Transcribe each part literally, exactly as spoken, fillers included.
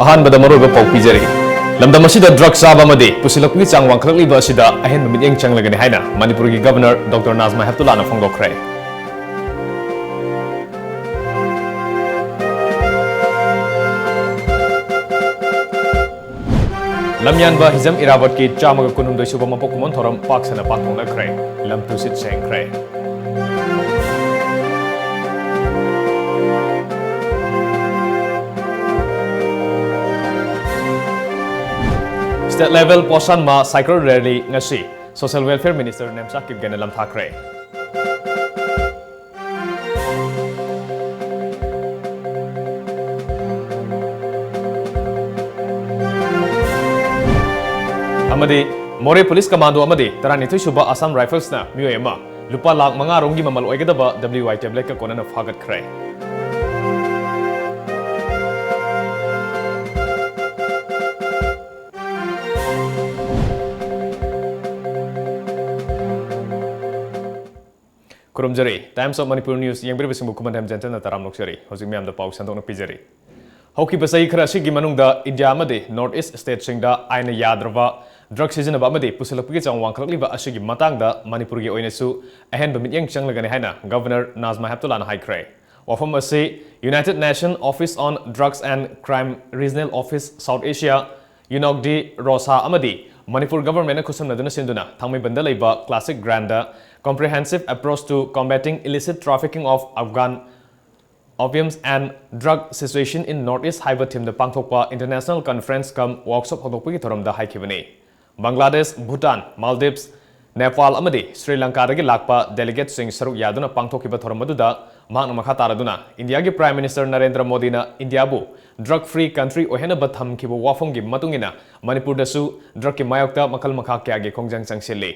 ꯑꯍꯥꯟꯕꯗ ꯃꯔꯨꯑꯣꯏꯕ ꯄꯥꯎ ꯄꯤꯖꯔꯤ꯫ ꯂꯝꯗꯝ ꯑꯁꯤꯗ ꯗ꯭ꯔꯒ ꯆꯥꯕ ꯑꯃꯗꯤ ꯄꯨꯁꯤꯜꯂꯛꯄꯒꯤ ꯆꯥꯡ ꯋꯥꯡꯈꯠꯂꯛꯂꯤꯕ ꯑꯁꯤꯗ ꯑꯍꯦꯟꯕ ꯃꯤꯠꯌꯦꯡ ꯆꯪꯂꯒꯅꯤ ꯍꯥꯏꯅ ꯃꯅꯤꯄꯨꯔꯒꯤ ꯒꯕꯔꯅꯔ ꯗꯣꯛꯇꯔ ꯅꯥꯖꯃꯥ ꯍꯦꯞꯇꯨꯂꯥꯅ ꯐꯣꯡꯗꯣꯛꯈ꯭ꯔꯦ꯫ ꯂꯝꯌꯥꯟꯕ ꯍꯤꯖꯝ ꯏꯔꯥꯕꯠꯀꯤ ꯆꯥꯝꯃꯒ ꯀꯨꯟꯍꯨꯝꯗꯣꯏ ꯁꯨꯕ ꯃꯄꯣꯛ ꯀꯨꯝꯑꯣꯟ ꯊꯧꯔꯝ ꯄꯥꯛ ꯁꯟꯅ ꯄꯥꯡꯊꯣꯛꯅꯈ꯭ꯔꯦ꯫ ꯂꯝ ꯇꯨꯁꯤꯠ ꯁꯦꯡꯈ꯭ꯔꯦ꯫ State level ꯄꯣꯁꯥꯟ ꯃꯥ cycle rally ꯉꯁꯤ Social Welfare Minister ꯅꯦꯝꯆꯥ ꯀꯤꯞꯒꯦꯅ ꯂꯝꯊꯥꯈ꯭ꯔꯦ꯫ ꯑꯃꯗꯤ ꯃꯣꯔꯦ ꯄꯨꯂꯤꯁ ꯀꯃꯥꯟꯗꯣ ꯑꯃꯗꯤ ꯇꯔꯥꯅꯤꯊꯣꯏ ꯁꯨꯕ ꯑꯁꯥꯝ ꯔꯥꯏꯐꯜꯁꯅ ꯃꯤꯑꯣꯏ ꯑꯃ ꯂꯨꯄꯥ ꯂꯥꯈ ꯃꯉꯥ ꯔꯣꯝꯒꯤ ꯃꯃꯜ ꯑꯣꯏꯒꯗꯕ W I tabletꯀ ꯀꯣꯟꯅꯅ ꯐꯥꯒꯠꯈ꯭ꯔꯦ꯫ ꯈꯨꯔꯨꯝꯖꯔꯤ꯫ Times of Manipur News ꯌꯦꯡꯕꯤꯔꯤꯕꯁꯤꯡꯕꯨ ꯈꯨꯃꯟꯊꯦꯝ ꯖꯦꯟꯇꯜꯅ ꯇꯔꯥꯝꯅ ꯑꯣꯛꯆꯔꯤ꯫ ꯍꯧꯖꯤꯛ ꯃꯌꯥꯝꯗ ꯄꯥꯎ ꯁꯟꯗꯣꯛꯅ ꯄꯤꯖꯔꯤ꯫ ꯍꯧꯈꯤꯕ ꯆꯍꯤ ꯈꯔ ꯑꯁꯤꯒꯤ ꯃꯅꯨꯡꯗ ꯏꯟꯗꯤꯌꯥ ꯑꯃꯗꯤ North East stateꯁꯤꯡꯗ ꯑꯥꯏꯟꯅ ꯌꯥꯗ꯭ꯔꯕ ꯗ꯭ꯔꯒ ꯁꯤꯖꯤꯟꯅꯕ ꯑꯃꯗꯤ ꯄꯨꯁꯤꯜꯂꯛꯄꯒꯤ ꯆꯥꯡ ꯋꯥꯡꯈꯠꯂꯛꯂꯤꯕ ꯑꯁꯤꯒꯤ ꯃꯇꯥꯡꯗ ꯃꯅꯤꯄꯨꯔꯒꯤ ꯑꯣꯏꯅꯁꯨ ꯑꯍꯦꯟꯕ ꯃꯤꯠꯌꯦꯡ ꯆꯪꯂꯒꯅꯤ ꯍꯥꯏꯅ ꯒꯕꯔꯅꯔ ꯅꯥꯖꯃꯥ ꯍꯦꯞꯇꯨꯂꯥꯅ ꯍꯥꯏꯈ꯭ꯔꯦ꯫ ꯋꯥꯐꯝ ꯑꯁꯤ United Nations Office on Drugs and Crime Regional Office South Asia, ꯌꯨꯅꯣꯛꯗꯤ ꯔꯣꯁꯥ ꯑꯃꯗꯤ ꯃꯅꯤꯄꯨꯔ ꯒꯕꯔꯃꯦꯟꯅ ꯈꯨꯠꯁꯝꯅꯗꯨꯅ ꯁꯤꯟꯗꯨꯅ ꯊꯥꯡꯃꯩꯕꯟꯗ ꯂꯩꯕ Classic Grandꯗ Comprehensive Approach to Combating Illicit Trafficking of Afghan Opiums and Drug Situation in North East ꯍꯥꯏꯕ ꯊꯤꯝꯗ ꯄꯥꯡꯊꯣꯛꯄ international conference cum workshop ꯍꯧꯗꯣꯛꯄꯒꯤ ꯊꯧꯔꯝꯗ ꯍꯥꯏꯈꯤꯕꯅꯤ꯫ Bangladesh, Bhutan, Maldives, Nepal ꯑꯃꯗꯤ ꯁ꯭ꯔꯤ ꯂꯪꯀꯥꯗꯒꯤ ꯂꯥꯛꯄ delegateꯁꯤꯡ ꯁꯔꯨꯛ ꯌꯥꯗꯨꯅ ꯄꯥꯡꯊꯣꯛꯈꯤꯕ ꯊꯧꯔꯝ ꯑꯗꯨꯗ ꯃꯍꯥꯛꯅ ꯃꯈꯥ ꯇꯥꯔꯗꯨꯅ ꯏꯟꯗꯤꯌꯥꯒꯤ Prime Minister ꯅꯔꯦꯟꯗ꯭ꯔ ꯃꯣꯗꯤꯅ ꯏꯟꯗꯤꯌꯥꯕꯨ drug free country ꯑꯣꯏꯍꯟꯅꯕ ꯊꯝꯈꯤꯕ ꯋꯥꯐꯝꯒꯤ ꯃꯇꯨꯡ ꯏꯟꯅ ꯃꯅꯤꯄꯨꯔꯗꯁꯨ ꯗ꯭ꯔꯒꯀꯤ ꯃꯥꯌꯣꯛꯇ ꯃꯈꯜ ꯃꯈꯥ ꯀꯌꯥꯒꯤ ꯈꯣꯡꯖꯪ ꯆꯪꯁꯤꯜꯂꯤ꯫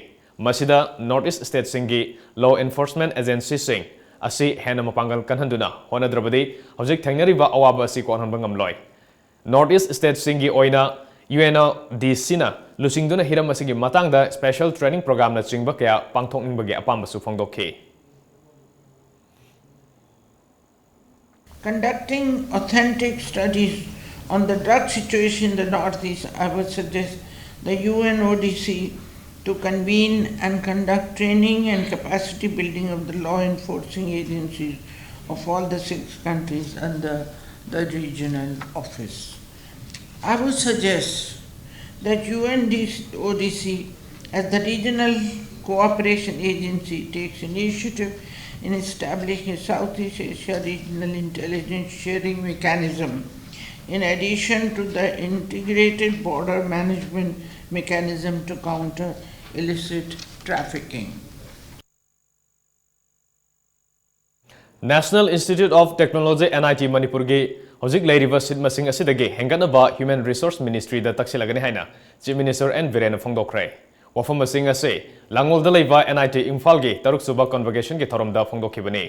ꯃꯁꯤꯗ North East stateꯁꯤꯡꯒꯤ law enforcement agencyꯁꯤꯡ ꯑꯁꯤ ꯍꯦꯟꯅ ꯃꯄꯥꯡꯒꯜ ꯀꯟꯍꯟꯗꯨꯅ ꯍꯣꯠꯅꯗ꯭ꯔꯕꯗꯤ ꯍꯧꯖꯤꯛ ꯊꯦꯡꯅꯔꯤꯕ ꯑꯋꯥꯕ ꯑꯁꯤ ꯀꯣꯛꯍꯟꯕ ꯉꯝꯂꯣꯏ꯫ North East stateꯁꯤꯡꯒꯤ ꯑꯣꯏꯅ UNODCꯅ ꯂꯨꯆꯤꯡꯗꯨꯅ ꯍꯤꯔꯝ ꯑꯁꯤꯒꯤ ꯃꯇꯥꯡꯗ special training programꯅꯆꯤꯡꯕ ꯀꯌꯥ ꯄꯥꯡꯊꯣꯛꯅꯤꯡꯕꯒꯤ ꯑꯄꯥꯝꯕꯁꯨ ꯐꯣꯡꯗꯣꯛꯈꯤ꯫ Conducting authentic studies On the drug situation in the Northeast, I would suggest the U N O D C to convene and conduct training and capacity building of the law enforcing agencies of all the six countries under the regional office. I would suggest that U N O D C, as the regional cooperation agency, takes initiative in establishing a Southeast Asia regional intelligence sharing mechanism, in addition to the integrated border management mechanism to counter illicit trafficking. National Institute of Technology, N I T ꯃꯅꯤꯄꯨꯔꯒꯤ ꯍꯧꯖꯤꯛ ꯂꯩꯔꯤꯕ ꯁꯤꯠ ꯃꯁꯤꯡ ꯑꯁꯤꯗꯒꯤ ꯍꯦꯟꯒꯠꯅꯕ Human Resource Ministryꯗ ꯇꯛꯁꯤꯜꯂꯒꯅꯤ ꯍꯥꯏꯅ Chief Minister N ꯕꯤꯔꯦꯟꯅ ꯐꯣꯡꯗꯣꯛꯈ꯭ꯔꯦ꯫ ꯋꯥꯐꯝ ꯑꯁꯤꯡ ꯑꯁꯤ ꯂꯥꯡꯒꯣꯜꯗ ꯂꯩꯕ N I T ꯏꯝꯐꯥꯜꯒꯤ ꯇꯔꯨꯛ ꯁꯨꯕ Convocationꯒꯤ ꯊꯧꯔꯝꯗ ꯐꯣꯡꯗꯣꯛꯈꯤꯕꯅꯤ꯫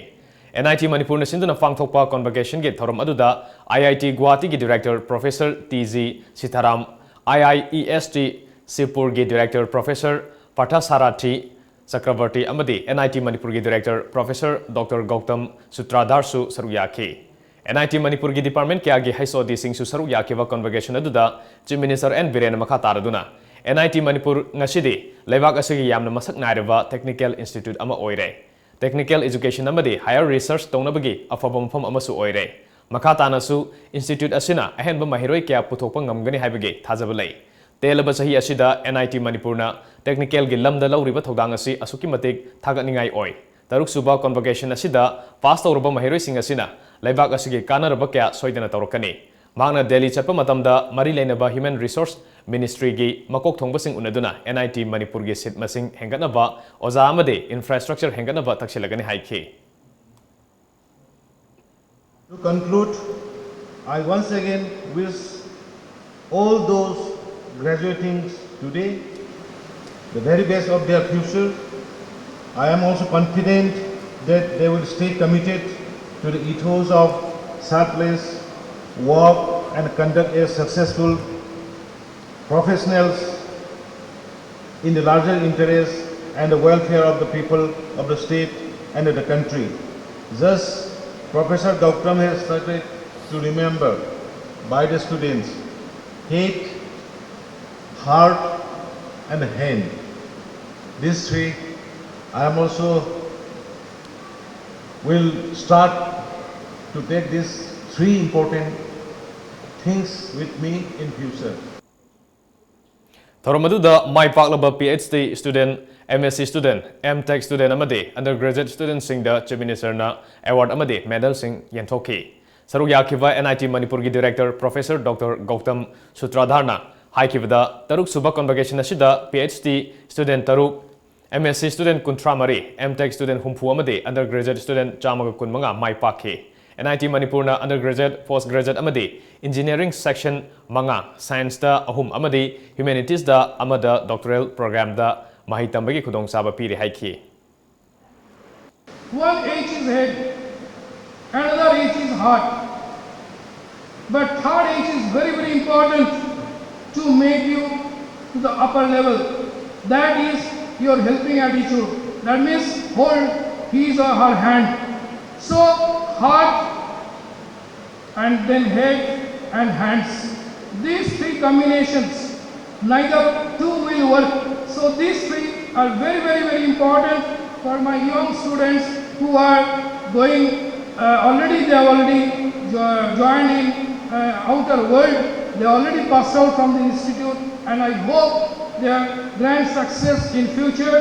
N I T ꯃꯅꯤꯄꯨꯔꯅ ꯁꯤꯟꯗꯨꯅ ꯄꯥꯡꯊꯣꯛꯄ Convocationꯒꯤ ꯊꯧꯔꯝ ꯑꯗꯨꯗ I I T ꯒꯨꯋꯥꯍꯥꯇꯤꯒꯤ Director Professor T G ꯁꯤꯊꯥꯔꯥꯝ, I I E S T ꯁꯤꯕꯄꯨꯔꯒꯤ Director Professor Partha ꯁꯥꯔꯥꯊꯤ ꯆꯀ꯭ꯔꯕꯔꯇꯤ ꯑꯃꯗꯤ N I T ꯃꯅꯤꯄꯨꯔꯒꯤ Director Professor Doctor ꯒꯧꯇꯝ ꯁꯨꯇ꯭ꯔꯥꯙꯥꯔꯁꯨ ꯁꯔꯨꯛ ꯌꯥꯈꯤ꯫ N I T ꯃꯅꯤꯄꯨꯔꯒꯤ department ꯀꯌꯥꯒꯤ H O Dꯁꯤꯡꯁꯨ ꯁꯔꯨꯛ ꯌꯥꯈꯤꯕ Convocation ꯑꯗꯨꯗ Chief Minister N ꯕꯤꯔꯦꯟꯅ ꯃꯈꯥ ꯇꯥꯔꯗꯨꯅ, N I T ꯃꯅꯤꯄꯨꯔ ꯉꯁꯤꯗꯤ ꯂꯩꯕꯥꯛ ꯑꯁꯤꯒꯤ ꯌꯥꯝꯅ ꯃꯁꯛ ꯅꯥꯏꯔꯕ technical institute ꯑꯃ ꯑꯣꯏꯔꯦ꯫ Technical education ꯑꯃꯗꯤ higher research ꯇꯧꯅꯕꯒꯤ ꯑꯐꯕ ꯃꯐꯝ ꯑꯃꯁꯨ ꯑꯣꯏꯔꯦ꯫ ꯃꯈꯥ ꯇꯥꯅꯁꯨ institute ꯑꯁꯤꯅ ꯑꯍꯦꯟꯕ ꯃꯍꯩꯔꯣꯏ ꯀꯌꯥ ꯄꯨꯊꯣꯛꯄ ꯉꯝꯒꯅꯤ ꯍꯥꯏꯕꯒꯤ ꯊꯥꯖꯕ ꯂꯩ꯫ ꯇꯦꯜꯂꯕ ꯆꯍꯤ ꯑꯁꯤꯗ N I T ꯃꯅꯤꯄꯨꯔꯅ technicalꯒꯤ ꯂꯝꯗ ꯂꯧꯔꯤꯕ ꯊꯧꯗꯥꯡ ꯑꯁꯤ ꯑꯁꯨꯛꯀꯤ ꯃꯇꯤꯛ ꯊꯥꯒꯠꯅꯤꯡꯉꯥꯏ ꯑꯣꯏ꯫ ꯇꯔꯨꯛ ꯁꯨꯕ Convocation ꯑꯁꯤꯗ pass ꯇꯧꯔꯕ ꯃꯍꯩꯔꯣꯏꯁꯤꯡ ꯑꯁꯤꯅ ꯂꯩꯕꯥꯛ ꯑꯁꯤꯒꯤ ꯀꯥꯟꯅꯔꯕ ꯀꯌꯥ ꯁꯣꯏꯗꯅ ꯇꯧꯔꯛꯀꯅꯤ꯫ ꯃꯍꯥꯛꯅ ꯗꯦꯜꯂꯤ ꯆꯠꯄ ꯃꯇꯝꯗ ꯃꯔꯤ ꯂꯩꯅꯕ Human Resource Ministryꯒꯤ ꯃꯀꯣꯛ ꯊꯣꯡꯕꯁꯤꯡ ꯎꯅꯗꯨꯅ N I T ꯃꯅꯤꯄꯨꯔꯒꯤ ꯁꯤꯠ ꯃꯁꯤꯡ ꯍꯦꯟꯒꯠꯅꯕ, ꯑꯣꯖꯥ ꯑꯃꯗꯤ infrastructure ꯍꯦꯟꯒꯠꯅꯕ ꯇꯛꯁꯤꯜꯂꯒꯅꯤ ꯍꯥꯏꯈꯤ꯫ To conclude, I once again wish all those graduating today the very best of their future. I am also confident that they will stay committed to the ethos of selfless work and conduct a successful professionals in the larger interest and the welfare of the people of the state and of the country. Thus, Professor Gautam has started to remember by the students, head, heart, and hand. These three, I am also will start to take these three important things with me in future. ꯊꯧꯔꯝ ꯑꯗꯨꯗ ꯃꯥꯏ ꯄꯥꯛꯂꯕ PhD student, MSc student, M.Tech student ꯑꯃꯗꯤ undergraduate studentꯁꯤꯡꯗ Chief Ministerꯅ award ꯑꯃꯗꯤ medalꯁꯤꯡ ꯌꯦꯟꯊꯣꯛꯈꯤ꯫ ꯁꯔꯨꯛ ꯌꯥꯈꯤꯕ NIT ꯃꯅꯤꯄꯨꯔꯒꯤ director Professor Doctor Gautam ꯁꯨꯇ꯭ꯔꯥꯙꯥꯔꯅ ꯍꯥꯏꯈꯤꯕꯗ, ꯇꯔꯨꯛ ꯁꯨꯕ convocation ꯑꯁꯤꯗ PhD student ꯇꯔꯨꯛ, MSc student ꯀꯨꯟꯊ꯭ꯔꯥ ꯃꯔꯤ, M.Tech student ꯍꯨꯝꯐꯨ ꯑꯃꯗꯤ undergraduate student ꯆꯥꯝꯃꯒ ꯀꯨꯟꯃꯉꯥ ꯃꯥꯏ ꯄꯥꯛꯈꯤ꯫ NIT ꯃꯅꯤꯄꯨꯔꯅ undergraduate, post graduate ꯑꯃꯗꯤ engineering section ꯃꯉꯥ, scienceꯇ ꯑꯍꯨꯝ ꯑꯃꯗꯤ humanitiesꯇ ꯑꯃꯗ doctoral programꯗ ꯃꯍꯩ ꯇꯝꯕꯒꯤ ꯈꯨꯗꯣꯡꯆꯥꯕ ꯄꯤꯔꯤ ꯍꯥꯏꯈꯤ꯫ One H is head, another H is heart. But third H is very, very important to make you to the upper level. That is your helping attitude. That means hold his or her hand. So heart and then head and hands. These three combinations, neither two will work. So these three are very, very, very important for my young students who are going, uh, already, they have already jo- joined in uh, outer world. They already passed out from the institute, and I hope their grand success in future.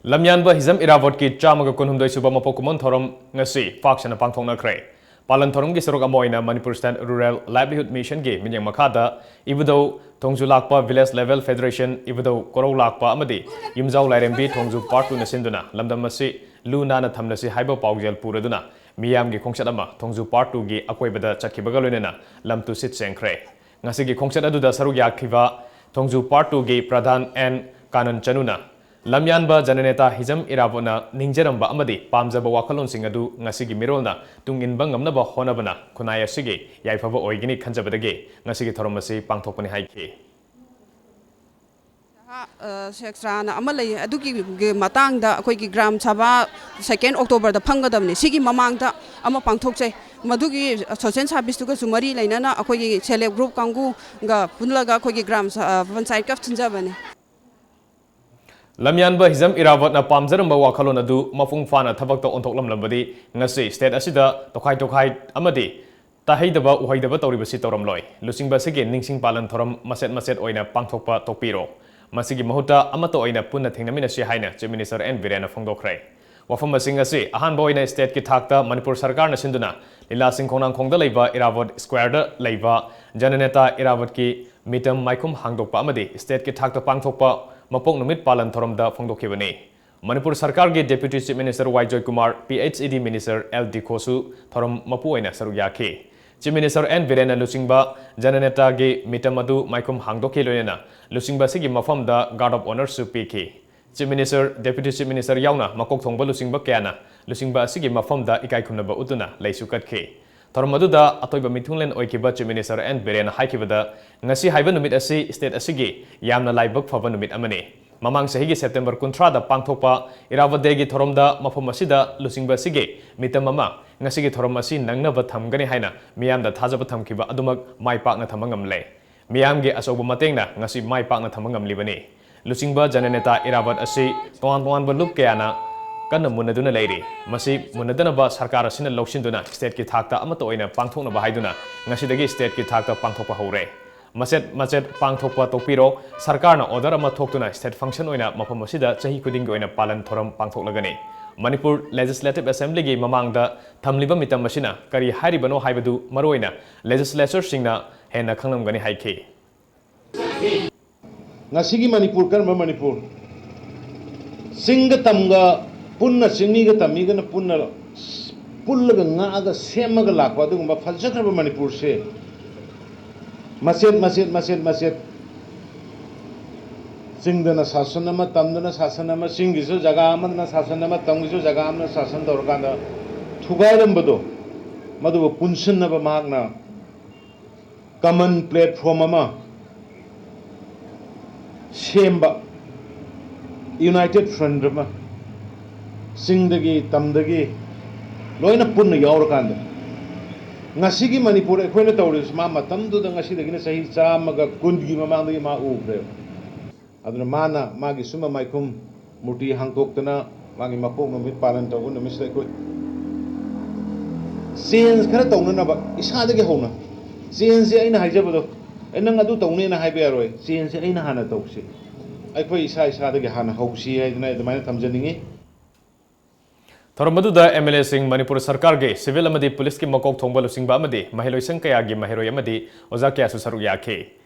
ꯂꯝꯌꯥꯟꯕ ꯍꯤꯖꯝ ꯏꯔꯥꯕꯣꯠꯀꯤ ꯆꯥꯝꯃꯒ ꯀꯨꯟꯍꯨꯝꯗꯣꯏ ꯁꯨꯕ ꯃꯄꯣꯛ ꯀꯨꯝꯑꯣꯟ ꯊꯧꯔꯝ ꯉꯁꯤ ꯄꯥꯛ ꯁꯟꯅ ꯄꯥꯡꯊꯣꯛꯅꯈ꯭ꯔꯦ꯫ ꯄꯥꯂꯟ ꯊꯧꯔꯝꯒꯤ ꯁꯔꯨꯛ ꯑꯃ ꯑꯣꯏꯅ Manipur State Rural Livelihood Missionꯒꯤ ꯃꯤꯠꯌꯦꯡ ꯃꯈꯥꯗ ꯏꯕꯨꯙꯧ ꯊꯣꯡꯖꯨ ꯂꯥꯛꯄ Village Level Federation, ꯏꯕꯨꯙꯧ ꯀꯣꯔꯧ ꯂꯥꯛꯄ ꯑꯃꯗꯤ ꯌꯨꯝꯖꯥꯎ ꯂꯥꯏꯔꯦꯝꯕꯤ ꯊꯣꯡꯖꯨ Part Twoꯅ ꯁꯤꯟꯗꯨꯅ ꯂꯝꯗꯝ ꯑꯁꯤ ꯂꯨ ꯅꯥꯟꯅ ꯊꯝꯂꯁꯤ ꯍꯥꯏꯕ ꯄꯥꯎꯖꯦꯜ ꯄꯨꯔꯗꯨꯅ ꯃꯤꯌꯥꯝꯒꯤ ꯈꯣꯡꯆꯠ ꯑꯃ ꯊꯣꯡꯖꯨ Part Twoꯒꯤ ꯑꯀꯣꯏꯕꯗ ꯆꯠꯈꯤꯕꯒ ꯂꯣꯏꯅꯅ ꯂꯝ ꯇꯨꯁꯤꯠ ꯁꯦꯡꯈ꯭ꯔꯦ꯫ ꯉꯁꯤꯒꯤ ꯈꯣꯡꯆꯠ ꯑꯗꯨꯗ ꯁꯔꯨꯛ ꯌꯥꯈꯤꯕ ꯊꯣꯡꯖꯨ Part Twoꯒꯤ ꯄ꯭ꯔꯙꯥꯟ ꯑꯦꯟ ꯀꯥꯅꯟ ꯆꯅꯨꯅ ꯂꯝꯌꯥꯟꯕ ꯖꯅꯅꯦꯇꯥ ꯍꯤꯖꯝ ꯏꯔꯥꯕꯣꯠꯅ ꯅꯤꯡꯖꯔꯝꯕ ꯑꯃꯗꯤ ꯄꯥꯝꯖꯕ ꯋꯥꯈꯜꯂꯣꯟꯁꯤꯡ ꯑꯗꯨ ꯉꯁꯤꯒꯤ ꯃꯤꯔꯣꯜꯅ ꯇꯨꯡ ꯏꯟꯕ ꯉꯝꯅꯕ ꯍꯣꯠꯅꯕꯅ ꯈꯨꯟꯅꯥꯏ ꯑꯁꯤꯒꯤ ꯌꯥꯏꯐꯕ ꯑꯣꯏꯒꯅꯤ ꯈꯟꯖꯕꯗꯒꯤ ꯉꯁꯤꯒꯤ ꯊꯧꯔꯝ ꯑꯁꯤ ꯄꯥꯡꯊꯣꯛꯄꯅꯤ ꯍꯥꯏꯈꯤ꯫ ꯁꯦꯛꯁ꯭ꯔꯥꯅ ꯑꯃ ꯂꯩ, ꯑꯗꯨꯒꯤ ꯃꯇꯥꯡꯗ ꯑꯩꯈꯣꯏꯒꯤ ꯒ꯭ꯔꯥꯝ ꯁꯚꯥ second Octoberꯗ ꯐꯝꯒꯗꯕꯅꯤ꯫ ꯁꯤꯒꯤ ꯃꯃꯥꯡꯗ ꯑꯃ ꯄꯥꯡꯊꯣꯛꯆꯩ꯫ ꯃꯗꯨꯒꯤ ꯁꯣꯁꯦꯜ ꯁꯥꯔꯚꯤꯁꯇꯨꯒꯁꯨ ꯃꯔꯤ ꯂꯩꯅꯅ ꯑꯩꯈꯣꯏꯒꯤ ꯁꯦꯜꯐ ꯍꯦꯜꯞ ꯒ꯭ꯔꯨꯞ ꯀꯥꯡꯕꯨꯒ ꯄꯨꯜꯂꯒ ꯑꯩꯈꯣꯏꯒꯤ ꯒ꯭ꯔꯥꯝ ꯁ-, ꯑ, ꯄꯟꯆꯥꯌꯠꯀ ꯁꯤꯟꯖꯕꯅꯤ꯫ ꯂꯝꯌꯥꯟꯕ ꯍꯤꯖꯝ ꯏꯔꯥꯕꯣꯠꯅ ꯄꯥꯝꯖꯔꯝꯕ ꯋꯥꯈꯜꯂꯣꯟ ꯑꯗꯨ ꯃꯄꯨꯡ ꯐꯥꯅ ꯊꯕꯛꯇ ꯑꯣꯟꯊꯣꯛꯂꯝꯂꯕꯗꯤ ꯉꯁꯤ ꯁ꯭ꯇꯦꯠ ꯑꯁꯤꯗ ꯇꯣꯈꯥꯏ ꯇꯣꯈꯥꯏ ꯑꯃꯗꯤ ꯇꯥꯍꯩꯗꯕ ꯎꯍꯩꯗꯕ ꯇꯧꯔꯤꯕꯁꯤ ꯇꯧꯔꯝꯂꯣꯏ꯫ ꯂꯨꯆꯤꯡꯕ ꯑꯁꯤꯒꯤ ꯅꯤꯡꯁꯤꯡ ꯄꯥꯂꯟ ꯊꯧꯔꯝ ꯃꯆꯦꯠ ꯃꯆꯦꯠ ꯑꯣꯏꯅ ꯄꯥꯡꯊꯣꯛꯄ ꯇꯣꯛꯄꯤꯔꯣ꯫ ꯃꯁꯤꯒꯤ ꯃꯍꯨꯠꯇ ꯑꯃꯠꯇ ꯑꯣꯏꯅ ꯄꯨꯟꯅ ꯊꯦꯡꯅꯃꯤꯟꯅꯁꯤ ꯍꯥꯏꯅ ꯆꯤꯐ ꯃꯤꯅꯤꯁꯇꯔ ꯑꯦꯟ ꯕꯤꯔꯦꯟꯅ ꯐꯣꯡꯗꯣꯛꯈ꯭ꯔꯦ꯫ ꯋꯥꯐꯝ ꯑꯁꯤꯡ ꯑꯁꯤ ꯑꯍꯥꯟꯕ ꯑꯣꯏꯅ ꯁ꯭ꯇꯦꯠꯀꯤ ꯊꯥꯛꯇ ꯃꯅꯤꯄꯨꯔ ꯁꯔꯀꯥꯔꯅ ꯁꯤꯟꯗꯨꯅ ꯂꯤꯂꯥ ꯁꯤꯡꯈꯣꯡꯅꯥꯡꯈꯣꯡꯗ ꯂꯩꯕ ꯏꯔꯥꯕꯣꯠ ꯁ꯭ꯀ꯭ꯋꯥꯔꯗ ꯂꯩꯕ ꯖꯅꯅꯦꯇꯥ ꯏꯔꯥꯕꯣꯠꯀꯤ ꯃꯤꯇꯝ ꯃꯥꯏꯈꯨꯝ ꯍꯥꯡꯗꯣꯛꯄ ꯑꯃꯗꯤ ꯁ꯭ꯇꯦꯠꯀꯤ ꯊꯥꯛꯇ ꯄꯥꯡꯊꯣꯛꯄ ꯃꯄꯣꯛ ꯅꯨꯃꯤꯠ ꯄꯥꯂꯟ ꯊꯧꯔꯝꯗ ꯐꯣꯡꯗꯣꯛꯈꯤꯕꯅꯤ꯫ ꯃꯅꯤꯄꯨꯔ ꯁꯔꯀꯥꯔꯒꯤ ꯗꯦꯄ꯭ꯌꯨꯇꯤ ꯆꯤꯐ ꯃꯤꯅꯤꯁꯇꯔ ꯋꯥꯏ ꯖꯣꯏꯀꯨꯃꯥꯔ, ꯄꯤ ꯑꯩꯆ ꯏ ꯗꯤ ꯃꯤꯅꯤꯁꯇꯔ ꯑꯦꯜ ꯗꯤꯈꯣꯁꯨ ꯊꯧꯔꯝ ꯃꯄꯨ ꯑꯣꯏꯅ ꯁꯔꯨꯛ ꯌꯥꯈꯤ꯫ ꯆꯤꯐ ꯃꯤꯅꯤꯁꯇꯔ ꯑꯦꯟ ꯕꯤꯔꯦꯟꯅ ꯂꯨꯆꯤꯡꯕ ꯖꯅꯅꯦꯇꯥꯒꯤ ꯃꯤꯇꯝ ꯑꯗꯨ ꯃꯥꯏꯈꯨꯝ ꯍꯥꯡꯗꯣꯛꯈꯤ, ꯂꯣꯏꯅꯅ ꯂꯨꯆꯤꯡꯕ ꯑꯁꯤꯒꯤ ꯃꯐꯝꯗ ꯒꯥꯔꯗ ꯑꯣꯐ ꯑꯣꯅꯔꯁꯨ ꯄꯤꯈꯤ꯫ ꯆꯤꯐ ꯃꯤꯅꯤꯁꯇꯔ, ꯗꯦꯄ꯭ꯌꯨꯇꯤ ꯆꯤꯐ ꯃꯤꯅꯤꯁꯇꯔ ꯌꯥꯎꯅ ꯃꯀꯣꯛ ꯊꯣꯡꯕ ꯂꯨꯆꯤꯡꯕ ꯀꯌꯥꯅ ꯂꯨꯆꯤꯡꯕ ꯑꯁꯤꯒꯤ ꯃꯐꯝꯗ ꯏꯀꯥꯏ ꯈꯨꯝꯅꯕ ꯎꯠꯇꯨꯅ ꯂꯩꯁꯨ ꯀꯠꯈꯤ꯫ ꯊꯧꯔꯝ ꯑꯗꯨꯗ ꯑꯇꯣꯏꯕ ꯃꯤꯊꯨꯡꯂꯦꯟ ꯑꯣꯏꯈꯤꯕ ꯆꯤꯐ ꯃꯤꯅꯤꯁꯇꯔ ꯑꯦꯟ ꯕꯤꯔꯦꯟꯅ ꯍꯥꯏꯈꯤꯕꯗ, ꯉꯁꯤ ꯍꯥꯏꯕ ꯅꯨꯃꯤꯠ ꯑꯁꯤ ꯁ꯭ꯇꯦꯠ ꯑꯁꯤꯒꯤ ꯌꯥꯝꯅ ꯂꯥꯏꯕꯛ ꯐꯕ ꯅꯨꯃꯤꯠ ꯑꯃꯅꯤ꯫ ꯃꯃꯥꯡ ꯆꯍꯤꯒꯤ ꯁꯦꯞꯇꯦꯝꯕꯔ ꯀꯨꯟꯊ꯭ꯔꯥꯗ ꯄꯥꯡꯊꯣꯛꯄ ꯏꯔꯥꯕꯠ ꯗꯦꯒꯤ ꯊꯧꯔꯝꯗ ꯃꯐꯝ ꯑꯁꯤꯗ ꯂꯨꯆꯤꯡꯕ ꯑꯁꯤꯒꯤ ꯃꯤꯇꯝ ꯑꯃ ꯉꯁꯤꯒꯤ ꯊꯧꯔꯝ ꯑꯁꯤ ꯅꯪꯅꯕ ꯊꯝꯒꯅꯤ ꯍꯥꯏꯅ ꯃꯤꯌꯥꯝꯗ ꯊꯥꯖꯕ ꯊꯝꯈꯤꯕ ꯑꯗꯨꯃꯛ ꯃꯥꯏ ꯄꯥꯛꯅ ꯊꯝꯕ ꯉꯝꯂꯦ꯫ ꯃꯤꯌꯥꯝꯒꯤ ꯑꯆꯧꯕ ꯃꯇꯦꯡꯅ ꯉꯁꯤ ꯃꯥꯏ ꯄꯥꯛꯅ ꯊꯝꯕ ꯉꯝꯂꯤꯕꯅꯤ꯫ ꯂꯨꯆꯤꯡꯕ ꯖꯅꯅꯦꯇꯥ ꯏꯔꯥꯕꯠ ꯑꯁꯤ ꯇꯣꯉꯥꯟ ꯇꯣꯉꯥꯟꯕ ꯂꯨꯞ ꯀꯌꯥꯅ ꯀꯟꯅ ꯃꯨꯟꯅꯗꯨꯅ ꯂꯩꯔꯤ꯫ ꯃꯁꯤ ꯃꯨꯟꯅꯗꯅꯕ ꯁꯔꯀꯥꯔ ꯑꯁꯤꯅ ꯂꯧꯁꯤꯟꯗꯨꯅ ꯁ꯭ꯇꯦꯠꯀꯤ ꯊꯥꯛꯇ ꯑꯃꯠꯇ ꯑꯣꯏꯅ ꯄꯥꯡꯊꯣꯛꯅꯕ ꯍꯥꯏꯗꯨꯅ ꯉꯁꯤꯗꯒꯤ ꯁ꯭ꯇꯦꯠꯀꯤ ꯊꯥꯛꯇ ꯄꯥꯡꯊꯣꯛꯄ ꯍꯧꯔꯦ꯫ ꯃꯆꯦꯠ ꯃꯆꯦꯠ ꯄꯥꯡꯊꯣꯛꯄ ꯇꯣꯛꯄꯤꯔꯣ꯫ ꯁꯔꯀꯥꯔꯅ ꯑꯣꯔꯗꯔ ꯑꯃ ꯊꯣꯛꯇꯨꯅ ꯁ꯭ꯇꯦꯠ ꯐꯪꯁꯟ ꯑꯣꯏꯅ ꯃꯐꯝ ꯑꯁꯤꯗ ꯆꯍꯤ ꯈꯨꯗꯤꯡꯒꯤ ꯑꯣꯏꯅ ꯄꯥꯂꯟ ꯊꯧꯔꯝ ꯄꯥꯡꯊꯣꯛꯂꯒꯅꯤ꯫ ꯃꯅꯤꯄꯨꯔ ꯂꯦꯖꯤꯁꯂꯦꯇꯤꯚ ꯑꯦꯁꯦꯝꯕ꯭ꯂꯤꯒꯤ ꯃꯃꯥꯡꯗ ꯊꯝꯂꯤꯕ ꯃꯤꯇꯝ ꯑꯁꯤꯅ ꯀꯔꯤ ꯍꯥꯏꯔꯤꯕꯅꯣ ꯍꯥꯏꯕꯗꯨ ꯃꯔꯨꯑꯣꯏꯅ ꯂꯦꯖꯤꯁꯂꯦꯆꯔꯁꯤꯡꯅ ꯍꯦꯟꯅ ꯈꯪꯂꯝꯒꯅꯤ ꯍꯥꯏꯈꯤ꯫ ꯉꯁꯤꯒꯤ ꯃꯅꯤꯄꯨꯔ ꯀꯔꯝꯕ ꯃꯅꯤꯄꯨꯔ? ꯆꯤꯡꯒ ꯇꯝꯒ ꯄꯨꯟꯅ, ꯆꯤꯡꯃꯤꯒ ꯇꯝꯃꯤꯒꯅ ꯄꯨꯟꯅ ꯄꯨꯜꯂꯒ ꯉꯥꯛꯑꯒ ꯁꯦꯝꯃꯒ ꯂꯥꯛꯄ ꯑꯗꯨꯒꯨꯝꯕ ꯐꯖꯈ꯭ꯔꯕ ꯃꯅꯤꯄꯨꯔꯁꯦ ꯃꯆꯦꯠ ꯃꯆꯦꯠ ꯃꯆꯦꯠ ꯃꯆꯦꯠ, ꯆꯤꯡꯗꯅ ꯁꯥꯁꯟ ꯑꯃ, ꯇꯝꯗꯅ ꯁꯥꯁꯟ ꯑꯃ, ꯆꯤꯡꯒꯤꯁꯨ ꯖꯒꯥ ꯑꯃꯗꯅ ꯁꯥꯁꯟ ꯑꯃ, ꯇꯝꯒꯤꯁꯨ ꯖꯒꯥ ꯑꯃꯗꯅ ꯁꯥꯁꯟ ꯇꯧꯔꯀꯥꯟꯗ ꯊꯨꯒꯥꯏꯔꯝꯕꯗꯣ, ꯃꯗꯨꯕꯨ ꯄꯨꯟꯁꯤꯟꯅꯕ ꯃꯍꯥꯛꯅ common platform ꯑꯃ ꯁꯦꯝꯕ, united front ꯑꯃ, ꯆꯤꯡꯗꯒꯤ ꯇꯝꯗꯒꯤ ꯂꯣꯏꯅ ꯄꯨꯟꯅ ꯌꯥꯎꯔꯀꯥꯟꯗ ꯉꯁꯤꯒꯤ ꯃꯅꯤꯄꯨꯔ ꯑꯩꯈꯣꯏꯅ ꯇꯧꯔꯤꯕꯁꯤ ꯃꯥ ꯃꯇꯝꯗꯨꯗ ꯉꯁꯤꯗꯒꯤꯅ ꯆꯍꯤ ꯆꯥꯝꯃꯒ ꯀꯨꯟꯒꯤ ꯃꯃꯥꯡꯗꯒꯤ ꯃꯥ ꯎꯈ꯭ꯔꯦꯕ꯫ ꯑꯗꯨꯅ ꯃꯥꯅ ꯃꯥꯒꯤ ꯁꯨꯝꯕ ꯃꯥꯏꯈꯨꯝ ꯃꯨꯔꯇꯤ ꯍꯥꯡꯗꯣꯛꯇꯅ ꯃꯥꯒꯤ ꯃꯄꯣꯛ ꯅꯨꯃꯤꯠ ꯄꯥꯂꯟ ꯇꯧꯕ ꯅꯨꯃꯤꯠꯁꯤꯗ ꯑꯩꯈꯣꯏ ꯆꯦꯟꯖ ꯈꯔ ꯇꯧꯅꯅꯕ ꯏꯁꯥꯗꯒꯤ ꯍꯧꯅ, ꯆꯦꯟꯖꯁꯦ ꯑꯩꯅ ꯍꯥꯏꯖꯕꯗꯣ, "ꯑꯦ, ꯅꯪ ꯑꯗꯨ ꯇꯧꯅꯦꯅ" ꯍꯥꯏꯕ ꯌꯥꯔꯣꯏ꯫ ꯆꯦꯟꯖꯁꯦ ꯑꯩꯅ ꯍꯥꯟꯅ ꯇꯧꯁꯤ, ꯑꯩꯈꯣꯏ ꯏꯁꯥ ꯏꯁꯥꯗꯒꯤ ꯍꯥꯟꯅ ꯍꯧꯁꯤ ꯍꯥꯏꯗꯅ ꯑꯩ ꯑꯗꯨꯃꯥꯏꯅ ꯊꯝꯖꯅꯤꯡꯉꯤ꯫ ꯊꯧꯔꯝ ꯑꯗꯨꯗ ꯑꯦꯝ ꯑꯦꯜ ꯑꯦꯁꯤꯡ, ꯃꯅꯤꯄꯨꯔ ꯁꯔꯀꯥꯔꯒꯤ ꯁꯤꯚꯤꯜ ꯑꯃꯗꯤ ꯄꯨꯂꯤꯁꯀꯤ ꯃꯀꯣꯛ ꯊꯣꯡꯕ ꯂꯨꯆꯤꯡꯕ ꯑꯃꯗꯤ ꯃꯍꯩꯂꯣꯏꯁꯪ ꯀꯌꯥꯒꯤ ꯃꯍꯩꯔꯣꯏ ꯑꯃꯗꯤ ꯑꯣꯖꯥ ꯀꯌꯥꯁꯨ ꯁꯔꯨꯛ ꯌꯥꯈꯤ꯫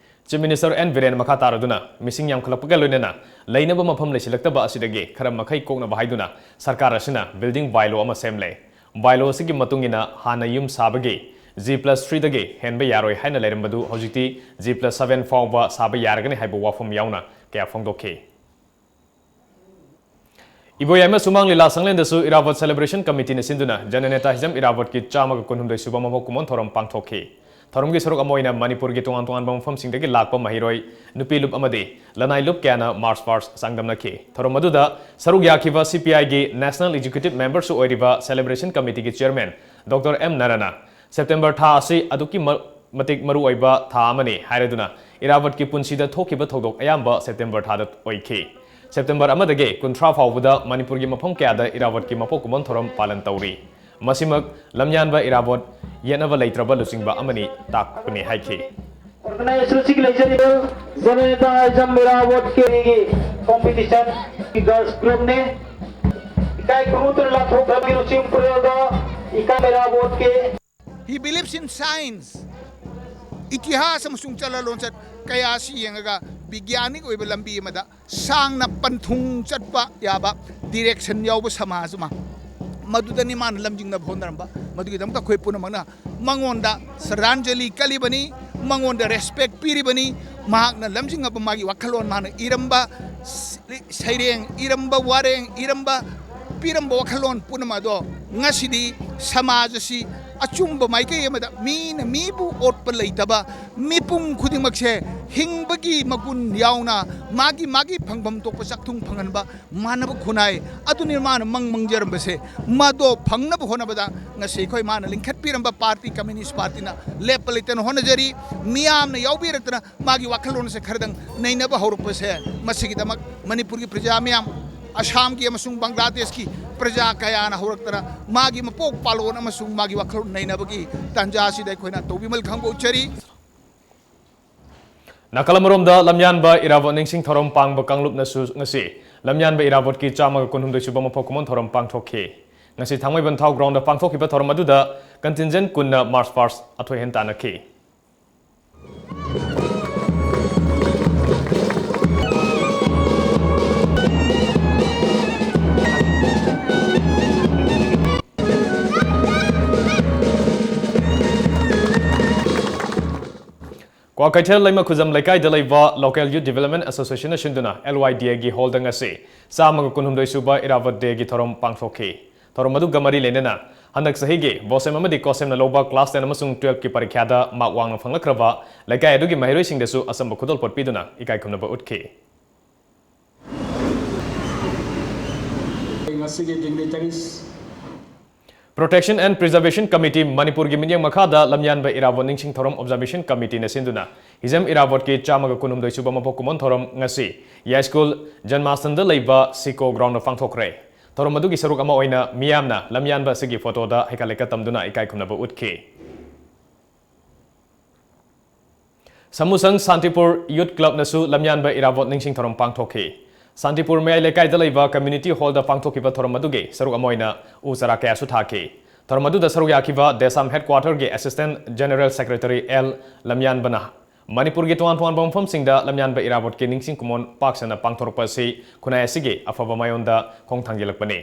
ꯆꯤꯐ ꯃꯤꯅꯤꯁꯇꯔ ꯑꯦꯟ ꯕꯤꯔꯦꯟ ꯃꯈꯥ ꯇꯥꯔꯗꯨꯅ ꯃꯤꯁꯤꯡ ꯌꯥꯝꯈꯠꯂꯛꯄꯒ ꯂꯣꯏꯅꯅ ꯂꯩꯅꯕ ꯃꯐꯝ ꯂꯩꯁꯤꯜꯂꯛꯇꯕ ꯑꯁꯤꯗꯒꯤ ꯈꯔ ꯃꯈꯩ ꯀꯣꯛꯅꯕ ꯍꯥꯏꯗꯨꯅ ꯁꯔꯀꯥꯔ ꯑꯁꯤꯅ ꯕꯤꯜꯗꯤꯡ ꯕꯥꯏꯂꯣ ꯑꯃ ꯁꯦꯝꯂꯦ꯫ ꯕꯥꯏꯂꯣ ꯑꯁꯤꯒꯤ ꯃꯇꯨꯡ ꯏꯟꯅ ꯍꯥꯟꯅ ꯌꯨꯝ ꯁꯥꯕꯒꯤ G plus three ꯗꯒꯤ ꯍꯦꯟꯕ ꯌꯥꯔꯣꯏ ꯍꯥꯏꯅ ꯂꯩꯔꯝꯕꯗꯨ ꯍꯧꯖꯤꯛꯇꯤ G plus seven ꯐꯥꯎꯕ ꯁꯥꯕ ꯌꯥꯔꯒꯅꯤ ꯍꯥꯏꯕ ꯋꯥꯐꯝ ꯌꯥꯎꯅ ꯀꯌꯥ ꯐꯣꯡꯗꯣꯛꯈꯤ꯫ ꯏꯕꯣꯌꯥꯏꯃ ꯁꯨꯃꯥꯡ ꯂꯤꯂꯥ ꯁꯪꯂꯦꯟꯗꯁꯨ ꯏꯔꯥꯕꯣꯠ ꯁꯦꯂꯦꯕ꯭ꯔꯦꯁꯟ ꯀꯃꯤꯇꯤꯅ ꯁꯤꯟꯗꯨꯅ ꯖꯅꯅꯦꯇꯥ ꯍꯤꯖꯝ ꯏꯔꯥꯕꯣꯠꯀꯤ ꯆꯥꯝꯃꯒ ꯀꯨꯟꯍꯨꯝꯗꯣꯏ ꯁꯨꯕ ꯃꯄꯣꯛ ꯀꯨꯝꯑꯣꯟ ꯊꯧꯔꯝ ꯄꯥꯡꯊꯣꯛꯈꯤ꯫ ꯊꯧꯔꯝꯒꯤ ꯁꯔꯨꯛ ꯑꯃ ꯑꯣꯏꯅ ꯃꯅꯤꯄꯨꯔꯒꯤ ꯇꯣꯉꯥꯟ ꯇꯣꯉꯥꯟꯕ ꯃꯐꯝꯁꯤꯡꯗꯒꯤ ꯂꯥꯛꯄ ꯃꯍꯩꯔꯣꯏ, ꯅꯨꯄꯤ ꯂꯨꯞ ꯑꯃꯗꯤ ꯂꯅꯥꯏ ꯂꯨꯞ ꯀꯌꯥꯅ ꯃꯥꯔꯆ ꯄꯥꯁ ꯆꯥꯡꯗꯝꯅꯈꯤ꯫ ꯊꯧꯔꯝ ꯑꯗꯨꯗ ꯁꯔꯨꯛ ꯌꯥꯈꯤꯕ C P I ꯒꯤ National Executive Member ꯁꯨ ꯑꯣꯏꯔꯤꯕ ꯁꯦꯂꯦꯕ꯭ꯔꯦꯁꯟ ꯀꯃꯤꯇꯤꯒꯤ ꯆꯤꯌꯔꯃꯦꯟ ꯗꯣꯛꯇꯔ ꯑꯦꯝ ꯅꯔꯅ ꯁꯦꯞꯇꯦꯝꯕꯔ ꯊꯥ ꯑꯁꯤ ꯑꯗꯨꯛꯀꯤ ꯃ-, ꯃꯇꯤꯛ ꯃꯔꯨꯑꯣꯏꯕ ꯊꯥ ꯑꯃꯅꯤ ꯍꯥꯏꯔꯗꯨꯅ ꯏꯔꯥꯕꯠꯀꯤ ꯄꯨꯟꯁꯤꯗ ꯊꯣꯛꯈꯤꯕ ꯊꯧꯗꯣꯛ ꯑꯌꯥꯝꯕ ꯁꯦꯞꯇꯦꯝꯕꯔ ꯊꯥꯗ ꯑꯣꯏꯈꯤ꯫ ꯁꯦꯞꯇꯦꯝꯕꯔ ꯑꯃꯗꯒꯤ ꯀꯨꯟꯊ꯭ꯔꯥ ꯐꯥꯎꯕꯗ ꯃꯅꯤꯄꯨꯔꯒꯤ ꯃꯐꯝ ꯀꯌꯥꯗ ꯏꯔꯥꯕꯠꯀꯤ ꯃꯄꯣꯛ ꯀꯨꯝꯑꯣꯟ ꯊꯧꯔꯝ ꯄꯥꯂꯟ ꯇꯧꯔꯤ꯫ ꯃꯁꯤꯃꯛ ꯂꯝꯌꯥꯟꯕ ꯏꯔꯥꯕꯣꯠ ꯌꯦꯠꯅꯕ ꯂꯩꯇ꯭ꯔꯕ ꯂꯨꯆꯤꯡꯕ ꯑꯃꯅꯤ ꯇꯥꯛꯄꯅꯤ ꯍꯥꯏꯈꯤ꯫ Organization ꯑꯁꯤꯒꯤ ꯂꯩꯖꯔꯤꯕ ꯖꯅꯅꯦꯇꯥ ꯍꯤꯖꯝ ꯏꯔꯥꯕꯣꯠ ꯀꯦꯒꯤ competition ꯒꯤ girls group ꯅꯤ꯫ ꯏꯀꯥꯏ ꯈꯨꯝꯅꯗꯨꯅ ꯂꯥꯟꯊꯣꯛꯈ꯭ꯔꯕ ꯂꯨꯆꯤꯡ ꯄꯨꯔꯦꯜꯗ ꯏꯀꯥꯏ ꯏꯔꯥꯕꯣꯠꯀꯤ He believes in science. ꯏꯇꯤꯍꯥꯁ ꯑꯃꯁꯨꯡ ꯆꯠꯅ ꯂꯣꯟꯆꯠ ꯀꯌꯥ ꯑꯁꯤ ꯌꯦꯡꯉꯒ ꯕꯤꯒ꯭ꯌꯥꯅꯤꯛ ꯑꯣꯏꯕ ꯂꯝꯕꯤ ꯑꯃꯗ ꯁꯥꯡꯅ ꯄꯟꯊꯨꯡ ꯆꯠꯄ ꯌꯥꯕ direction ꯌꯥꯎꯕ ꯁꯃꯥꯖ ꯑꯃ, ꯃꯗꯨꯗꯅꯤ ꯃꯥꯅ ꯂꯝꯖꯤꯡꯅꯕ ꯍꯣꯠꯅꯔꯝꯕ꯫ ꯃꯗꯨꯒꯤꯗꯃꯛꯇ ꯑꯩꯈꯣꯏ ꯄꯨꯝꯅꯃꯛꯅ ꯃꯉꯣꯟꯗ ꯁ꯭ꯔꯗꯥꯟꯖꯂꯤ ꯀꯜꯂꯤꯕꯅꯤ, ꯃꯉꯣꯟꯗ respect ꯄꯤꯔꯤꯕꯅꯤ꯫ ꯃꯍꯥꯛꯅ ꯂꯝꯖꯤꯡꯉꯕ ꯃꯥꯒꯤ ꯋꯥꯈꯜꯂꯣꯟ, ꯃꯥꯅ ꯏꯔꯝꯕ ꯁꯩꯔꯦꯡ, ꯏꯔꯝꯕ ꯋꯥꯔꯦꯡ, ꯏꯔꯝꯕ ꯄꯤꯔꯝꯕ ꯋꯥꯈꯜꯂꯣꯟ ꯄꯨꯝꯅꯃꯛ ꯑꯗꯣ ꯉꯁꯤꯗꯤ ꯁꯃꯥꯖ ꯑꯁꯤ ꯑꯆꯨꯝꯕ ꯃꯥꯏꯀꯩ ꯑꯃꯗ ꯃꯤꯅ ꯃꯤꯕꯨ ꯑꯣꯠꯄ ꯂꯩꯇꯕ, ꯃꯤꯄꯨꯝ ꯈꯨꯗꯤꯡꯃꯛꯁꯦ ꯍꯤꯡꯕꯒꯤ ꯃꯒꯨꯟ ꯌꯥꯎꯅ ꯃꯥꯒꯤ ꯃꯥꯒꯤ ꯐꯪꯐꯝ ꯊꯣꯛꯄ ꯆꯥꯛꯊꯨꯡ ꯐꯪꯍꯟꯕ, ꯃꯥꯟꯅꯕ ꯈꯨꯟꯅꯥꯏ ꯑꯗꯨꯅꯤ ꯃꯥꯅ ꯃꯪ ꯃꯪꯖꯔꯝꯕꯁꯦ꯫ ꯃꯗꯣ ꯐꯪꯅꯕ ꯍꯣꯠꯅꯕꯗ ꯉꯁꯤ ꯑꯩꯈꯣꯏ ꯃꯥꯅ ꯂꯤꯡꯈꯠꯄꯤꯔꯝꯕ ꯄꯥꯔꯇꯤ, ꯀꯝꯃ꯭ꯌꯨꯅꯤꯁ ꯄꯥꯔꯇꯤꯅ ꯂꯦꯞꯄ ꯂꯩꯇꯅ ꯍꯣꯠꯅꯖꯔꯤ꯫ ꯃꯤꯌꯥꯝꯅ ꯌꯥꯎꯕꯤꯔꯛꯇꯅ ꯃꯥꯒꯤ ꯋꯥꯈꯜꯂꯣꯟꯁꯦ ꯈꯔꯗꯪ ꯅꯩꯅꯕ ꯍꯧꯔꯛꯄꯁꯦ, ꯃꯁꯤꯒꯤꯗꯃꯛ ꯃꯅꯤꯄꯨꯔꯒꯤ ꯄ꯭ꯔꯖꯥ ꯃꯌꯥꯝ, ꯑꯁꯥꯝꯒꯤ ꯑꯃꯁꯨꯡ ꯕꯪꯒ꯭ꯂꯥꯗꯦꯁꯀꯤ ꯄ꯭ꯔꯖꯥ ꯀꯌꯥꯅ ꯍꯧꯔꯛꯇꯅ ꯃꯥꯒꯤ ꯃꯄꯣꯛ ꯄꯥꯜꯂꯣꯟ ꯑꯃꯁꯨꯡ ꯃꯥꯒꯤ ꯋꯥꯈꯜꯂꯣꯟ ꯅꯩꯅꯕꯒꯤ ꯇꯥꯟꯖꯥ ꯑꯁꯤꯗ ꯑꯩꯈꯣꯏꯅ ꯇꯧꯕꯤꯃꯜ ꯈꯪꯕ ꯎꯠꯆꯔꯤ꯫ ꯅꯥꯀꯜ ꯑꯃꯔꯣꯝꯗ, ꯂꯝꯌꯥꯟꯕ ꯏꯔꯥꯕꯣꯠ ꯅꯤꯡꯁꯤꯡ ꯊꯧꯔꯝ ꯄꯥꯡꯕ ꯀꯥꯡꯂꯨꯞꯅꯁꯨ ꯉꯁꯤ ꯂꯝꯌꯥꯟꯕ ꯏꯔꯥꯕꯣꯠꯀꯤ ꯆꯥꯝꯃꯒ ꯀꯨꯟꯍꯨꯝꯗꯣꯏ ꯁꯨꯕ ꯃꯄꯣꯛ ꯀꯨꯝꯑꯣꯟ ꯊꯧꯔꯝ ꯄꯥꯡꯊꯣꯛꯈꯤ꯫ ꯉꯁꯤ ꯊꯥꯡꯃꯩꯕꯟꯊꯥꯎ ꯒ꯭ꯔꯥꯎꯟꯗ ꯄꯥꯡꯊꯣꯛꯈꯤꯕ ꯊꯧꯔꯝ ꯑꯗꯨꯗ contingent ꯀꯨꯟꯅ march past ꯑꯊꯣꯏ ꯑꯍꯦꯟ ꯇꯥꯟꯅꯈꯤ꯫ ꯀ꯭ꯋꯥꯀꯩꯊꯦꯜ ꯂꯩꯃꯈꯨꯖꯝ ꯂꯩꯀꯥꯏꯗ ꯂꯩꯕ Local Youth Development Associationꯅ ꯁꯤꯟꯗꯨꯅ LYDAꯒꯤ ꯍꯣꯜꯗ ꯉꯁꯤ ꯆꯥꯝꯃꯒ ꯀꯨꯟꯍꯨꯝꯗꯣꯏ ꯁꯨꯕ ꯏꯔꯥꯕꯣꯠ ꯗꯦꯒꯤ ꯊꯧꯔꯝ ꯄꯥꯡꯊꯣꯛꯈꯤ꯫ ꯊꯧꯔꯝ ꯑꯗꯨꯒ ꯃꯔꯤ ꯂꯩꯅꯅ ꯍꯟꯗꯛ ꯆꯍꯤꯒꯤ BOSEM ꯑꯃꯗꯤ COSEMꯅ ꯂꯧꯕ class ten ꯑꯃꯁꯨꯡ twelveꯀꯤ ꯄꯔꯤꯈ꯭ꯌꯥꯗ mark ꯋꯥꯡꯅ ꯐꯪꯂꯛꯈ꯭ꯔꯕ ꯂꯩꯀꯥꯏ ꯑꯗꯨꯒꯤ ꯃꯍꯩꯔꯣꯏꯁꯤꯡꯗꯁꯨ ꯑꯆꯝꯕ ꯈꯨꯗꯣꯜꯄꯣꯠ ꯄꯤꯗꯨꯅ ꯏꯀꯥꯏ ꯈꯨꯝꯅꯕ ꯎꯠꯈꯤ꯫ ꯉꯁꯤꯒꯤ dignitaries Protection and Preservation Committee ꯃꯅꯤꯄꯨꯔꯒꯤ ꯃꯤꯠꯌꯦꯡ ꯃꯈꯥꯗ ꯂꯝꯌꯥꯟꯕ ꯏꯔꯥꯕꯣꯠ ꯅꯤꯡꯁꯤꯡ ꯊꯧꯔꯝ Observation Committeeꯅ ꯁꯤꯟꯗꯨꯅ ꯍꯤꯖꯝ ꯏꯔꯥꯕꯣꯠꯀꯤ ꯆꯥꯝꯃꯒ ꯀꯨꯟꯍꯨꯝꯗꯣꯏ ꯁꯨꯕ ꯃꯄꯣꯛ ꯀꯨꯝꯑꯣꯟ ꯊꯧꯔꯝ ꯉꯁꯤ ꯌꯥꯏꯁ꯭ꯀꯨꯜ ꯖꯟꯃꯥꯁꯇꯟꯗ ꯂꯩꯕ ꯁꯤꯀꯣ ꯒ꯭ꯔꯥꯎꯟꯗ ꯄꯥꯡꯊꯣꯛꯈ꯭ꯔꯦ꯫ ꯊꯧꯔꯝ ꯑꯗꯨꯒꯤ ꯁꯔꯨꯛ ꯑꯃ ꯑꯣꯏꯅ ꯃꯤꯌꯥꯝꯅ ꯂꯝꯌꯥꯟꯕ ꯑꯁꯤꯒꯤ ꯐꯣꯇꯣꯗ ꯍꯩꯀꯠ ꯂꯩꯀꯠ ꯇꯝꯗꯨꯅ ꯏꯀꯥꯏ ꯈꯨꯝꯅꯕ ꯎꯠꯈꯤ꯫ ꯁꯃꯨꯁꯪ ꯁꯥꯟꯇꯤꯄꯨꯔ ꯌꯨꯊ ꯀ꯭ꯂꯕꯅꯁꯨ ꯂꯝꯌꯥꯟꯕ ꯏꯔꯥꯕꯣꯠ ꯅꯤꯡꯁꯤꯡ ꯊꯧꯔꯝ ꯄꯥꯡꯊꯣꯛꯈꯤ꯫ ꯁꯥꯟꯇꯤꯄꯨꯔ ꯃꯌꯥꯏ ꯂꯩꯀꯥꯏꯗ ꯂꯩꯕ ꯀꯝꯃ꯭ꯌꯨꯅꯤꯇꯤ ꯍꯣꯜꯗ ꯄꯥꯡꯊꯣꯛꯈꯤꯕ ꯊꯧꯔꯝ ꯑꯗꯨꯒꯤ ꯁꯔꯨꯛ ꯑꯃ ꯑꯣꯏꯅ ꯎ ꯆꯥꯔꯥ ꯀꯌꯥꯁꯨ ꯊꯥꯈꯤ꯫ ꯊꯧꯔꯝ ꯑꯗꯨꯗ ꯁꯔꯨꯛ ꯌꯥꯈꯤꯕ ꯗꯦꯁꯥꯝ ꯍꯦꯗꯀ꯭ꯋꯥꯇꯔꯒꯤ ꯑꯦꯁꯤꯁꯇꯦꯟꯠ ꯖꯦꯅꯔꯦꯜ ꯁꯦꯀ꯭ꯔꯦꯇꯔꯤ ꯑꯦꯜ ꯂꯝꯌꯥꯟꯕꯅ ꯃꯅꯤꯄꯨꯔꯒꯤ ꯇꯣꯉꯥꯟ ꯇꯣꯉꯥꯟꯕ ꯃꯐꯝꯁꯤꯡꯗ ꯂꯝꯌꯥꯟꯕ ꯏꯔꯥꯕꯣꯠꯀꯤ ꯅꯤꯡꯁꯤꯡ ꯀꯨꯝꯑꯣꯟ ꯄꯥꯛ ꯁꯟꯅ ꯄꯥꯡꯊꯣꯔꯛꯄ ꯑꯁꯤ ꯈꯨꯟꯅꯥꯏ ꯑꯁꯤꯒꯤ ꯑꯐꯕ ꯃꯥꯏꯑꯣꯟꯗ ꯈꯣꯡ ꯊꯥꯡꯖꯤꯜꯂꯛꯄꯅꯤ꯫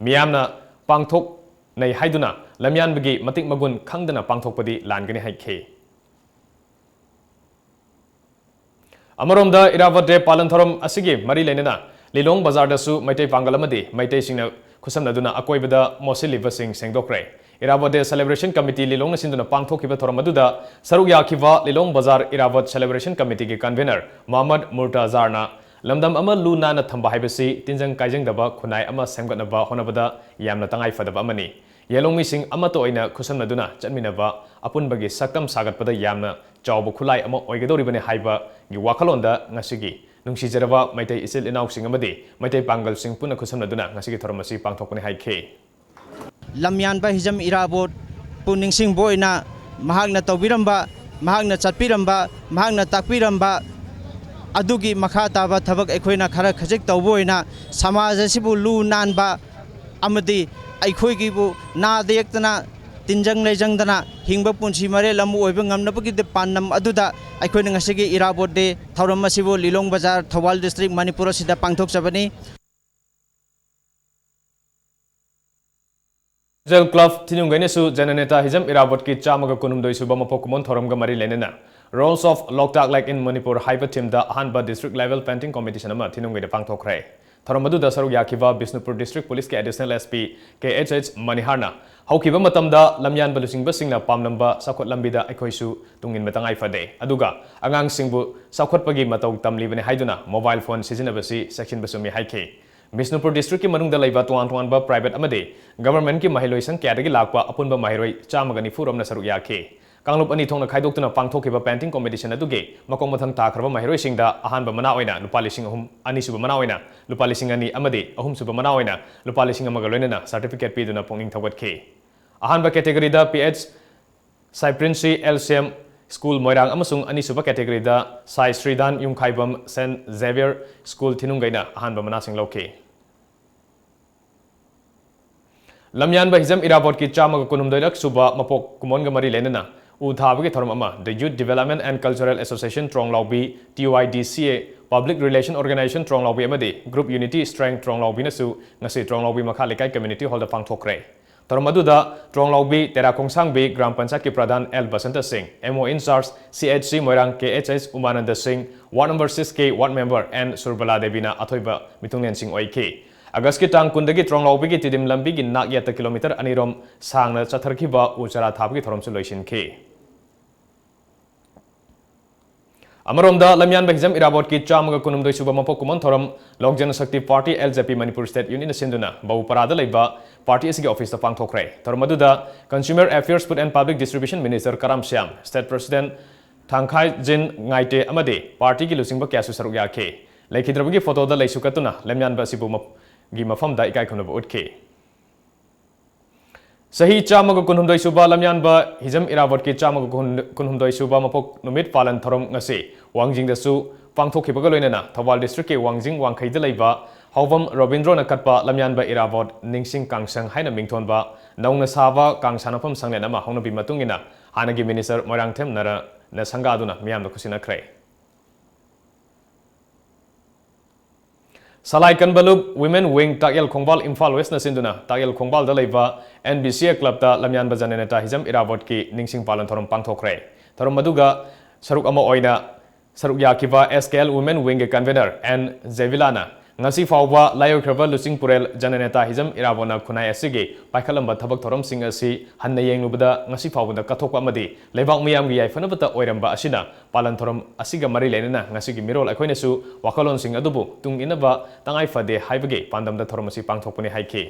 ꯃꯤꯌꯥꯝꯅ ꯄꯥꯡꯊꯣꯛꯅꯩ ꯍꯥꯏꯗꯨꯅ ꯂꯝꯌꯥꯟꯕꯒꯤ ꯃꯇꯤꯛ ꯃꯒꯨꯟ ꯈꯪꯗꯅ ꯄꯥꯡꯊꯣꯛꯄꯗꯤ ꯂꯥꯟꯒꯅꯤ ꯍꯥꯏꯈꯤ꯫ ꯑꯃꯔꯣꯝꯗ ꯏꯔꯥꯕꯣꯠ ꯗꯦ ꯄꯥꯂꯟ ꯊꯧꯔꯝ ꯑꯁꯤꯒꯤ ꯃꯔꯤ ꯂꯩꯅꯅ ꯂꯤꯂꯣꯡ ꯕꯖꯥꯔꯗꯁꯨ ꯃꯩꯇꯩ ꯄꯥꯡꯒꯜ ꯑꯃꯗꯤ ꯃꯩꯇꯩꯁꯤꯡꯅ ꯈꯨꯠꯁꯝꯅꯗꯨꯅ ꯑꯀꯣꯏꯕꯗ ꯃꯣꯠꯁꯤꯜꯂꯤꯕꯁꯤꯡ ꯁꯦꯡꯗꯣꯛꯈ꯭ꯔꯦ꯫ Irabot Day Celebration Committee ꯂꯤꯂꯣꯡꯅ ꯁꯤꯟꯗꯨꯅ ꯄꯥꯡꯊꯣꯛꯈꯤꯕ ꯊꯧꯔꯝ ꯑꯗꯨꯗ ꯁꯔꯨꯛ ꯌꯥꯈꯤꯕ ꯂꯤꯂꯣꯡ ꯕꯖꯥꯔ ꯏꯔꯥꯕꯣꯠ Celebration Committeeꯒꯤ convener ꯃꯍꯃꯗ ꯃꯨꯔꯇꯖꯥꯔꯅ ꯂꯝꯗꯝ ꯑꯃ ꯂꯨ ꯅꯥꯟꯅ ꯊꯝꯕ ꯍꯥꯏꯕꯁꯤ ꯇꯤꯟꯖꯪ ꯀꯥꯏꯖꯪꯗꯕ ꯈꯨꯟꯅꯥꯏ ꯑꯃ ꯁꯦꯝꯒꯠꯅꯕ ꯍꯣꯠꯅꯕꯗ ꯌꯥꯝꯅ ꯇꯉꯥꯏ ꯐꯗꯕ ꯑꯃꯅꯤ꯫ ꯌꯦꯂꯣꯡꯃꯤꯁꯤꯡ ꯑꯃꯠꯇ ꯑꯣꯏꯅ ꯈꯨꯠꯁꯝꯅꯗꯨꯅ ꯆꯠꯃꯤꯟꯅꯕ ꯑꯄꯨꯟꯕꯒꯤ ꯁꯛꯇꯝ ꯁꯥꯒꯠꯄꯗ ꯌꯥꯝꯅ ꯆꯥꯎꯕ ꯈꯨꯠꯂꯥꯏ ꯑꯃ ꯑꯣꯏꯒꯗꯧꯔꯤꯕꯅꯤ ꯍꯥꯏꯕꯒꯤ ꯋꯥꯈꯜꯂꯣꯟꯗ ꯉꯁꯤꯒꯤ ꯅꯨꯡꯁꯤꯖꯔꯕ ꯃꯩꯇꯩ ꯏꯆꯤꯜ ꯏꯅꯥꯎꯁꯤꯡ ꯑꯃꯗꯤ ꯃꯩꯇꯩ ꯄꯥꯡꯒꯜꯁꯤꯡ ꯄꯨꯟꯅ ꯈꯨꯠꯁꯝꯅꯗꯨꯅ ꯉꯁꯤꯒꯤ ꯊꯧꯔꯝ ꯑꯁꯤ ꯄꯥꯡꯊꯣꯛꯄꯅꯤ ꯍꯥꯏꯈꯤ꯫ ꯂꯝꯌꯥꯟꯕ ꯍꯤꯖꯝ ꯏꯔꯥꯕꯣꯠꯄꯨ ꯅꯤꯡꯁꯤꯡꯕ ꯑꯣꯏꯅ ꯃꯍꯥꯛꯅ ꯇꯧꯕꯤꯔꯝꯕ, ꯃꯍꯥꯛꯅ ꯆꯠꯄꯤꯔꯝꯕ, ꯃꯍꯥꯛꯅ ꯇꯥꯛꯄꯤꯔꯝꯕ ꯑꯗꯨꯒꯤ ꯃꯈꯥ ꯇꯥꯕ ꯊꯕꯛ ꯑꯩꯈꯣꯏꯅ ꯈꯔ ꯈꯖꯤꯛ ꯇꯧꯕ ꯑꯣꯏꯅ ꯁꯃꯥꯖ ꯑꯁꯤꯕꯨ ꯂꯨ ꯅꯥꯟꯕ ꯑꯃꯗꯤ ꯑꯩꯈꯣꯏꯒꯤꯕꯨ ꯅꯥꯗ ꯌꯦꯛꯇꯅ ꯇꯤꯟꯖꯪ ꯂꯩꯖꯪꯗꯅ ꯍꯤꯡꯕ ꯄꯨꯟꯁꯤ ꯃꯔꯦꯜ ꯑꯃ ꯑꯣꯏꯕ ꯉꯝꯅꯕꯒꯤ ꯄꯥꯟꯗꯝ ꯑꯗꯨꯗ ꯑꯩꯈꯣꯏꯅ ꯉꯁꯤꯒꯤ ꯏꯔꯥꯕꯣꯠ ꯗꯦ ꯊꯧꯔꯝ ꯑꯁꯤꯕꯨ ꯂꯤꯂꯣꯡ ꯕꯖꯥꯔ, ꯊꯧꯕꯥꯜ ꯗꯤꯁꯇ꯭ꯔꯤꯛ, ꯃꯅꯤꯄꯨꯔ ꯑꯁꯤꯗ ꯄꯥꯡꯊꯣꯛꯆꯕꯅꯤ꯫ Social Club ꯊꯤꯅꯨꯡꯒꯩꯅꯁꯨ ꯖꯅꯅꯦꯇꯥ ꯍꯤꯖꯝ ꯏꯔꯥꯕꯣꯠꯀꯤ ꯆꯥꯝꯃꯒ ꯀꯨꯟꯍꯨꯝꯗꯣꯏ ꯁꯨꯕ ꯃꯄꯣꯛ ꯀꯨꯝꯑꯣꯟ ꯊꯧꯔꯝꯒ ꯃꯔꯤ ꯂꯩꯅꯅ Roles of Loktak Lake in Manipur ꯍꯥꯏꯕ themeꯗ ꯑꯍꯥꯟꯕ district level painting competition ꯑꯃ ꯊꯤꯅꯨꯡꯒꯩꯗ ꯄꯥꯡꯊꯣꯛꯈ꯭ꯔꯦ꯫ ꯊꯧꯔꯝ ꯑꯗꯨꯗ ꯁꯔꯨꯛ ꯌꯥꯈꯤꯕ ꯕꯤꯁꯅꯨꯄꯨꯔ district policeꯀꯤ additional SP ꯀꯦ ꯑꯩꯆ ꯑꯩꯆ ꯃꯅꯤꯍꯥꯔꯅ ꯍꯧꯈꯤꯕ ꯃꯇꯝꯗ ꯂꯝꯌꯥꯟꯕ ꯂꯨꯆꯤꯡꯕꯁꯤꯡꯅ ꯄꯥꯝꯂꯝꯕ ꯆꯥꯎꯈꯠ ꯂꯝꯕꯤꯗ ꯑꯩꯈꯣꯏꯁꯨ ꯇꯨꯡ ꯏꯟꯕ ꯇꯉꯥꯏ ꯐꯗꯦ, ꯑꯗꯨꯒ ꯑꯉꯥꯡꯁꯤꯡꯕꯨ ꯆꯥꯎꯈꯠꯄꯒꯤ ꯃꯇꯧ ꯇꯝꯂꯤꯕꯅꯤ ꯍꯥꯏꯗꯨꯅ mobile phone ꯁꯤꯖꯤꯟꯅꯕꯁꯤ ꯆꯦꯛꯁꯤꯟꯕ ꯆꯨꯝꯃꯤ ꯍꯥꯏꯈꯤ꯫ ꯕꯤꯁꯅꯨꯄꯨꯔ districtꯀꯤ ꯃꯅꯨꯡꯗ ꯂꯩꯕ ꯇꯣꯉꯥꯟ ꯇꯣꯉꯥꯟꯕ private ꯑꯃꯗꯤ governmentꯀꯤ ꯃꯍꯩꯂꯣꯏꯁꯪ ꯀꯌꯥꯗꯒꯤ ꯂꯥꯛꯄ ꯑꯄꯨꯟꯕ ꯃꯍꯩꯔꯣꯏ ꯆꯥꯝꯃꯒ ꯅꯤꯐꯨ ꯔꯣꯝꯅ ꯁꯔꯨꯛ ꯌꯥꯈꯤ꯫ ꯀꯥꯡꯂꯨꯞ ꯑꯅꯤ ꯊꯣꯛꯅ ꯈꯥꯏꯗꯣꯛꯇꯨꯅ ꯄꯥꯡꯊꯣꯛꯈꯤꯕ painting competition ꯑꯗꯨꯒꯤ ꯃꯈꯣꯡ ꯃꯊꯪ ꯇꯥꯈ꯭ꯔꯕ ꯃꯍꯩꯔꯣꯏꯁꯤꯡꯗ ꯑꯍꯥꯟꯕ ꯃꯅꯥ ꯑꯣꯏꯅ ꯂꯨꯄꯥ ꯂꯤꯁꯤꯡ ꯑꯍꯨꯝ, ꯑꯅꯤꯁꯨꯕ ꯃꯅꯥ ꯑꯣꯏꯅ ꯂꯨꯄꯥ ꯂꯤꯁꯤꯡ ꯑꯅꯤ ꯑꯃꯗꯤ ꯑꯍꯨꯝꯁꯨꯕ ꯃꯅꯥ ꯑꯣꯏꯅ ꯂꯨꯄꯥ ꯂꯤꯁꯤꯡ ꯑꯃꯒ ꯂꯣꯏꯅꯅ certificate ꯄꯤꯗꯨꯅ ꯄꯨꯛꯅꯤꯡ ꯊꯧꯒꯠꯈꯤ꯫ ꯑꯍꯥꯟꯕ categoryꯗ ꯄꯤ ꯑꯩꯆ ꯁꯥꯏꯄ꯭ꯔꯤꯟꯁꯤ L C M school Moirang ꯑꯃꯁꯨꯡ ꯑꯅꯤꯁꯨꯕ categoryꯗ ꯁꯥꯏ ꯁ꯭ꯔꯤꯗꯥꯟ ꯌꯨꯝꯈꯥꯏꯕꯝ ꯁꯦꯟꯠ ꯖꯦꯕꯤꯌꯔ ꯁ꯭ꯀꯨꯜ ꯊꯤꯅꯨꯡꯒꯩꯅ ꯑꯍꯥꯟꯕ ꯃꯅꯥꯁꯤꯡ ꯂꯧꯈꯤ꯫ ꯂꯝꯌꯥꯟꯕ ꯍꯤꯖꯝ ꯏꯔꯥꯕꯣꯠꯀꯤ ꯆꯥꯝꯃꯒ ꯀꯨꯟꯍꯨꯝꯗꯣꯏꯔꯛ ꯁꯨꯕ ꯃꯄꯣꯛ ꯀꯨꯝꯑꯣꯟꯒ ꯃꯔꯤ ꯂꯩꯅꯅ ꯎ ꯊꯥꯕꯒꯤ ꯊꯧꯔꯝ ꯑꯃ The Youth Development and Cultural Association ꯇ꯭ꯔꯣꯡꯂꯥꯎꯕꯤ, T Y D C A, Public Relation Organization ꯇ꯭ꯔꯣꯡꯂꯥꯎꯕꯤ ꯑꯃꯗꯤ Group Unity Strength ꯇ꯭ꯔꯣꯡꯂꯥꯎꯕꯤꯅꯁꯨ ꯉꯁꯤ ꯇ꯭ꯔꯣꯡꯂꯥꯎꯕꯤ ꯃꯈꯥ ꯂꯩꯀꯥꯏ community hallꯗ ꯄꯥꯡꯊꯣꯛꯈ꯭ꯔꯦ꯫ ꯊꯧꯔꯝ ꯑꯗꯨꯗ ꯇ꯭ꯔꯣꯡꯂꯥꯎꯕꯤ ꯇꯦꯔꯥ ꯈꯣꯡꯁꯥꯡꯕꯤ ꯒ꯭ꯔꯥꯝ ꯄꯟꯆꯥꯌꯠꯀꯤ ꯄ꯭ꯔꯙꯥꯟ ꯑꯦꯜ ꯕꯁꯟꯇ ꯁꯤꯡ, M O in charge, C H C Moirang K H H ꯎꯃꯥꯅꯟꯗ ꯁꯤꯡ, ward number six ꯀꯤ ward member N ꯁꯨꯔꯕꯂꯥ ꯗꯦꯕꯤꯅ ꯑꯊꯣꯏꯕ ꯃꯤꯊꯨꯡꯂꯦꯟꯁꯤꯡ ꯑꯣꯏꯈꯤ꯫ ꯑꯥꯒꯁꯀꯤ ꯇꯥꯡ ꯀꯨꯟꯗꯒꯤ ꯇ꯭ꯔꯣꯡꯂꯥꯎꯕꯤꯒꯤ ꯇꯤꯗꯤꯝ ꯂꯝꯕꯤꯒꯤ ꯅꯥꯛ ꯌꯦꯠꯇ ꯀꯤꯂꯣꯃꯤꯇꯔ ꯑꯅꯤ ꯔꯣꯝ ꯁꯥꯡꯅ ꯆꯠꯊꯔꯛꯈꯤꯕ ꯎ ꯆꯥꯔꯥ ꯊꯥꯕꯒꯤ ꯊꯧꯔꯝꯁꯨ ꯂꯣꯏꯁꯤꯟꯈꯤ꯫ ꯑꯃꯔꯣꯝꯗ, ꯂꯝꯌꯥꯟꯕ ꯍꯤꯖꯝ ꯏꯔꯥꯕꯣꯠꯀꯤ ꯆꯥꯝꯃꯒ ꯀꯨꯟꯍꯨꯝꯗꯣꯏ ꯁꯨꯕ ꯃꯄꯣꯛ ꯀꯨꯝꯑꯣꯟ ꯊꯧꯔꯝ Lok Janshakti party, L J P, Manipur state ꯌꯨꯅꯤꯠꯅ ꯁꯤꯟꯗꯨꯅ ꯕꯧꯄꯥꯔꯥꯗ ꯂꯩꯕ ꯄꯥꯔꯇꯤ ꯑꯁꯤꯒꯤ ꯑꯣꯐꯤꯁꯇ ꯄꯥꯡꯊꯣꯛꯈ꯭ꯔꯦ꯫ ꯊꯧꯔꯝ ꯑꯗꯨꯗ Consumer Affairs, Food and Public Distribution Minister Karam Shyam, state president Thangkhaijin Ngaite ꯑꯃꯗꯤ ꯄꯥꯔꯇꯤꯒꯤ ꯂꯨꯆꯤꯡꯕ ꯀꯌꯥꯁꯨ ꯁꯔꯨꯛ ꯌꯥꯈꯤ꯫ ꯂꯩꯈꯤꯗ꯭ꯔꯕꯒꯤ ꯐꯣꯇꯣꯗ ꯂꯩꯁꯨ ꯀꯠꯇꯨꯅ ꯂꯝꯌꯥꯟꯕ ꯑꯁꯤꯕꯨ ꯃꯞ-, ꯒꯤ ꯃꯐꯝꯗ ꯏꯀꯥꯏ ꯈꯨꯝꯅꯕ ꯎꯠꯈꯤ꯫ ꯆꯍꯤ ꯆꯥꯝꯃꯒ ꯀꯨꯟꯍꯨꯝꯗꯣꯏ ꯁꯨꯕ ꯂꯝꯌꯥꯟꯕ ꯍꯤꯖꯝ ꯏꯔꯥꯕꯣꯠꯀꯤ ꯆꯥꯝꯃꯒ ꯀꯨꯟꯍꯨꯝꯗꯣꯏ ꯁꯨꯕ ꯃꯄꯣꯛ ꯅꯨꯃꯤꯠ ꯄꯥꯂꯟ ꯊꯧꯔꯝ ꯉꯁꯤ ꯋꯥꯡꯖꯤꯡꯗꯁꯨ ꯄꯥꯡꯊꯣꯛꯈꯤꯕꯒ ꯂꯣꯏꯅꯅ ꯊꯧꯕꯥꯜ ꯗꯤꯁꯇ꯭ꯔꯤꯛꯀꯤ ꯋꯥꯡꯖꯤꯡ ꯋꯥꯡꯈꯩꯗ ꯂꯩꯕ ꯍꯥꯎꯕꯝ ꯔꯣꯕꯤꯟꯗ꯭ꯔꯣꯅ ꯀꯠꯄ ꯂꯝꯌꯥꯟꯕ ꯏꯔꯥꯕꯣꯠ ꯅꯤꯡꯁꯤꯡ ꯀꯥꯡꯁꯪ ꯍꯥꯏꯅ ꯃꯤꯡꯊꯣꯟꯕ ꯅꯧꯅ ꯁꯥꯕ ꯀꯥꯡ ꯁꯥꯟꯅꯐꯝ ꯁꯪꯂꯦꯟ ꯑꯃ ꯍꯧꯅꯕꯤ ꯃꯇꯨꯡ ꯏꯟꯅ ꯍꯥꯟꯅꯒꯤ ꯃꯤꯅꯤꯁꯇꯔ ꯃꯣꯏꯔꯥꯡꯊꯦꯝ ꯅꯔꯥꯅ ꯁꯪꯒꯥꯗꯨꯅ ꯃꯤꯌꯥꯝꯗ ꯈꯨꯠꯁꯤꯟꯅꯈ꯭ꯔꯦ꯫ ꯁꯂꯥꯏ ꯀꯟꯕ ꯂꯨꯞ Women Wing ꯇꯥꯛꯌꯦꯜ ꯈꯣꯡꯕꯥꯜ ꯏꯝꯐꯥꯜ ꯋꯦꯁꯅ ꯁꯤꯟꯗꯨꯅ ꯇꯥꯛꯌꯦꯜ ꯈꯣꯡꯕꯥꯜꯗ ꯂꯩꯕ N B C A ꯀ꯭ꯂꯕꯇ ꯂꯝꯌꯥꯟꯕ ꯖꯅꯅꯦꯇꯥ ꯍꯤꯖꯝ ꯏꯔꯥꯕꯣꯠꯀꯤ ꯅꯤꯡꯁꯤꯡ ꯄꯥꯂꯟ ꯊꯧꯔꯝ ꯄꯥꯡꯊꯣꯛꯈ꯭ꯔꯦ꯫ ꯊꯧꯔꯝ ꯑꯗꯨꯒ ꯁꯔꯨꯛ ꯑꯃ ꯑꯣꯏꯅ ꯁꯔꯨꯛ ꯌꯥꯈꯤꯕ S K L Women Wingꯒꯤ convener N ꯖꯦꯕꯤꯂꯥꯅ ꯉꯁꯤ ꯐꯥꯎꯕ ꯂꯥꯏꯑꯣꯏꯈ꯭ꯔꯕ ꯂꯨꯆꯤꯡ ꯄꯨꯔꯦꯜ ꯖꯅꯅꯦꯇꯥ ꯍꯤꯖꯝ ꯏꯔꯥꯕꯣꯠꯅ ꯈꯨꯟꯅꯥꯏ ꯑꯁꯤꯒꯤ ꯄꯥꯏꯈꯠꯂꯝꯕ ꯊꯕꯛ ꯊꯧꯔꯝꯁꯤꯡ ꯑꯁꯤ ꯍꯟꯅ ꯌꯦꯡꯂꯨꯕꯗ ꯉꯁꯤ ꯐꯥꯎꯕꯗ ꯀꯠꯊꯣꯛꯄ ꯑꯃꯗꯤ ꯂꯩꯕꯥꯛ ꯃꯤꯌꯥꯝꯒꯤ ꯌꯥꯏꯐꯅꯕꯇ ꯑꯣꯏꯔꯝꯕ ꯑꯁꯤꯅ ꯄꯥꯂꯟ ꯊꯧꯔꯝ ꯑꯁꯤꯒ ꯃꯔꯤ ꯂꯩꯅꯅ ꯉꯁꯤꯒꯤ ꯃꯤꯔꯣꯜ ꯑꯩꯈꯣꯏꯅꯁꯨ ꯋꯥꯈꯜꯂꯣꯟꯁꯤꯡ ꯑꯗꯨꯕꯨ ꯇꯨꯡ ꯏꯟꯅꯕ ꯇꯉꯥꯏ ꯐꯗꯦ ꯍꯥꯏꯕꯒꯤ ꯄꯥꯟꯗꯝꯗ ꯊꯧꯔꯝ ꯑꯁꯤ ꯄꯥꯡꯊꯣꯛꯄꯅꯤ ꯍꯥꯏꯈꯤ꯫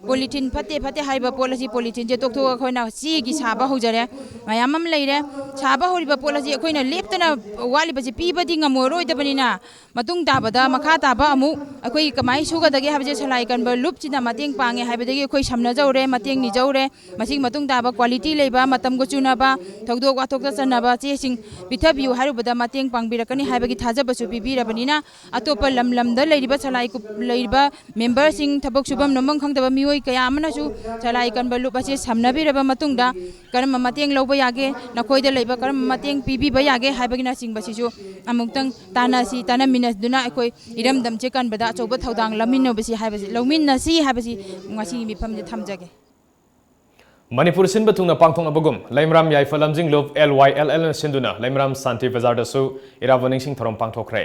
ꯄꯣꯂꯤꯊꯤꯟ ꯐꯠꯇꯦ, ꯐꯠꯇꯦ ꯍꯥꯏꯔꯤꯕ ꯄꯣꯠ ꯑꯁꯤ, ꯄꯣꯂꯤꯊꯤꯟꯁꯦ ꯇꯣꯛꯊꯣꯛꯑꯒ ꯑꯩꯈꯣꯏꯅ ꯆꯦꯒꯤ ꯁꯥꯕ ꯍꯧꯖꯔꯦ꯫ ꯃꯌꯥꯝ ꯑꯃ ꯂꯩꯔꯦ꯫ ꯁꯥꯕ ꯍꯧꯔꯤꯕ ꯄꯣꯠ ꯑꯁꯤ ꯑꯩꯈꯣꯏꯅ ꯂꯦꯞꯇꯅ ꯋꯥꯠꯂꯤꯕꯁꯤ ꯄꯤꯕꯗꯤ ꯉꯝꯃꯔꯣꯏꯗꯕꯅꯤꯅ, ꯃꯇꯨꯡ ꯇꯥꯕꯗ, ꯃꯈꯥ ꯇꯥꯕ ꯑꯃꯨꯛ ꯑꯩꯈꯣꯏ ꯀꯃꯥꯏꯅ ꯁꯨꯒꯗꯒꯦ ꯍꯥꯏꯕꯁꯦ ꯁꯂꯥꯏ ꯀꯟꯕ ꯂꯨꯞꯁꯤꯅ ꯃꯇꯦꯡ ꯄꯥꯡꯉꯦ ꯍꯥꯏꯕꯗꯒꯤ ꯑꯩꯈꯣꯏ ꯁꯝꯅꯖꯧꯔꯦ, ꯃꯇꯦꯡ ꯅꯤꯖꯧꯔꯦ꯫ ꯃꯁꯤꯒꯤ ꯃꯇꯨꯡ ꯇꯥꯕ quality ꯂꯩꯕ, ꯃꯇꯝꯒ ꯆꯨꯅꯕ, ꯊꯧꯗꯣꯛ ꯋꯥꯊꯣꯛꯇ ꯆꯟꯅꯕ ꯆꯦꯁꯤꯡ ꯄꯤꯊꯕꯤꯌꯨ ꯍꯥꯏꯔꯨꯕꯗ ꯃꯇꯦꯡ ꯄꯥꯡꯕꯤꯔꯛꯀꯅꯤ ꯍꯥꯏꯕꯒꯤ ꯊꯥꯖꯕꯁꯨ ꯄꯤꯕꯤꯔꯕꯅꯤꯅ, ꯑꯇꯣꯞꯄ ꯂꯝ ꯂꯝꯗ ꯂꯩꯔꯤꯕ ꯁꯂꯥꯏ ꯀꯨꯞ-, ꯂꯩꯔꯤꯕ memberꯁꯤꯡ, ꯊꯕꯛ ꯁꯨꯐꯝ ꯅꯣꯝꯐꯝ ꯈꯪꯗꯕ ꯃꯤꯑꯣꯏ ꯀꯌꯥ ꯑꯃꯅꯁꯨ ꯁꯂꯥꯏ ꯀꯟꯕ ꯂꯨꯞ ꯑꯁꯤ ꯁꯝꯅꯕꯤꯔꯕ ꯃꯇꯨꯡꯗ, ꯀꯔꯝꯕ ꯃꯇꯦꯡ ꯂꯧꯕ ꯌꯥꯒꯦ, ꯅꯈꯣꯏꯗ ꯂꯩꯕ ꯀꯔꯝꯕ ꯃꯇꯦꯡ ꯄꯤꯕꯤꯕ ꯌꯥꯒꯦ ꯍꯥꯏꯕꯒꯤꯅꯆꯤꯡꯕꯁꯤꯁꯨ ꯑꯃꯨꯛꯇꯪ ꯇꯥꯟꯅꯁꯤ, ꯇꯥꯟꯅꯃꯤꯟꯅꯗꯨꯅ ꯑꯩꯈꯣꯏ ꯏꯔꯝꯗꯝꯁꯦ ꯀꯟꯕꯗ ꯑꯆꯧꯕ ꯊꯧꯗꯥꯡ ꯂꯧꯃꯤꯟꯅꯕꯁꯤ ꯍꯥꯏꯕꯁꯤ, ꯂꯧꯃꯤꯟꯅꯁꯤ ꯍꯥꯏꯕꯁꯤ ꯉꯁꯤꯒꯤ ꯃꯤꯐꯝꯁꯦ ꯊꯝꯖꯒꯦ꯫ ꯃꯅꯤꯄꯨꯔ ꯁꯤꯟꯕ ꯊꯨꯡꯅ ꯄꯥꯡꯊꯣꯛꯅꯕꯒꯨꯝ ꯂꯩꯃꯔꯥꯝ ꯌꯥꯏꯐ ꯂꯝꯖꯤꯡ ꯂꯨꯞ L Y L Lꯅ ꯁꯤꯟꯗꯨꯅ ꯂꯩꯃꯔꯥꯝ ꯁꯥꯟꯇꯤ ꯕꯖꯥꯔꯗꯁꯨ ꯏꯔꯥꯕꯣꯠ ꯅꯤꯡꯁꯤꯡ ꯊꯧꯔꯝ ꯄꯥꯡꯊꯣꯛꯈ꯭ꯔꯦ꯫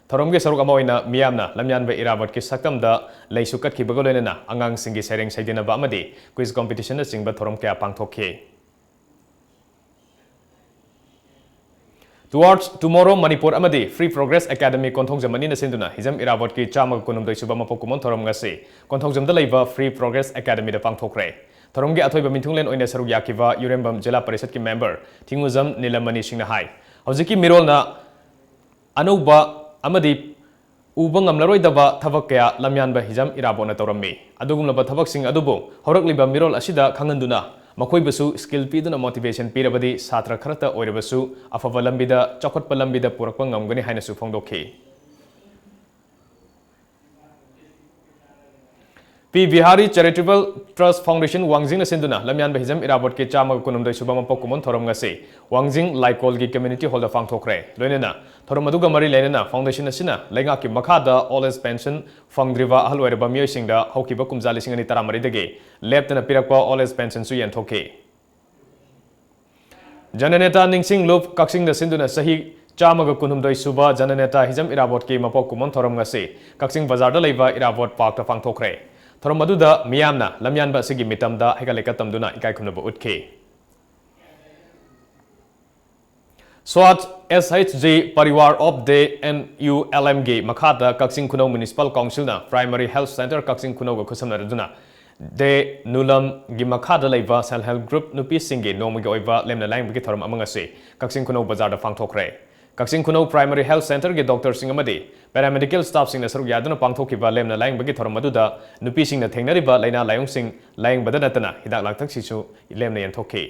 ꯊꯧꯔꯝꯒꯤ ꯁꯔꯨꯛ ꯑꯃ ꯑꯣꯏꯅ ꯃꯤꯌꯥꯝꯅ ꯂꯝꯌꯥꯟꯕ ꯏꯔꯥꯕꯣꯠꯀꯤ ꯁꯛꯇꯝꯗ ꯂꯩꯁꯨ ꯀꯠꯈꯤꯕꯒ ꯂꯣꯏꯅꯅ ꯑꯉꯥꯡꯁꯤꯡꯒꯤ ꯁꯩꯔꯦꯡ ꯁꯩꯗꯦꯟꯅꯕ ꯑꯃꯗꯤ quiz competition ꯅꯆꯤꯡꯕ ꯊꯧꯔꯝ ꯀꯌꯥ ꯄꯥꯡꯊꯣꯛꯈꯤ꯫ Towards Tomorrow Manipur ꯑꯃꯗꯤ Free Progress Academy ꯀꯣꯟꯊꯧꯖꯝ ꯑꯅꯤꯅ ꯁꯤꯟꯗꯨꯅ ꯍꯤꯖꯝ ꯏꯔꯥꯕꯣꯠꯀꯤ ꯆꯥꯝꯃꯒ ꯀꯨꯟꯍꯨꯝꯗꯣꯏ ꯁꯨꯕ ꯃꯄꯣꯛ ꯀꯨꯝꯑꯣꯟ ꯊꯧꯔꯝ ꯉꯁꯤ ꯀꯣꯟꯊꯧꯖꯝꯗ ꯂꯩꯕ Free Progress Academy ꯗ ꯄꯥꯡꯊꯣꯛꯈ꯭ꯔꯦ꯫ ꯊꯧꯔꯝꯒꯤ ꯑꯊꯣꯏꯕ ꯃꯤꯊꯨꯡꯂꯦꯟ ꯑꯣꯏꯅ ꯁꯔꯨꯛ ꯌꯥꯈꯤꯕ ꯌꯨꯔꯦꯝꯕꯝ ꯖꯤꯂꯥ ꯄꯔꯤꯁꯠꯀꯤ member ꯊꯤꯡꯉꯨꯖꯝ ꯅꯤꯂꯃꯅꯤ ꯁꯤꯡꯅ ꯍꯥꯏ, ꯍꯧꯖꯤꯛꯀꯤ ꯃꯤꯔꯣꯜꯅ ꯑꯅꯧꯕ ꯑꯃꯗꯤ ꯎꯕ ꯉꯝꯂꯔꯣꯏꯗꯕ ꯊꯕꯛ ꯀꯌꯥ ꯂꯝꯌꯥꯟꯕ ꯍꯤꯖꯝ ꯏꯔꯥꯕꯣꯠꯅ ꯇꯧꯔꯝꯃꯤ꯫ ꯑꯗꯨꯒꯨꯝꯂꯕ ꯊꯕꯛꯁꯤꯡ ꯑꯗꯨꯕꯨ ꯍꯧꯔꯛꯂꯤꯕ ꯃꯤꯔꯣꯜ ꯑꯁꯤꯗ ꯈꯪꯍꯟꯗꯨꯅ ꯃꯈꯣꯏꯕꯨꯁꯨ skill ꯄꯤꯗꯨꯅ motivation ꯄꯤꯔꯕꯗꯤ ꯁꯥꯇ꯭ꯔ ꯈꯔꯇ ꯑꯣꯏꯔꯕꯁꯨ ꯑꯐꯕ ꯂꯝꯕꯤꯗ, ꯆꯥꯎꯈꯠꯄ ꯂꯝꯕꯤꯗ ꯄꯨꯔꯛꯄ ꯉꯝꯒꯅꯤ ꯍꯥꯏꯅꯁꯨ ꯐꯣꯡꯗꯣꯛꯈꯤ꯫ ꯄꯤ ꯕꯤꯍꯥꯔꯤ Charitable Trust Foundation ꯋꯥꯡꯖꯤꯡꯅ ꯁꯤꯟꯗꯨꯅ ꯂꯝꯌꯥꯟꯕ ꯍꯤꯖꯝ ꯏꯔꯥꯕꯣꯠꯀꯤ ꯆꯥꯝꯃꯒ ꯀꯨꯟꯍꯨꯝꯗꯣꯏ ꯁꯨꯕ ꯃꯄꯣꯛ ꯀꯨꯝꯑꯣꯟ ꯊꯧꯔꯝ ꯉꯁꯤ ꯋꯥꯡꯖꯤꯡ ꯂꯥꯏꯀꯣꯜꯒꯤ community hall ꯗ ꯄꯥꯡꯊꯣꯛꯈ꯭ꯔꯦ꯫ ꯂꯣꯏꯅꯅ ꯊꯧꯔꯝ ꯑꯗꯨꯒ ꯃꯔꯤ ꯂꯩꯅꯅ foundation ꯑꯁꯤꯅ ꯂꯩꯉꯥꯛꯀꯤ ꯃꯈꯥꯗ old age pension ꯐꯪꯗ꯭ꯔꯤꯕ ꯑꯍꯜ ꯑꯣꯏꯔꯕ ꯃꯤꯑꯣꯏꯁꯤꯡꯗ ꯍꯧꯈꯤꯕ ꯀꯨꯝꯖꯥ ꯂꯤꯁꯤꯡ ꯑꯅꯤ ꯇꯔꯥꯃꯔꯤꯗꯒꯤ ꯂꯦꯞꯇꯅ ꯄꯤꯔꯛꯄ old age pension ꯁꯨ ꯌꯦꯟꯊꯣꯛꯈꯤ꯫ ꯖꯅꯅꯦꯇꯥ ꯅꯤꯡꯁꯤꯡ ꯂꯨꯞ ꯀꯛꯆꯤꯡꯗ ꯁꯤꯟꯗꯨꯅ ꯆꯍꯤ ꯆꯥꯝꯃꯒ ꯀꯨꯟꯍꯨꯝꯗꯣꯏ ꯁꯨꯕ ꯖꯅꯅꯦꯇꯥ ꯍꯤꯖꯝ ꯏꯔꯥꯕꯣꯠꯀꯤ ꯃꯄꯣꯛ ꯀꯨꯝꯑꯣꯟ ꯊꯧꯔꯝ ꯉꯁꯤ ꯀꯛꯆꯤꯡ ꯕꯖꯥꯔꯗ ꯂꯩꯕ ꯏꯔꯥꯕꯣꯠ park ꯇ ꯄꯥꯡꯊꯣꯛꯈ꯭ꯔꯦ꯫ ꯊꯧꯔꯝ ꯑꯗꯨꯗ ꯃꯤꯌꯥꯝꯅ ꯂꯝꯌꯥꯟꯕ ꯑꯁꯤꯒꯤ ꯃꯤꯇꯝꯗ ꯍꯩꯀꯠ ꯂꯩꯀꯠ ꯇꯝꯗꯨꯅ ꯏꯀꯥꯏ ꯈꯨꯝꯅꯕ ꯎꯠꯈꯤ꯫ Swachh S H G Parivar of the N U L M ꯒꯤ ꯃꯈꯥꯗ ꯀꯛꯆꯤꯡ ꯈꯨꯅꯧ Municipal Council ꯅ Primary Health Centre ꯀꯛꯆꯤꯡ ꯈꯨꯅꯧꯒ ꯈꯨꯠꯁꯝꯅꯗꯨꯅ ꯗꯦ ꯅꯨꯂꯝꯒꯤ ꯃꯈꯥꯗ ꯂꯩꯕ self help group ꯅꯨꯄꯤꯁꯤꯡꯒꯤ ꯅꯣꯡꯃꯒꯤ ꯑꯣꯏꯕ ꯂꯦꯝꯅ ꯂꯥꯏꯌꯦꯡꯕꯒꯤ ꯊꯧꯔꯝ ꯑꯃ ꯉꯁꯤ ꯀꯛꯆꯤꯡ ꯈꯨꯅꯧ ꯕꯖꯥꯔꯗ ꯄꯥꯡꯊꯣꯛꯈ꯭ꯔꯦ꯫ ꯀꯛꯆꯤꯡ ꯈꯨꯅꯧ Primary Health Centre ꯒꯤ doctor ꯁꯤꯡ ꯑꯃꯗꯤ paramedical staff ꯁꯤꯡꯅ ꯁꯔꯨꯛ ꯌꯥꯗꯨꯅ ꯄꯥꯡꯊꯣꯛꯈꯤꯕ ꯂꯦꯝꯅ ꯂꯥꯏꯌꯦꯡꯕꯒꯤ ꯊꯧꯔꯝ ꯑꯗꯨꯗ ꯅꯨꯄꯤꯁꯤꯡꯅ ꯊꯦꯡꯅꯔꯤꯕ ꯂꯥꯏꯅꯥ ꯂꯥꯏꯑꯣꯡꯁꯤꯡ ꯂꯥꯏꯌꯦꯡꯕꯗ ꯅꯠꯇꯅ ꯍꯤꯗꯥꯛ ꯂꯥꯡꯊꯛꯁꯤꯁꯨ ꯂꯦꯝꯅ ꯌꯦꯟꯊꯣꯛꯈꯤ꯫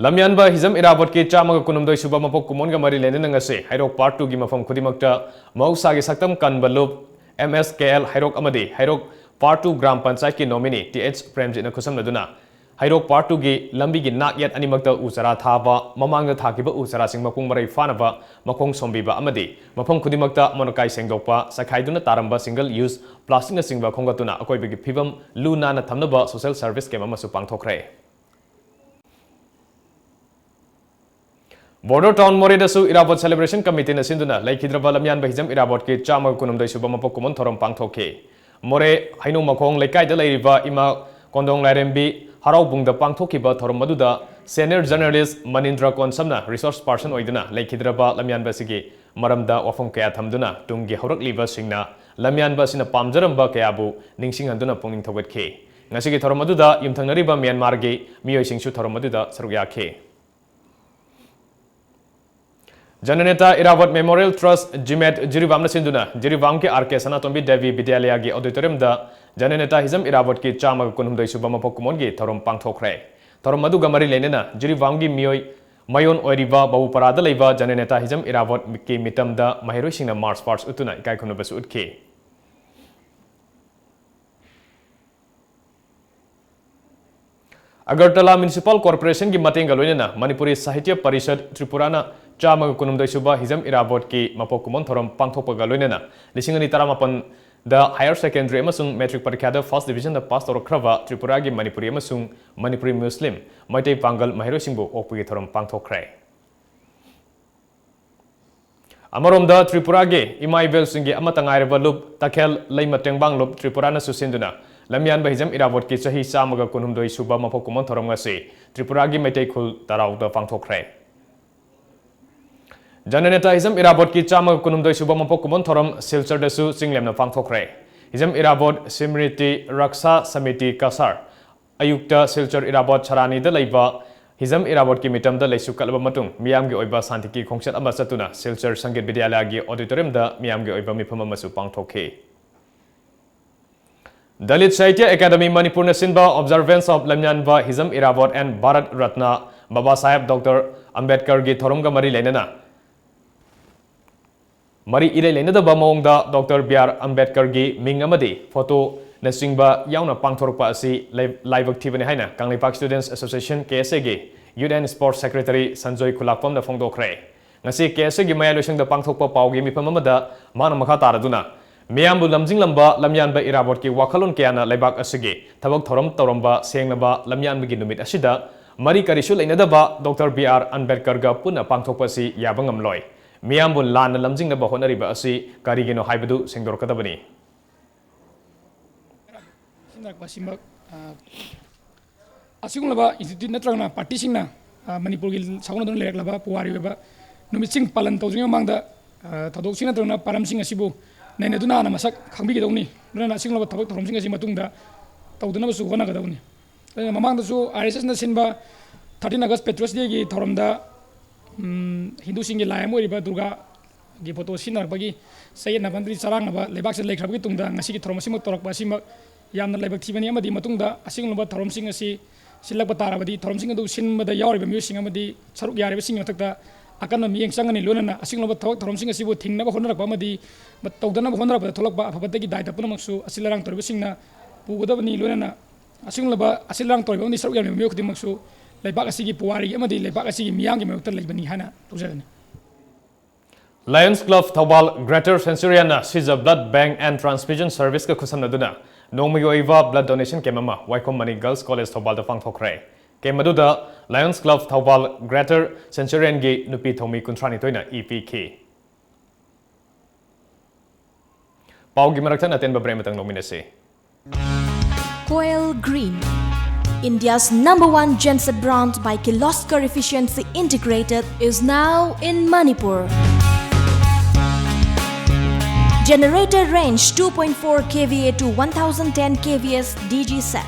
ꯂꯝꯌꯥꯟꯕ ꯍꯤꯖꯝ ꯏꯔꯥꯕꯣꯠꯀꯤ ꯆꯥꯝꯃꯒ ꯀꯨꯟꯍꯨꯝꯗꯣꯏ ꯁꯨꯕ ꯃꯄꯣꯛ ꯀꯨꯝꯑꯣꯟꯒ ꯃꯔꯤ ꯂꯩꯅꯅ ꯉꯁꯤ ꯍꯩꯔꯣꯛ Part two ꯒꯤ ꯃꯐꯝ ꯈꯨꯗꯤꯡꯃꯛꯇ ꯃꯍꯧꯁꯥꯒꯤ ꯁꯛꯇꯝ ꯀꯟꯕ ꯂꯨꯞ M S K L ꯍꯩꯔꯣꯛ ꯑꯃꯗꯤ ꯍꯩꯔꯣꯛ Part two ꯒ꯭ꯔꯥꯝ ꯄꯟꯆꯥꯌꯠꯀꯤ nominee ꯇꯤ ꯑꯩꯆ ꯄ꯭ꯔꯦꯝꯖꯤꯠꯅ ꯈꯨꯠꯁꯝꯅꯗꯨꯅ ꯍꯩꯔꯣꯛ Part two ꯒꯤ ꯂꯝꯕꯤꯒꯤ ꯅꯥꯛ ꯌꯦꯠ ꯑꯅꯤꯃꯛꯇ ꯎ ꯆꯥꯔꯥ ꯊꯥꯕ, ꯃꯃꯥꯡꯗ ꯊꯥꯈꯤꯕ ꯎ ꯆꯥꯔꯥꯁꯤꯡ ꯃꯄꯨꯡ ꯃꯔꯩ ꯐꯥꯅꯕ ꯃꯈꯣꯡ ꯁꯣꯝꯕꯤꯕ ꯑꯃꯗꯤ ꯃꯐꯝ ꯈꯨꯗꯤꯡꯃꯛꯇ ꯑꯃꯣꯠ ꯑꯀꯥꯏ ꯁꯦꯡꯗꯣꯛꯄ, ꯆꯥꯏꯈꯥꯏꯗꯨꯅ ꯇꯥꯔꯝꯕ single use plastic ꯅꯆꯤꯡꯕ ꯈꯣꯝꯒꯠꯇꯨꯅ ꯑꯀꯣꯏꯕꯒꯤ ꯐꯤꯕꯝ ꯂꯨ ꯅꯥꯟꯅ ꯊꯝꯅꯕ social service camp ꯑꯃꯁꯨ ꯄꯥꯡꯊꯣꯛꯈ꯭ꯔꯦ꯫ ꯕꯣꯔꯗꯔ ꯇꯥꯎꯟ ꯃꯣꯔꯦꯗꯁꯨ ꯏꯔꯥꯕꯣꯠ ꯁꯦꯂꯦꯕ꯭ꯔꯦꯁꯟ ꯀꯃꯤꯇꯤꯅ ꯁꯤꯟꯗꯨꯅ ꯂꯩꯈꯤꯗ꯭ꯔꯕ ꯂꯝꯌꯥꯟꯕ ꯍꯤꯖꯝ ꯏꯔꯥꯕꯣꯠꯀꯤ ꯆꯥꯝꯃꯒ ꯀꯨꯟꯍꯨꯝꯗꯣꯏ ꯁꯨꯕ ꯃꯄꯣꯛ ꯀꯨꯝꯑꯣꯟ ꯊꯧꯔꯝ ꯄꯥꯡꯊꯣꯛꯈꯤ꯫ ꯃꯣꯔꯦ ꯍꯩꯅꯧ ꯃꯈꯣꯡ ꯂꯩꯀꯥꯏꯗ ꯂꯩꯔꯤꯕ ꯏꯃꯥ ꯀꯣꯟꯗꯣꯡ ꯂꯥꯏꯔꯦꯝꯕꯤ ꯍꯔꯥꯎꯕꯨꯡꯗ ꯄꯥꯡꯊꯣꯛꯈꯤꯕ ꯊꯧꯔꯝ ꯑꯗꯨꯗ senior journalist ꯃꯅꯤꯟꯗ꯭ꯔ ꯀꯣꯟꯁꯝꯅ resource person ꯑꯣꯏꯗꯨꯅ ꯂꯩꯈꯤꯗ꯭ꯔꯕ ꯂꯝꯌꯥꯟꯕ ꯑꯁꯤꯒꯤ ꯃꯔꯝꯗ ꯋꯥꯐꯝ ꯀꯌꯥ ꯊꯝꯗꯨꯅ ꯇꯨꯡꯒꯤ ꯍꯧꯔꯛꯂꯤꯕꯁꯤꯡꯅ ꯂꯝꯌꯥꯟꯕ ꯑꯁꯤꯅ ꯄꯥꯝꯖꯔꯝꯕ ꯀꯌꯥꯕꯨ ꯅꯤꯡꯁꯤꯡꯍꯟꯗꯨꯅ ꯄꯨꯛꯅꯤꯡ ꯊꯧꯒꯠꯈꯤ꯫ ꯉꯁꯤꯒꯤ ꯊꯧꯔꯝ ꯑꯗꯨꯗ ꯌꯨꯝꯊꯪꯅꯔꯤꯕ ꯃ꯭ꯌꯥꯟꯃꯥꯔꯒꯤ ꯃꯤꯑꯣꯏꯁꯤꯡꯁꯨ ꯊꯧꯔꯝ ꯑꯗꯨꯗ ꯁꯔꯨꯛ ꯌꯥꯈꯤ꯫ ꯖꯅꯅꯦꯇꯥ ꯏꯔꯥꯕꯣꯠ Memorial Trust, ꯖꯤꯃꯦꯠ, ꯖꯤꯔꯤꯕꯥꯝꯅ ꯁꯤꯟꯗꯨꯅ ꯖꯤꯔꯤꯕꯥꯝꯒꯤ ꯑꯥꯔ ꯀꯦ ꯁꯅꯥꯇꯣꯝꯕꯤ ꯗꯦꯕꯤ ꯕꯤꯗ꯭ꯌꯥꯂꯌꯥꯒꯤ auditoriumꯗ ꯖꯅꯅꯦꯇꯥ ꯍꯤꯖꯝ ꯏꯔꯥꯕꯣꯠꯀꯤ ꯆꯥꯝꯃꯒ ꯀꯨꯟꯍꯨꯝꯗꯣꯏ ꯁꯨꯕ ꯃꯄꯣꯛ ꯀꯨꯝꯑꯣꯟꯒꯤ ꯊꯧꯔꯝ ꯄꯥꯡꯊꯣꯛꯈ꯭ꯔꯦ꯫ ꯊꯧꯔꯝ ꯑꯗꯨꯒ ꯃꯔꯤ ꯂꯩꯅꯅ ꯖꯤꯔꯤꯕꯥꯝꯒꯤ ꯃꯤꯑꯣꯏ ꯃꯌꯣꯟ ꯑꯣꯏꯔꯤꯕ ꯕꯥꯕꯨꯄꯥꯔꯥꯗ ꯂꯩꯕ ꯖꯅꯅꯦꯇꯥ ꯍꯤꯖꯝ ꯏꯔꯥꯕꯣꯠꯀꯤ ꯃꯤꯇꯝꯗ ꯃꯍꯩꯔꯣꯏꯁꯤꯡꯅ march past ꯎꯠꯇꯨꯅ ꯏꯀꯥꯏ ꯈꯨꯝꯅꯕꯁꯨ ꯎꯠꯈꯤ꯫ ꯑꯒꯔꯇꯂꯥ Municipal Corporationꯒꯤ ꯃꯇꯦꯡꯒ ꯂꯣꯏꯅꯅ ꯃꯅꯤꯄꯨꯔꯤ ꯁꯥꯍꯤꯇ꯭ꯌ ꯄꯔꯤꯁꯠ ꯇ꯭ꯔꯤꯄꯨꯔꯥꯅ ꯆꯥꯝꯃꯒ ꯀꯨꯟꯍꯨꯝꯗꯣꯏ ꯁꯨꯕ ꯍꯤꯖꯝ ꯏꯔꯥꯕꯣꯠꯀꯤ ꯃꯄꯣꯛ ꯀꯨꯝꯑꯣꯟ ꯊꯧꯔꯝ ꯄꯥꯡꯊꯣꯛꯄꯒ ꯂꯣꯏꯅꯅ ꯂꯤꯁꯤꯡ ꯑꯅꯤ ꯇꯔꯥꯃꯥꯄꯟꯗ higher secondary ꯑꯃꯁꯨꯡ matric ꯄꯔꯤꯈ꯭ꯌꯥꯗ first divisionꯗ pass ꯇꯧꯔꯛꯈ꯭ꯔꯕ ꯇ꯭ꯔꯤꯄꯨꯔꯥꯒꯤ ꯃꯅꯤꯄꯨꯔꯤ ꯑꯃꯁꯨꯡ ꯃꯅꯤꯄꯨꯔꯤ ꯃꯨꯁꯂꯤꯝ, ꯃꯩꯇꯩ ꯄꯥꯡꯒꯜ ꯃꯍꯩꯔꯣꯏꯁꯤꯡꯕꯨ ꯑꯣꯛꯄꯒꯤ ꯊꯧꯔꯝ ꯄꯥꯡꯊꯣꯛꯈ꯭ꯔꯦ꯫ ꯑꯃꯔꯣꯝꯗ ꯇ꯭ꯔꯤꯄꯨꯔꯥꯒꯤ ꯏꯃꯥ ꯏꯕꯦꯜꯁꯤꯡꯒꯤ ꯑꯃꯠꯇ ꯉꯥꯏꯔꯕ ꯂꯨꯞ ꯇꯈꯦꯜ ꯂꯩꯃ ꯇꯦꯡꯕꯥꯡ ꯂꯨꯞ ꯇ꯭ꯔꯤꯄꯨꯔꯥꯅ ꯁꯨꯁꯤꯟꯗꯨꯅ ꯂꯝꯌꯥꯟꯕ ꯍꯤꯖꯝ ꯏꯔꯥꯕꯣꯠꯀꯤ ꯆꯍꯤ ꯆꯥꯝꯃꯒ ꯀꯨꯟꯍꯨꯝꯗꯣꯏ ꯁꯨꯕ ꯃꯄꯣꯛ ꯀꯨꯝꯑꯣꯟ ꯊꯧꯔꯝ ꯉꯁꯤ ꯇ꯭ꯔꯤꯄꯨꯔꯥꯒꯤ ꯃꯩꯇꯩ ꯈꯨꯜ ꯇꯔꯥꯎꯗ ꯄꯥꯡꯊꯣꯛꯈ꯭ꯔꯦ꯫ ꯖꯅꯅꯦꯇꯥ ꯍꯤꯖꯝ ꯏꯔꯥꯕꯣꯠꯀꯤ ꯆꯥꯝꯃꯒ ꯀꯨꯟꯍꯨꯝꯗꯣꯏ ꯁꯨꯕ ꯃꯄꯣꯛ ꯀꯨꯝꯑꯣꯟ ꯊꯧꯔꯝ ꯁꯤꯜꯆꯔꯗꯁꯨ ꯆꯤꯡꯂꯦꯝꯅ ꯄꯥꯡꯊꯣꯛꯈ꯭ꯔꯦ꯫ ꯍꯤꯖꯝ ꯏꯔꯥꯕꯣꯠ ꯁ꯭ꯃ꯭ꯔꯤꯇꯤ ꯔꯛꯁꯥ ꯁꯃꯤꯇꯤ ꯀꯁꯥꯔ ꯑꯌꯨꯛꯇ ꯁꯤꯜꯆꯔ ꯏꯔꯥꯕꯣꯠ ꯁꯔꯥꯅꯤꯗ ꯂꯩꯕ ꯍꯤꯖꯝ ꯏꯔꯥꯕꯣꯠꯀꯤ ꯃꯤꯇꯝꯗ ꯂꯩꯁꯨ ꯀꯠꯂꯕ ꯃꯇꯨꯡ ꯃꯤꯌꯥꯝꯒꯤ ꯑꯣꯏꯕ ꯁꯥꯟꯇꯤꯒꯤ ꯈꯣꯡꯆꯠ ꯑꯃ ꯆꯠꯇꯨꯅ ꯁꯤꯜꯆꯔ ꯁꯪꯒꯤꯠ ꯕꯤꯗ꯭ꯌꯥꯂꯌꯥꯒꯤ auditoriumꯗ ꯃꯤꯌꯥꯝꯒꯤ ꯑꯣꯏꯕ ꯃꯤꯐꯝ ꯑꯃꯁꯨ ꯄꯥꯡꯊꯣꯛꯈꯤ꯫ Dalit Sahitya Academy ꯃꯅꯤꯄꯨꯔꯅ ꯁꯤꯟꯕ Observance of ꯂꯝꯌꯥꯟꯕ Hijam Irabot and Bharat Ratna ꯕꯕꯥ ꯁꯥꯍꯦꯕ ꯗꯣꯛꯇꯔ ꯑꯝꯕꯦꯗꯀꯔꯒꯤ ꯊꯧꯔꯝꯒ ꯃꯔꯤ ꯂꯩꯅꯅ ꯃꯔꯤ ꯏꯔꯩ ꯂꯩꯅꯗꯕ ꯃꯑꯣꯡꯗ ꯗꯣꯛꯇꯔ ꯕꯤ ꯑꯥꯔ ꯑꯝꯕꯦꯗꯀꯔꯒꯤ ꯃꯤꯡ ꯑꯃꯗꯤ photoꯅꯆꯤꯡꯕ ꯌꯥꯎꯅ ꯄꯥꯡꯊꯣꯔꯛꯄ ꯑꯁꯤ ꯂꯥꯏ-, ꯂꯥꯏꯕꯛ ꯊꯤꯕꯅꯤ ꯍꯥꯏꯅ ꯀꯪꯂꯩꯄꯥꯛ Students Association, ꯀꯦ ꯑꯦꯁ ꯑꯦꯒꯤ Youth and Sports Secretary Sanjoy ꯈꯨꯂꯥꯛꯄꯝꯅ ꯐꯣꯡꯗꯣꯛꯈ꯭ꯔꯦ꯫ ꯉꯁꯤ ꯀꯦ ꯑꯦꯁ ꯑꯦꯒꯤ ꯃꯌꯥꯏ ꯂꯣꯏꯁꯪꯗ ꯄꯥꯡꯊꯣꯛꯄ ꯄꯥꯎꯒꯤ ꯃꯤꯐꯝ ꯑꯃꯗ ꯃꯍꯥꯛꯅ ꯃꯈꯥ ꯇꯥꯔꯗꯨꯅ ꯃꯤꯌꯥꯝꯕꯨ ꯂꯝꯖꯤꯡꯂꯝꯕ ꯂꯝꯌꯥꯟꯕ ꯏꯔꯥꯕꯣꯠꯀꯤ ꯋꯥꯈꯜꯂꯣꯟ ꯀꯌꯥꯅ ꯂꯩꯕꯥꯛ ꯑꯁꯤꯒꯤ ꯊꯕꯛ ꯊꯧꯔꯝ ꯇꯧꯔꯝꯕ ꯁꯦꯡꯂꯕ ꯂꯝꯌꯥꯟꯕꯒꯤ ꯅꯨꯃꯤꯠ ꯑꯁꯤꯗ ꯃꯔꯤ ꯀꯔꯤꯁꯨ ꯂꯩꯅꯗꯕ ꯗꯣꯛꯇꯔ ꯕꯤ ꯑꯥꯔ ꯑꯝꯕꯦꯗꯀꯔꯒ ꯄꯨꯟꯅ ꯄꯥꯡꯊꯣꯛꯄ ꯑꯁꯤ ꯌꯥꯕ ꯉꯝꯂꯣꯏ꯫ ꯃꯤꯌꯥꯝꯕꯨ ꯂꯥꯟꯅ ꯂꯝꯖꯤꯡꯅꯕ ꯍꯣꯠꯅꯔꯤꯕ ꯑꯁꯤ ꯀꯔꯤꯒꯤꯅꯣ ꯍꯥꯏꯕꯗꯨ ꯁꯦꯡꯗꯣꯔꯛꯀꯗꯕꯅꯤ꯫ ꯁꯤꯖꯤꯟꯅꯔꯛꯄ ꯑꯁꯤꯃꯛ, ꯑ, ꯑꯁꯤꯒꯨꯝꯂꯕ institute ꯅꯠꯇ꯭ꯔꯒꯅ partyꯁꯤꯡꯅ, ꯑ, ꯃꯅꯤꯄꯨꯔꯒꯤ ꯁꯥꯒꯣꯟꯅꯗꯨꯅ ꯂꯩꯔꯛꯂꯕ ꯄꯨꯋꯥꯔꯤ ꯑꯣꯏꯕ ꯅꯨꯃꯤꯠꯁꯤꯡ ꯄꯥꯂꯟ ꯇꯧꯗ꯭ꯔꯤꯉꯩ ꯃꯃꯥꯡꯗ, ꯑ, ꯊꯧꯗꯣꯛꯁꯤꯡ ꯅꯠꯇ꯭ꯔꯒꯅ ꯄꯔꯝꯁꯤꯡ ꯑꯁꯤꯕꯨ ꯅꯩꯅꯗꯨꯅ ꯍꯥꯟꯅ ꯃꯁꯛ ꯈꯪꯕꯤꯒꯗꯧꯅꯤ꯫ ꯂꯣꯏꯅꯅ ꯑꯁꯤꯒꯨꯝꯂꯕ ꯊꯕꯛ ꯊꯧꯔꯝꯁꯤꯡ ꯑꯁꯤ ꯃꯇꯨꯡꯗ ꯇꯧꯗꯅꯕꯁꯨ ꯍꯣꯠꯅꯒꯗꯧꯕꯅꯤ꯫ ꯑꯗꯨꯅ ꯃꯃꯥꯡꯗꯁꯨ ꯑꯥꯔ ꯑꯦꯁ ꯑꯦꯁꯅ ꯁꯤꯟꯕ thirteen August Patriots Dayꯒꯤ ꯊꯧꯔꯝꯗ, ꯎꯝ, ꯍꯤꯟꯗꯨꯁꯤꯡꯒꯤ ꯂꯥꯏ ꯑꯃ ꯑꯣꯏꯔꯤꯕ ꯗꯨꯔꯒꯥꯒꯤ photo ꯁꯤꯖꯤꯟꯅꯔꯛꯄꯒꯤ ꯆꯌꯦꯠꯅꯕ ꯑꯃꯗꯤ ꯆꯔꯥꯡꯅꯕ ꯂꯩꯕꯥꯛꯁꯤꯗ ꯂꯩꯈ꯭ꯔꯕꯒꯤ ꯇꯨꯡꯗ ꯉꯁꯤꯒꯤ ꯊꯧꯔꯝ ꯑꯁꯤꯃꯛ ꯇꯧꯔꯛꯄ ꯑꯁꯤꯃꯛ ꯌꯥꯝꯅ ꯂꯥꯏꯕꯛ ꯊꯤꯕꯅꯤ꯫ ꯑꯃꯗꯤ ꯃꯇꯨꯡꯗ ꯑꯁꯤꯒꯨꯝꯂꯕ ꯊꯧꯔꯝꯁꯤꯡ ꯑꯁꯤ ꯁꯤꯜꯂꯛꯄ ꯇꯥꯔꯕꯗꯤ ꯊꯧꯔꯝꯁꯤꯡ ꯑꯗꯨ ꯁꯤꯟꯕꯗ ꯌꯥꯎꯔꯤꯕ ꯃꯤꯑꯣꯏꯁꯤꯡ ꯑꯃꯗꯤ ꯁꯔꯨꯛ ꯌꯥꯔꯤꯕꯁꯤꯡꯒꯤ ꯃꯊꯛꯇ ꯑꯀꯟꯕ ꯃꯤꯠꯌꯦꯡ ꯆꯪꯒꯅꯤ꯫ ꯂꯣꯏꯅꯅ ꯑꯁꯤꯒꯨꯝꯂꯕ ꯊꯕꯛ ꯊꯧꯔꯝꯁꯤꯡ ꯑꯁꯤꯕꯨ ꯊꯤꯡꯅꯕ ꯍꯣꯠꯅꯔꯛꯄ ꯑꯃꯗꯤ ꯇꯧꯗꯅꯕ ꯍꯣꯠꯅꯔꯛꯄꯗ ꯊꯣꯛꯂꯛꯄ ꯑꯐ ꯐꯠꯇꯒꯤ ꯗꯥꯏꯇ ꯄꯨꯝꯅꯃꯛꯁꯨ ꯑꯁꯤꯜ ꯑꯔꯥꯡ ꯇꯧꯔꯤꯕꯁꯤꯡꯅ ꯄꯨꯒꯗꯕꯅꯤ꯫ ꯂꯣꯏꯅꯅ ꯑꯁꯤꯒꯨꯝꯂꯕ ꯑꯁꯤꯜ ꯑꯔꯥꯡ ꯇꯧꯔꯤꯕ ꯑꯃꯗꯤ ꯁꯔꯨꯛ ꯌꯥꯔꯤꯕ ꯃꯤꯑꯣꯏ ꯈꯨꯗꯤꯡꯃꯛꯁꯨ ꯂꯩꯕꯥꯛ ꯑꯁꯤꯒꯤ ꯄꯨꯋꯥꯔꯤꯒꯤ ꯑꯃꯗꯤ ꯂꯩꯕꯥꯛ ꯑꯁꯤꯒꯤ ꯃꯤꯌꯥꯝꯒꯤ ꯃꯥꯌꯣꯛꯇ ꯂꯩꯕꯅꯤ ꯍꯥꯏꯅ ꯂꯧꯖꯒꯅꯤ꯫ Lions Club Thawbal Greater Centurionꯅ Siza Blood Bank and Transfusion Serviceꯀ ꯈꯨꯠꯁꯝꯅꯗꯨꯅ ꯅꯣꯡꯃꯒꯤ ꯑꯣꯏꯕ blood donation camp ꯑꯃ ꯋꯥꯏꯈꯣꯝ ꯃꯅꯤ Girls College ꯊꯧꯕꯥꯜꯗ ꯄꯥꯡꯊꯣꯛꯈ꯭ꯔꯦ꯫ Camp ꯑꯗꯨꯗ Lions Club Thawbal Greater Centurionꯒꯤ ꯅꯨꯄꯤ ꯊꯧꯃꯤ ꯀꯨꯟꯊ꯭ꯔꯥꯅꯤꯊꯣꯏꯅ ꯏ ꯄꯤꯈꯤ꯫ ꯄꯥꯎꯒꯤ ꯃꯔꯛꯇ ꯑꯇꯦꯟꯕ break ꯑꯃꯇꯪ ꯂꯧꯃꯤꯟꯅꯁꯤ꯫ Koel Green, India's number one genset brand by Kirloskar Efficiency Integrated, is now in Manipur. Generator range two point four K V A to one thousand ten K V S D G set.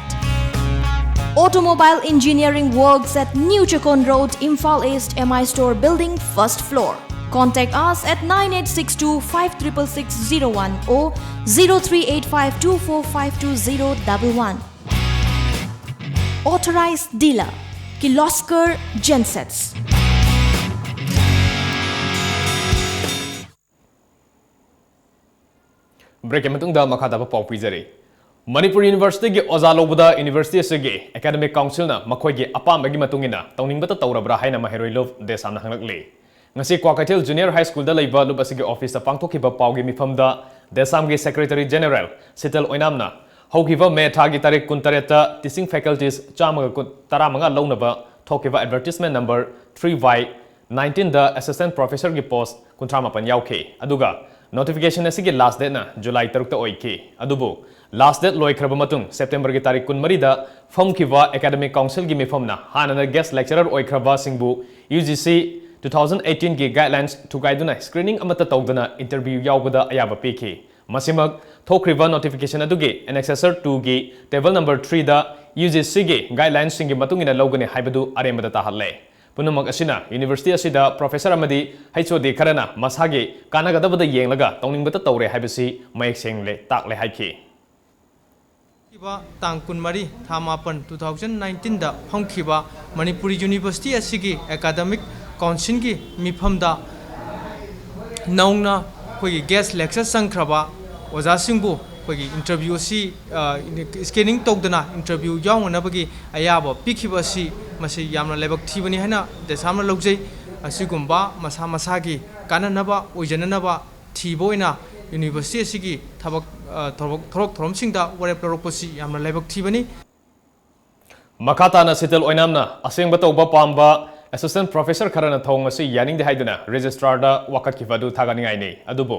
Automobile engineering works at New Chakon Road, Imphal East, M I Store building, first floor. Contact us at nine eight six two five triple six zero one or zero three eight five two four five two zero double one. Authorized dealer, Kirloskar Gensets. Breakꯀꯤ ꯃꯇꯨꯡꯗ ꯃꯈꯥ ꯇꯥꯕ ꯄꯥꯎ ꯄꯤꯖꯔꯤ꯫ ꯃꯅꯤꯄꯨꯔ Universityꯒꯤ ꯑꯣꯖꯥ ꯂꯧꯕꯗ University ꯑꯁꯤꯒꯤ Academic Councilꯅ ꯃꯈꯣꯏꯒꯤ ꯑꯄꯥꯝꯕꯒꯤ ꯃꯇꯨꯡ ꯏꯟꯅ ꯇꯧꯅꯤꯡꯕꯇ ꯇꯧꯔꯕ꯭ꯔꯥ ꯍꯥꯏꯅ ꯃꯍꯩꯔꯣꯏ ꯂꯨꯞ ꯗꯦꯁꯥꯝꯅ ꯍꯪꯂꯛꯂꯤ꯫ ꯉꯁꯤ ꯀ꯭ꯋꯥꯀꯩꯊꯦꯜ Junior High Schoolꯗ ꯂꯩꯕ ꯂꯨꯞ ꯑꯁꯤꯒꯤ officeꯇ ꯄꯥꯡꯊꯣꯛꯈꯤꯕ ꯄꯥꯎꯒꯤ ꯃꯤꯐꯝꯗ ꯗꯦꯁꯥꯝꯒꯤ Secretary General ꯁꯤꯇꯜ ꯑꯣꯏꯅꯥꯝꯅ ꯍꯧꯈꯤꯕ ꯃꯦ ꯊꯥꯒꯤ ꯇꯥꯔꯤꯛ ꯀꯨꯟꯇꯔꯦꯠꯇ teaching faculties ꯆꯥꯝꯃꯒ ꯇꯔꯥꯃꯉꯥ ꯂꯧꯅꯕ ꯊꯣꯛꯈꯤꯕ advertisement number three Y nineteenꯗ assistant professorꯒꯤ post ꯀꯨꯟꯊ꯭ꯔꯥ ꯃꯥꯄꯟ ꯌꯥꯎꯈꯤ꯫ ꯑꯗꯨꯒ notification ꯑꯁꯤꯒꯤ last dateꯅ July ꯇꯔꯨꯛꯇ ꯑꯣꯏꯈꯤ꯫ ꯑꯗꯨꯕꯨ last date ꯂꯣꯏꯈ꯭ꯔꯕ ꯃꯇꯨꯡ Septemberꯒꯤ ꯇꯥꯔꯤꯛ ꯀꯨꯟꯃꯔꯤꯗ ꯐꯝꯈꯤꯕ academic councilꯒꯤ ꯃꯤꯐꯝꯅ ꯍꯥꯟꯅꯅ guest lecturer ꯑꯣꯏꯈ꯭ꯔꯕꯁꯤꯡꯕꯨ UGC two thousand eighteenꯒꯤ guidelines ꯊꯨꯒꯥꯏꯗꯨꯅ screening ꯑꯃꯠꯇ ꯇꯧꯗꯅ interview ꯌꯥꯎꯕꯗ ꯑꯌꯥꯕ ꯄꯤꯈꯤ꯫ ꯃꯁꯤꯃꯛ ꯊꯣꯛꯈ꯭ꯔꯤꯕ notification ꯑꯗꯨꯒꯤ annexure twoꯒꯤ table number threeꯗ UGCꯒꯤ guidelinesꯁꯤꯡꯒꯤ ꯃꯇꯨꯡ ꯏꯟꯅ ꯂꯧꯒꯅꯤ ꯍꯥꯏꯕꯗꯨ ꯑꯔꯦꯝꯕꯗ ꯇꯥꯍꯜꯂꯦ꯫ ꯄꯨꯝꯅꯃꯛ ꯑꯁꯤꯅ university ꯑꯁꯤꯗ professor ꯑꯃꯗꯤ HOD ꯈꯔꯅ ꯃꯁꯥꯒꯤ ꯀꯥꯟꯅꯒꯗꯕꯗ ꯌꯦꯡꯂꯒ ꯇꯧꯅꯤꯡꯕꯇ ꯇꯧꯔꯦ ꯍꯥꯏꯕꯁꯤ ꯃꯌꯦꯛ ꯁꯦꯡꯂꯦ ꯇꯥꯛꯂꯦ ꯍꯥꯏꯈꯤ꯫ ꯇꯥꯡ ꯀꯨꯟꯃꯔꯤ, ꯊꯥ ꯃꯥꯄꯟ, two thousand nineteenꯗ ꯐꯝꯈꯤꯕ ꯃꯅꯤꯄꯨꯔꯤ university ꯑꯁꯤꯒꯤ academic councilꯒꯤ ꯃꯤꯐꯝꯗ ꯅꯧꯅ ꯑꯩꯈꯣꯏꯒꯤ guest lecturer ꯆꯪꯈ꯭ꯔꯕ ꯑꯣꯖꯥꯁꯤꯡꯕꯨ ꯑꯩꯈꯣꯏꯒꯤ interview ꯑꯁꯤ, ꯑ, screening ꯇꯧꯗꯅ interview ꯌꯥꯎꯅꯅꯕꯒꯤ ꯑꯌꯥꯕ ꯄꯤꯈꯤꯕ ꯑꯁꯤ, ꯃꯁꯤ ꯌꯥꯝꯅ ꯂꯥꯏꯕꯛ ꯊꯤꯕꯅꯤ ꯍꯥꯏꯅ ꯗꯦꯁꯥꯝꯅ ꯂꯧꯖꯩ꯫ ꯑꯁꯤꯒꯨꯝꯕ ꯃꯁꯥ ꯃꯁꯥꯒꯤ ꯀꯥꯟꯅꯅꯕ, ꯑꯣꯏꯖꯅꯅꯕ ꯊꯤꯕ ꯑꯣꯏꯅ university ꯑꯁꯤꯒꯤ ꯊꯕꯛ, ꯑ, ꯊꯕꯛ, ꯊꯕꯛ ꯊꯧꯔꯝꯁꯤꯡꯗ ꯋꯥꯔꯦꯞ ꯂꯧꯔꯛꯄꯁꯤ ꯌꯥꯝꯅ ꯂꯥꯏꯕꯛ ꯊꯤꯕꯅꯤ꯫ ꯃꯈꯥ ꯇꯥꯅ ꯁꯤꯇꯜ ꯑꯣꯏꯅꯥꯝꯅ ꯑꯁꯦꯡꯕ ꯇꯧꯕ ꯄꯥꯝꯕ assistant professor ꯈꯔꯅ ꯊꯧꯑꯣꯡ ꯑꯁꯤ ꯌꯥꯅꯤꯡꯗꯦ ꯍꯥꯏꯗꯨꯅ registrarꯗ ꯋꯥꯀꯠꯈꯤꯕ ꯑꯗꯨ ꯊꯥꯒꯠꯅꯤꯡꯉꯥꯏꯅꯤ꯫ ꯑꯗꯨꯕꯨ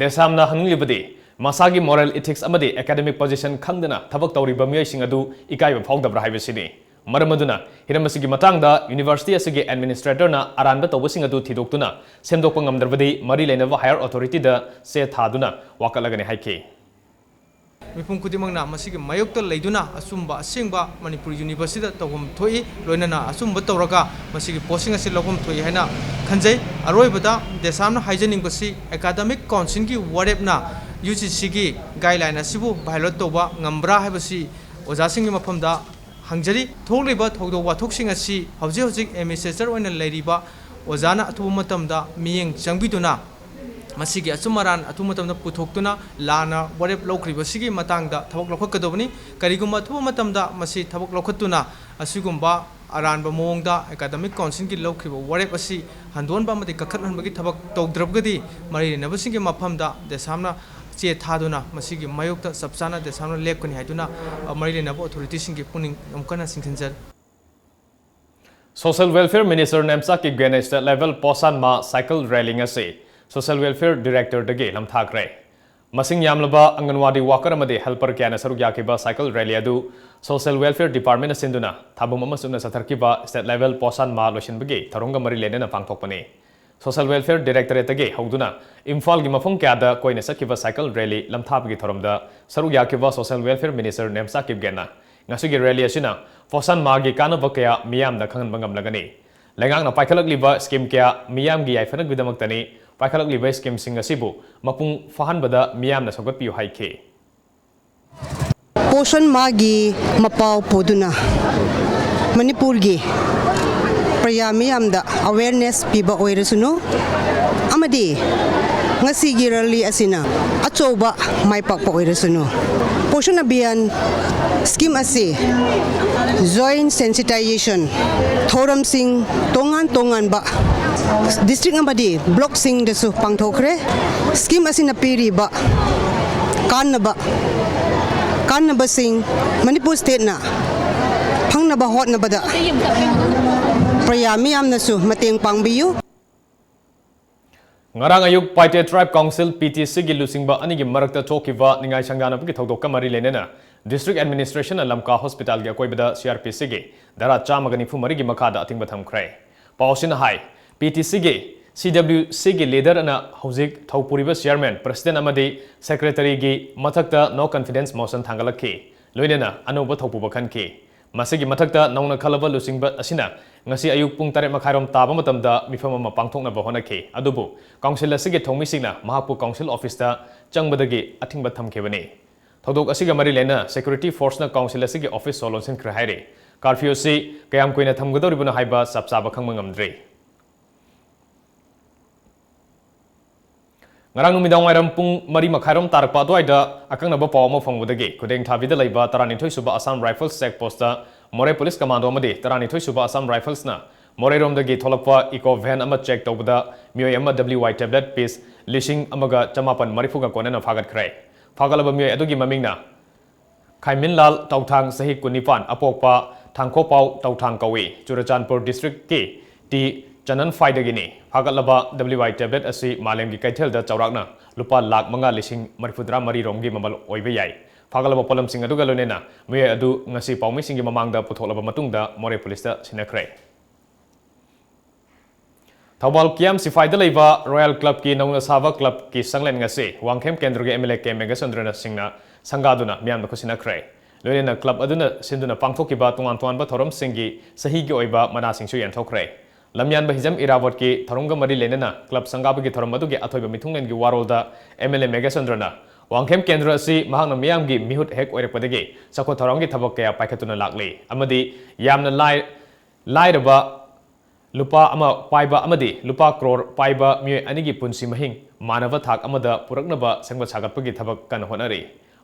ꯗꯦꯁꯥꯝꯅ ꯍꯪꯅꯤꯡꯂꯤꯕꯗꯤ ꯃꯁꯥꯒꯤ moral ethics ꯑꯃꯗꯤ academic position ꯈꯪꯗꯅ ꯊꯕꯛ ꯇꯧꯔꯤꯕ ꯃꯤꯑꯣꯏꯁꯤꯡ ꯑꯗꯨ ꯏꯀꯥꯏꯕ ꯐꯥꯎꯗꯕ꯭ꯔꯥ ꯍꯥꯏꯕꯁꯤꯅꯤ꯫ ꯃꯔꯝ ꯑꯗꯨꯅ ꯍꯤꯔꯝ ꯑꯁꯤꯒꯤ ꯃꯇꯥꯡꯗ university ꯑꯁꯤꯒꯤ administratorꯅ ꯑꯔꯥꯟꯕ ꯇꯧꯕꯁꯤꯡ ꯑꯗꯨ ꯊꯤꯗꯣꯛꯇꯨꯅ ꯁꯦꯝꯗꯣꯛꯄ ꯉꯝꯗ꯭ꯔꯕꯗꯤ ꯃꯔꯤ ꯂꯩꯅꯕ higher authorityꯗ ꯆꯦ ꯊꯥꯗꯨꯅ ꯋꯥꯀꯠꯂꯒꯅꯤ ꯍꯥꯏꯈꯤ꯫ ꯃꯤꯄꯨꯝ ꯈꯨꯗꯤꯡꯃꯛꯅ ꯃꯁꯤꯒꯤ ꯃꯥꯌꯣꯛꯇ ꯂꯩꯗꯨꯅ ꯑꯆꯨꯝꯕ ꯑꯁꯦꯡꯕ ꯃꯅꯤꯄꯨꯔ universityꯗ ꯇꯧꯐꯝ ꯊꯣꯛꯏ, ꯂꯣꯏꯅꯅ ꯑꯆꯨꯝꯕ ꯇꯧꯔꯒ ꯃꯁꯤꯒꯤ postꯁꯤꯡ ꯑꯁꯤ ꯂꯧꯐꯝ ꯊꯣꯛꯏ ꯍꯥꯏꯅ ꯈꯟꯖꯩ꯫ ꯑꯔꯣꯏꯕꯗ ꯗꯦꯁꯥꯝꯅ ꯍꯥꯏꯖꯅꯤꯡꯕꯁꯤ academic councilꯒꯤ ꯋꯥꯔꯦꯞꯅ UGCꯒꯤ guideline ꯑꯁꯤꯕꯨ violate ꯇꯧꯕ ꯉꯝꯕ꯭ꯔꯥ ꯍꯥꯏꯕꯁꯤ ꯑꯣꯖꯥꯁꯤꯡꯒꯤ ꯃꯐꯝꯗ ꯍꯪꯖꯔꯤ꯫ ꯊꯣꯛꯂꯤꯕ ꯊꯧꯗꯣꯛ ꯋꯥꯊꯣꯛꯁꯤꯡ ꯑꯁꯤ ꯍꯧꯖꯤꯛ ꯍꯧꯖꯤꯛ administrator ꯑꯣꯏꯅ ꯂꯩꯔꯤꯕ ꯑꯣꯖꯥꯅ ꯑꯊꯨꯕ ꯃꯇꯝꯗ ꯃꯤꯠꯌꯦꯡ ꯆꯪꯕꯤꯗꯨꯅ ꯃꯁꯤꯒꯤ ꯑꯆꯨꯝ ꯑꯔꯥꯟ ꯑꯊꯨꯕ ꯃꯇꯝꯗ ꯄꯨꯊꯣꯛꯇꯨꯅ ꯂꯥꯟꯅ ꯋꯥꯔꯦꯞ ꯂꯧꯈ꯭ꯔꯤꯕꯁꯤꯒꯤ ꯃꯇꯥꯡꯗ ꯊꯕꯛ ꯂꯧꯈꯠꯀꯗꯧꯕꯅꯤ꯫ ꯀꯔꯤꯒꯨꯝꯕ ꯑꯊꯨꯕ ꯃꯇꯝꯗ ꯃꯁꯤ ꯊꯕꯛ ꯂꯧꯈꯠꯇꯨꯅ ꯑꯁꯤꯒꯨꯝꯕ ꯑꯔꯥꯟꯕ ꯃꯑꯣꯡꯗ academic councilꯒꯤ ꯂꯧꯈ꯭ꯔꯤꯕ ꯋꯥꯔꯦꯞ ꯑꯁꯤ ꯍꯟꯗꯣꯛꯍꯟꯕ ꯑꯃꯗꯤ ꯀꯛꯊꯠꯍꯟꯕꯒꯤ ꯊꯕꯛ ꯇꯧꯗ꯭ꯔꯕꯒꯗꯤ ꯃꯔꯤ ꯂꯩꯅꯕꯁꯤꯡꯒꯤ ꯃꯐꯝꯗ ꯗꯦꯁꯥꯝꯅ ꯆꯦ ꯊꯥꯗꯨꯅ ꯃꯁꯤꯒꯤ ꯃꯥꯌꯣꯛꯇ ꯆꯞ ꯆꯥꯅ ꯗꯦꯁꯥꯝꯅ ꯂꯦꯞꯀꯅꯤ ꯍꯥꯏꯗꯨꯅ, ꯑ, ꯃꯔꯤ ꯂꯩꯅꯕ authority ꯁꯤꯡꯒꯤ ꯄꯨꯛꯅꯤꯡ ꯑꯃꯨꯛ ꯍꯟꯅ ꯆꯤꯡꯁꯤꯟꯖꯔꯤ꯫ Social Welfare Minister Nemcha ꯀꯤꯞꯒꯦꯟꯅ state level Poshan ꯃꯥ cycle rally ꯉꯁꯤ Social Welfare Director ꯗꯒꯤ ꯂꯝꯊꯥꯈ꯭ꯔꯦ꯫ ꯃꯁꯤꯡ ꯌꯥꯝꯂꯕ ꯑꯪꯒꯟꯋꯥꯗꯤ worker ꯑꯃꯗꯤ helper ꯀꯌꯥꯅ ꯁꯔꯨꯛ ꯌꯥꯈꯤꯕ cycle rally ꯑꯗꯨ Social Welfare Department ꯅ ꯁꯤꯟꯗꯨꯅ ꯊꯥꯕꯝ ꯑꯃ ꯆꯨꯞꯅ ꯆꯠꯊꯔꯛꯈꯤꯕ state level ꯄꯣꯁꯥꯟ ꯃꯥ ꯂꯣꯏꯁꯤꯟꯕꯒꯤ ꯊꯧꯔꯝꯒ ꯃꯔꯤ ꯂꯩꯅꯅ ꯄꯥꯡꯊꯣꯛꯄꯅꯤ꯫ Social Welfare Directorate ꯇꯒꯤ ꯍꯧꯗꯨꯅ ꯏꯝꯐꯥꯜꯒꯤ ꯃꯐꯝ ꯀꯌꯥꯗ ꯀꯣꯏꯅ ꯆꯠꯈꯤꯕ cycle rally ꯂꯝꯊꯥꯕꯒꯤ ꯊꯧꯔꯝꯗ ꯁꯔꯨꯛ ꯌꯥꯈꯤꯕ Social Welfare Minister ꯅꯦꯝꯆꯥ ꯀꯤꯞꯒꯦꯟꯅ ꯉꯁꯤꯒꯤ rally ꯑꯁꯤꯅ ꯄꯣꯁꯥꯟ ꯃꯥꯒꯤ ꯀꯥꯟꯅꯕ ꯀꯌꯥ ꯃꯤꯌꯥꯝꯗ ꯈꯪꯍꯟꯕ ꯉꯝꯂꯒꯅꯤ꯫ ꯂꯩꯉꯥꯛꯅ ꯄꯥꯏꯈꯠꯂꯛꯂꯤꯕ scheme ꯀꯌꯥ ꯃꯤꯌꯥꯝꯒꯤ ꯌꯥꯏꯐꯅꯕꯒꯤꯗꯃꯛꯇꯅꯤ꯫ ꯄꯥꯏꯈꯠꯂꯛꯂꯤꯕ scheme ꯁꯤꯡ ꯑꯁꯤꯕꯨ ꯃꯄꯨꯡ ꯐꯥꯍꯟꯕꯗ ꯃꯤꯌꯥꯝꯅ ꯁꯧꯒꯠꯄꯤꯌꯨ ꯍꯥꯏꯈꯤ꯫ ꯄꯣꯁꯟ ꯃꯥꯒꯤ ꯃꯄꯥꯎ ꯄꯨꯗꯨꯅ ꯃꯅꯤꯄꯨꯔꯒꯤ ꯄ꯭ꯔꯖꯥ ꯃꯤꯌꯥꯝꯗ awareness ꯄꯤꯕ ꯑꯣꯏꯔꯁꯅꯨ, ꯑꯃꯗꯤ ꯉꯁꯤꯒꯤ rally ꯑꯁꯤꯅ ꯑꯆꯧꯕ ꯃꯥꯏ ꯄꯥꯛꯄ ꯑꯣꯏꯔꯁꯅꯨ꯫ ꯄꯣꯁꯟ ꯑꯚꯤꯌꯥꯟ scheme ꯑꯁꯤ joint sensitization ꯊꯧꯔꯝꯁꯤꯡ ꯇꯣꯉꯥꯟ ꯇꯣꯉꯥꯟꯕ district ꯑꯃꯗꯤ block ꯁꯤꯡꯗꯁꯨ ꯄꯥꯡꯊꯣꯛꯈ꯭ꯔꯦ꯫ Scheme ꯑꯁꯤꯅ ꯄꯤꯔꯤꯕ ꯀꯥꯟꯅꯕ, ꯀꯥꯟꯅꯕꯁꯤꯡ ꯃꯅꯤꯄꯨꯔ state ꯅ ꯐꯪꯅꯕ ꯍꯣꯠꯅꯕꯗ ꯄ꯭ꯔꯖꯥ ꯃꯤꯌꯥꯝꯅꯁꯨ ꯃꯇꯦꯡ ꯄꯥꯡꯕꯤꯌꯨ꯫ ꯉꯔꯥꯡ ꯑꯌꯨꯛ ꯄꯥꯏꯇꯦ Tribe Council, P T C ꯒꯤ ꯂꯨꯆꯤꯡꯕ ꯑꯅꯤꯒꯤ ꯃꯔꯛꯇ ꯊꯣꯛꯈꯤꯕ ꯅꯤꯡꯉꯥꯏ ꯁꯪꯗꯥꯅꯕꯒꯤ ꯊꯧꯗꯣꯛꯀ ꯃꯔꯤ ꯂꯩꯅꯅ District Administration ꯅ ꯂꯝꯀꯥ Hospital ꯒꯤ ꯑꯀꯣꯏꯕꯗ C R P C ꯒꯤ ꯙꯥꯔꯥ ꯆꯥꯝꯃꯒ ꯅꯤꯐꯨ ꯃꯔꯤꯒꯤ ꯃꯈꯥꯗ ꯑꯊꯤꯡꯕ ꯊꯝꯈ꯭ꯔꯦ꯫ ꯄꯥꯎꯁꯤꯅ ꯍꯥꯏ, P T C ꯒꯤ C W C ꯒꯤ leader ꯅ ꯍꯧꯖꯤꯛ ꯊꯧꯄꯨꯔꯤꯕ chairman, president ꯑꯃꯗꯤ secretary ꯒꯤ ꯃꯊꯛꯇ no confidence motion ꯊꯥꯡꯒꯠꯂꯛꯈꯤ꯫ ꯂꯣꯏꯅꯅ ꯑꯅꯧꯕ ꯊꯧꯄꯨꯕ ꯈꯟꯈꯤ꯫ ꯃꯁꯤꯒꯤ ꯃꯊꯛꯇ ꯅꯧꯅ ꯈꯜꯂꯕ ꯂꯨꯆꯤꯡꯕ ꯑꯁꯤꯅ ꯉꯁꯤ ꯑꯌꯨꯛ ꯄꯨꯡ ꯇꯔꯦꯠ ꯃꯈꯥꯏꯔꯣꯝ ꯇꯥꯕ ꯃꯇꯝꯗ ꯃꯤꯐꯝ ꯑꯃ ꯄꯥꯡꯊꯣꯛꯅꯕ ꯍꯣꯠꯅꯈꯤ꯫ ꯑꯗꯨꯕꯨ council ꯑꯁꯤꯒꯤ ꯊꯧꯃꯤꯁꯤꯡꯅ ꯃꯍꯥꯛꯄꯨ council office ꯇ ꯆꯪꯕꯗꯒꯤ ꯑꯊꯤꯡꯕ ꯊꯝꯈꯤꯕꯅꯤ꯫ ꯊꯧꯗꯣꯛ ꯑꯁꯤꯒ ꯃꯔꯤ ꯂꯩꯅ security force ꯅ council ꯑꯁꯤꯒꯤ office ꯁꯣ ꯂꯣꯟꯁꯤꯟꯈ꯭ꯔꯦ ꯍꯥꯏꯔꯤ꯫ Curfew ꯑꯁꯤ ꯀꯌꯥꯝ ꯀꯨꯏꯅ ꯊꯝꯒꯗꯧꯔꯤꯕꯅꯣ ꯍꯥꯏꯕ ꯆꯞ ꯆꯥꯕ ꯈꯪꯕ ꯉꯝꯗ꯭ꯔꯤ꯫ ꯉꯔꯥꯡ ꯅꯨꯃꯤꯗꯥꯡ ꯋꯥꯏꯔꯝ ꯄꯨꯡ ꯃꯔꯤ ꯃꯈꯥꯏꯔꯣꯝ ꯇꯥꯔꯛꯄ ꯑꯗꯨꯋꯥꯏꯗ ꯑꯀꯛꯅꯕ ꯄꯥꯎ ꯑꯃ ꯐꯪꯕꯗꯒꯤ ꯈꯨꯗꯦꯡ ꯊꯥꯕꯤꯗ ꯂꯩꯕ ꯇꯔꯥꯅꯤꯊꯣꯏ ꯁꯨꯕ Assam Rifles check post ꯇ ꯃꯣꯔꯦ police commando ꯑꯃꯗꯤ ꯇꯔꯥꯅꯤꯊꯣꯏ ꯁꯨꯕ Assam Rifles ꯅ ꯃꯣꯔꯦꯔꯣꯝꯗꯒꯤ ꯊꯣꯛꯂꯛꯄ eco van ꯑꯃ check ꯇꯧꯕꯗ ꯃꯤꯑꯣꯏ ꯑꯃ W Y tablet piece ꯂꯤꯁꯤꯡ ꯑꯃꯒ ꯆꯃꯥꯄꯟ ꯃꯔꯤꯐꯨꯒ ꯀꯣꯟꯅꯅ ꯐꯥꯒꯠꯈ꯭ꯔꯦ꯫ ꯐꯥꯒꯠꯂꯕ ꯃꯤꯑꯣꯏ ꯑꯗꯨꯒꯤ ꯃꯃꯤꯡꯅ ꯈꯥꯏꯃꯤꯟꯂꯥꯜ ꯇꯧꯊꯥꯡ, ꯆꯍꯤ ꯀꯨꯟꯅꯤꯄꯥꯟ, ꯑꯄꯣꯛꯄ ꯊꯥꯡꯈꯣꯄꯥꯎ ꯇꯧꯊꯥꯡ ꯀꯧꯏ꯫ ꯆꯨꯔꯆꯥꯟꯄꯨꯔ districtꯀꯤ ꯇꯤ ꯆꯅꯟꯐꯥꯏꯗꯒꯤꯅꯤ꯫ ꯐꯥꯒꯠꯂꯕ W Y tablet ꯑꯁꯤ ꯃꯥꯂꯦꯝꯒꯤ ꯀꯩꯊꯦꯜꯗ ꯆꯥꯎꯔꯥꯛꯅ ꯂꯨꯄꯥ ꯂꯥꯈ ꯃꯉꯥ ꯂꯤꯁꯤꯡ ꯃꯔꯤꯐꯨꯇꯔꯥ ꯃꯔꯤ ꯔꯣꯝꯒꯤ ꯃꯃꯜ ꯑꯣꯏꯕ ꯌꯥꯏ꯫ ꯐꯥꯒꯠꯂꯕ ꯄꯣꯠꯂꯝꯁꯤꯡ ꯑꯗꯨꯒ ꯂꯣꯏꯅꯅ ꯃꯤꯑꯣꯏ ꯑꯗꯨ ꯉꯁꯤ ꯄꯥꯎꯃꯤꯁꯤꯡꯒꯤ ꯃꯃꯥꯡꯗ ꯄꯨꯊꯣꯛꯂꯕ ꯃꯇꯨꯡꯗ ꯃꯣꯔꯦ ꯄꯨꯂꯤꯁꯇ ꯁꯤꯟꯅꯈ꯭ꯔꯦ꯫ ꯊꯧꯕꯥꯜ ꯀꯤꯌꯥꯝ ꯁꯤꯐꯥꯏꯗ ꯂꯩꯕ Royal Clubꯀꯤ ꯅꯧꯅ ꯁꯥꯕ clubꯀꯤ ꯆꯪꯂꯦꯟ ꯉꯁꯤ ꯋꯥꯡꯈꯦꯝ ꯀꯦꯟꯗ꯭ꯔꯒꯤ M L A ꯀꯦ ꯃꯦꯘꯆꯟꯗ꯭ꯔꯅ ꯁꯤꯡꯅ ꯁꯪꯒꯥꯗꯨꯅ ꯃꯤꯌꯥꯝꯗ ꯈꯨꯠꯁꯤꯟꯅꯈ꯭ꯔꯦ꯫ ꯂꯣꯏꯅꯅ club ꯑꯗꯨꯅ ꯁꯤꯟꯗꯨꯅ ꯄꯥꯡꯊꯣꯛꯈꯤꯕ ꯇꯣꯉꯥꯟ ꯇꯣꯉꯥꯟꯕ ꯊꯧꯔꯝꯁꯤꯡꯒꯤ ꯆꯍꯤꯒꯤ ꯑꯣꯏꯕ ꯃꯅꯥꯁꯤꯡꯁꯨ ꯌꯦꯟꯊꯣꯛꯈ꯭ꯔꯦ꯫ ꯂꯝꯌꯥꯟꯕ ꯍꯤꯖꯝ ꯏꯔꯥꯕꯣꯠꯀꯤ ꯊꯧꯔꯝꯒ ꯃꯔꯤ ꯂꯩꯅꯅ club ꯁꯪꯒꯥꯕꯒꯤ ꯊꯧꯔꯝ ꯑꯗꯨꯒꯤ ꯑꯊꯣꯏꯕ ꯃꯤꯊꯨꯡꯂꯦꯟꯒꯤ ꯋꯥꯔꯣꯜꯗ M L A ꯃꯦꯘꯆꯟꯗ꯭ꯔꯅ ꯋꯥꯡꯈꯦꯝ ꯀꯦꯟꯗ꯭ꯔ ꯑꯁꯤ ꯃꯍꯥꯛꯅ ꯃꯤꯌꯥꯝꯒꯤ ꯃꯤꯍꯨꯠ ꯍꯦꯛ ꯑꯣꯏꯔꯛꯄꯗꯒꯤ ꯆꯥꯎꯈꯠ ꯊꯧꯔꯥꯡꯒꯤ ꯊꯕꯛ ꯀꯌꯥ ꯄꯥꯏꯈꯠꯇꯨꯅ ꯂꯥꯛꯂꯤ ꯑꯃꯗꯤ ꯌꯥꯝꯅ ꯂꯥꯏ-, ꯂꯥꯏꯔꯕ ꯂꯨꯄꯥ ꯑꯃ ꯄꯥꯏꯕ ꯑꯃꯗꯤ ꯂꯨꯄꯥ ꯀ꯭ꯔꯣꯔ ꯄꯥꯏꯕ ꯃꯤꯑꯣꯏ ꯑꯅꯤꯒꯤ ꯄꯨꯟꯁꯤ ꯃꯍꯤꯡ ꯃꯥꯟꯅꯕ ꯊꯥꯛ ꯑꯃꯗ ꯄꯨꯔꯛꯅꯕ ꯁꯦꯝꯒꯠ ꯁꯥꯒꯠꯄꯒꯤ ꯊꯕꯛ ꯀꯟꯅ ꯍꯣꯠꯅꯔꯤ꯫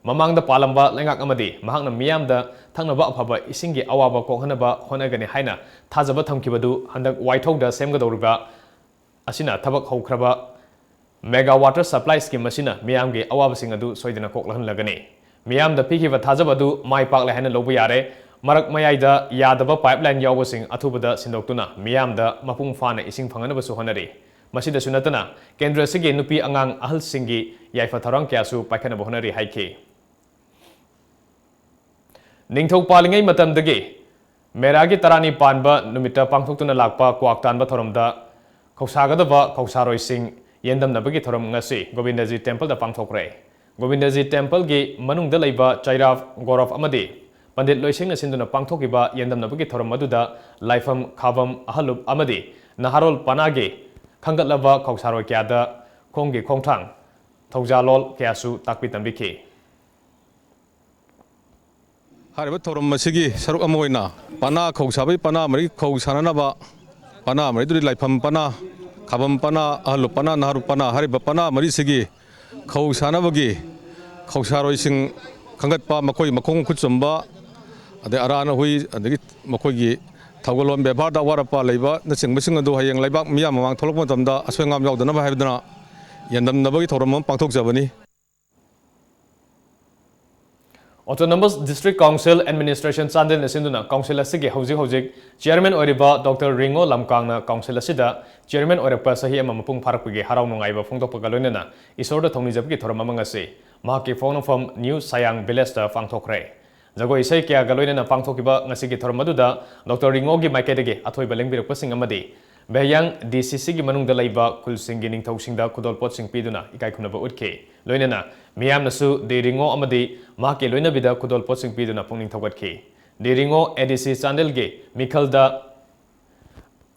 ꯃꯃꯥꯡꯗ ꯄꯥꯜꯂꯝꯕ ꯂꯩꯉꯥꯛ ꯑꯃꯗꯤ ꯃꯍꯥꯛꯅ ꯃꯤꯌꯥꯝꯗ ꯊꯛꯅꯕ ꯑꯐꯕ ꯏꯁꯤꯡꯒꯤ ꯑꯋꯥꯕ ꯀꯣꯛꯍꯟꯅꯕ ꯍꯣꯠꯅꯒꯅꯤ ꯍꯥꯏꯅ ꯊꯥꯖꯕ ꯊꯝꯈꯤꯕꯗꯨ ꯍꯟꯗꯛ ꯋꯥꯏꯊꯧꯗ ꯁꯦꯝꯒꯗꯧꯔꯤꯕ ꯑꯁꯤꯅ ꯊꯕꯛ ꯍꯧꯈ꯭ꯔꯕ mega water supply scheme ꯑꯁꯤꯅ ꯃꯤꯌꯥꯝꯒꯤ ꯑꯋꯥꯕꯁꯤꯡ ꯑꯗꯨ ꯁꯣꯏꯗꯅ ꯀꯣꯛꯂꯍꯜꯂꯒꯅꯤ꯫ ꯃꯤꯌꯥꯝꯗ ꯄꯤꯈꯤꯕ ꯊꯥꯖꯕ ꯑꯗꯨ ꯃꯥꯏ ꯄꯥꯛꯂꯦ ꯍꯥꯏꯅ ꯂꯧꯕ ꯌꯥꯔꯦ꯫ ꯃꯔꯛ ꯃꯌꯥꯏꯗ ꯌꯥꯗꯕ pipeline ꯌꯥꯎꯕꯁꯤꯡ ꯑꯊꯨꯕꯗ ꯁꯤꯟꯗꯣꯛꯇꯨꯅ ꯃꯤꯌꯥꯝꯗ ꯃꯄꯨꯡ ꯐꯥꯅ ꯏꯁꯤꯡ ꯐꯪꯍꯟꯅꯕꯁꯨ ꯍꯣꯠꯅꯔꯤ꯫ ꯃꯁꯤꯗꯁꯨ ꯅꯠꯇꯅ ꯀꯦꯟꯗ꯭ꯔ ꯑꯁꯤꯒꯤ ꯅꯨꯄꯤ ꯑꯉꯥꯡ ꯑꯍꯜꯁꯤꯡꯒꯤ ꯌꯥꯏꯐ ꯊꯧꯔꯥꯡ ꯀꯌꯥꯁꯨ ꯄꯥꯏꯈꯠꯅꯕ ꯍꯣꯠꯅꯔꯤ ꯍꯥꯏꯈꯤ꯫ ꯅꯤꯡꯊꯧ ꯄꯥꯜꯂꯤꯉꯩ ꯃꯇꯝꯗꯒꯤ ꯃꯦꯔꯥꯒꯤ ꯇꯔꯥꯅꯤ ꯄꯥꯟꯕ ꯅꯨꯃꯤꯠꯇ ꯄꯥꯡꯊꯣꯛꯇꯨꯅ ꯂꯥꯛꯄ ꯀ꯭ꯋꯥꯛ ꯇꯥꯟꯕ ꯊꯧꯔꯝꯗ ꯈꯧꯁꯥꯒꯗꯕ ꯈꯧꯁꯥꯔꯣꯏꯁꯤꯡ ꯌꯦꯟꯗꯝꯅꯕꯒꯤ ꯊꯧꯔꯝ ꯉꯁꯤ ꯒꯣꯕꯤꯟꯗꯖꯤ temple ꯗ ꯄꯥꯡꯊꯣꯛꯈ꯭ꯔꯦ꯫ ꯒꯣꯕꯤꯟꯗꯖꯤ temple ꯒꯤ ꯃꯅꯨꯡꯗ ꯂꯩꯕ ꯆꯩꯔꯥꯞ ꯒꯧꯔꯞ ꯑꯃꯗꯤ ꯄꯟꯗꯤꯠ ꯂꯣꯏꯁꯦꯡꯅ ꯁꯤꯟꯗꯨꯅ ꯄꯥꯡꯊꯣꯛꯈꯤꯕ ꯌꯦꯟꯗꯝꯅꯕꯒꯤ ꯊꯧꯔꯝ ꯑꯗꯨꯗ ꯂꯥꯏꯐꯝ, ꯈꯥꯕꯝ, ꯑꯍꯜꯂꯨꯞ ꯑꯃꯗꯤ ꯅꯍꯥꯔꯣꯜ ꯄꯅꯥꯒꯤ ꯈꯟꯒꯠꯂꯕ ꯈꯧꯁꯥꯔꯣꯏ ꯀꯌꯥꯗ ꯈꯣꯡꯒꯤ ꯈꯣꯡꯊꯥꯡ, ꯊꯧꯖꯥꯜꯂꯣꯜ ꯀꯌꯥꯁꯨ ꯇꯥꯛꯄꯤ ꯇꯝꯕꯤꯈꯤ꯫ ꯍꯥꯏꯔꯤꯕ ꯊꯧꯔꯝ ꯑꯁꯤꯒꯤ ꯁꯔꯨꯛ ꯑꯃ ꯑꯣꯏꯅ ꯄꯅꯥ ꯈꯧ ꯁꯥꯕꯒꯤ ꯄꯅꯥ ꯃꯔꯤ ꯈꯧ ꯁꯥꯟꯅꯅꯕ ꯄꯅꯥ ꯃꯔꯤꯗꯨꯗꯤ ꯂꯥꯏꯐꯝ ꯄꯅꯥ, ꯈꯥꯕꯝ ꯄꯅꯥ, ꯑꯍꯜꯂꯨꯞ ꯄꯅꯥ, ꯅꯍꯥꯔꯨꯞ ꯄꯅꯥ ꯍꯥꯏꯔꯤꯕ ꯄꯅꯥ ꯃꯔꯤꯁꯤꯒꯤ ꯈꯧ ꯁꯥꯟꯅꯕꯒꯤ ꯈꯧꯁꯥꯔꯣꯏꯁꯤꯡ ꯈꯟꯒꯠꯄ, ꯃꯈꯣꯏ ꯃꯈꯣꯡ ꯃꯈꯨꯠ ꯆꯨꯝꯕ, ꯑꯗꯩ ꯑꯔꯥ ꯅꯍꯨꯏ, ꯑꯗꯒꯤ ꯃꯈꯣꯏꯒꯤ ꯊꯧꯒꯜꯂꯣꯟ ꯕꯦꯕꯥꯔꯗ ꯑꯋꯥꯠ ꯑꯄꯥ ꯂꯩꯕꯅꯆꯤꯡꯕꯁꯤꯡ ꯑꯗꯨ ꯍꯌꯦꯡ ꯂꯩꯕꯥꯛ ꯃꯤꯌꯥꯝ ꯃꯃꯥꯡ ꯊꯣꯛꯂꯛꯄ ꯃꯇꯝꯗ ꯑꯁꯣꯏ ꯑꯉꯥꯝ ꯌꯥꯎꯗꯅꯕ ꯍꯥꯏꯕꯗꯨꯅ ꯌꯥꯟꯗꯝꯅꯕꯒꯤ ꯊꯧꯔꯝ ꯑꯃ ꯄꯥꯡꯊꯣꯛꯆꯕꯅꯤ꯫ Autonomous District Council Administration ꯆꯥꯟꯗꯦꯜꯅ ꯁꯤꯟꯗꯨꯅ council ꯑꯁꯤꯒꯤ ꯍꯧꯖꯤꯛ ꯍꯧꯖꯤꯛ chairman ꯑꯣꯏꯔꯤꯕ ꯗꯣꯛꯇꯔ ꯔꯤꯉꯣ ꯂꯝꯀꯥꯡꯅ council ꯑꯁꯤꯗ chairman ꯑꯣꯏꯔꯛꯄ ꯆꯍꯤ ꯑꯃ ꯃꯄꯨꯡ ꯐꯥꯔꯛꯄꯒꯤ ꯍꯔꯥꯎ ꯅꯨꯡꯉꯥꯏꯕ ꯐꯣꯡꯗꯣꯛꯄꯒ ꯂꯣꯏꯅꯅ ꯏꯁꯣꯔꯗ ꯊꯧꯅꯤꯖꯕꯒꯤ ꯊꯧꯔꯝ ꯑꯃ ꯉꯁꯤ ꯃꯍꯥꯛꯀꯤ ꯄꯣꯛꯅꯐꯝ ꯅ꯭ꯌꯨ ꯁꯥꯌꯥꯡ ꯚꯤꯂꯦꯖꯇ ꯄꯥꯡꯊꯣꯛꯈ꯭ꯔꯦ꯫ ꯖꯒꯣꯏ ꯏꯁꯩ ꯀꯌꯥꯒ ꯂꯣꯏꯅꯅ ꯄꯥꯡꯊꯣꯛꯈꯤꯕ ꯉꯁꯤꯒꯤ ꯊꯧꯔꯝ ꯑꯗꯨꯗ ꯗꯣꯛꯇꯔ ꯔꯤꯉꯣꯒꯤ ꯃꯥꯏꯀꯩꯗꯒꯤ ꯑꯊꯣꯏꯕ ꯂꯦꯡꯕꯤꯔꯛꯄꯁꯤꯡ ꯑꯃꯗꯤ ꯕꯦꯍꯌꯥꯡ ꯗꯤ ꯁꯤ ꯁꯤꯒꯤ ꯃꯅꯨꯡꯗ ꯂꯩꯕ ꯈꯨꯜꯁꯤꯡꯒꯤ ꯅꯤꯡꯊꯧꯁꯤꯡꯗ ꯈꯨꯗꯣꯜꯄꯣꯠꯁꯤꯡ ꯄꯤꯗꯨꯅ ꯏꯀꯥꯏ ꯈꯨꯝꯅꯕ ꯎꯠꯈꯤ꯫ ꯂꯣꯏꯅꯅ ꯃꯤꯌꯥꯝꯅꯁꯨ ꯗꯤ ꯔꯤꯉꯣ ꯑꯃꯗꯤ ꯃꯍꯥꯛꯀꯤ ꯂꯣꯏꯅꯕꯤꯗ ꯈꯨꯗꯣꯜꯄꯣꯠꯁꯤꯡ ꯄꯤꯗꯨꯅ ꯄꯨꯛꯅꯤꯡ ꯊꯧꯒꯠꯈꯤ꯫ ꯗꯤ ꯔꯤꯉꯣ ꯑꯦ ꯗꯤ ꯁꯤ ꯆꯥꯟꯗꯦꯜꯒꯤ ꯃꯤꯈꯜꯗ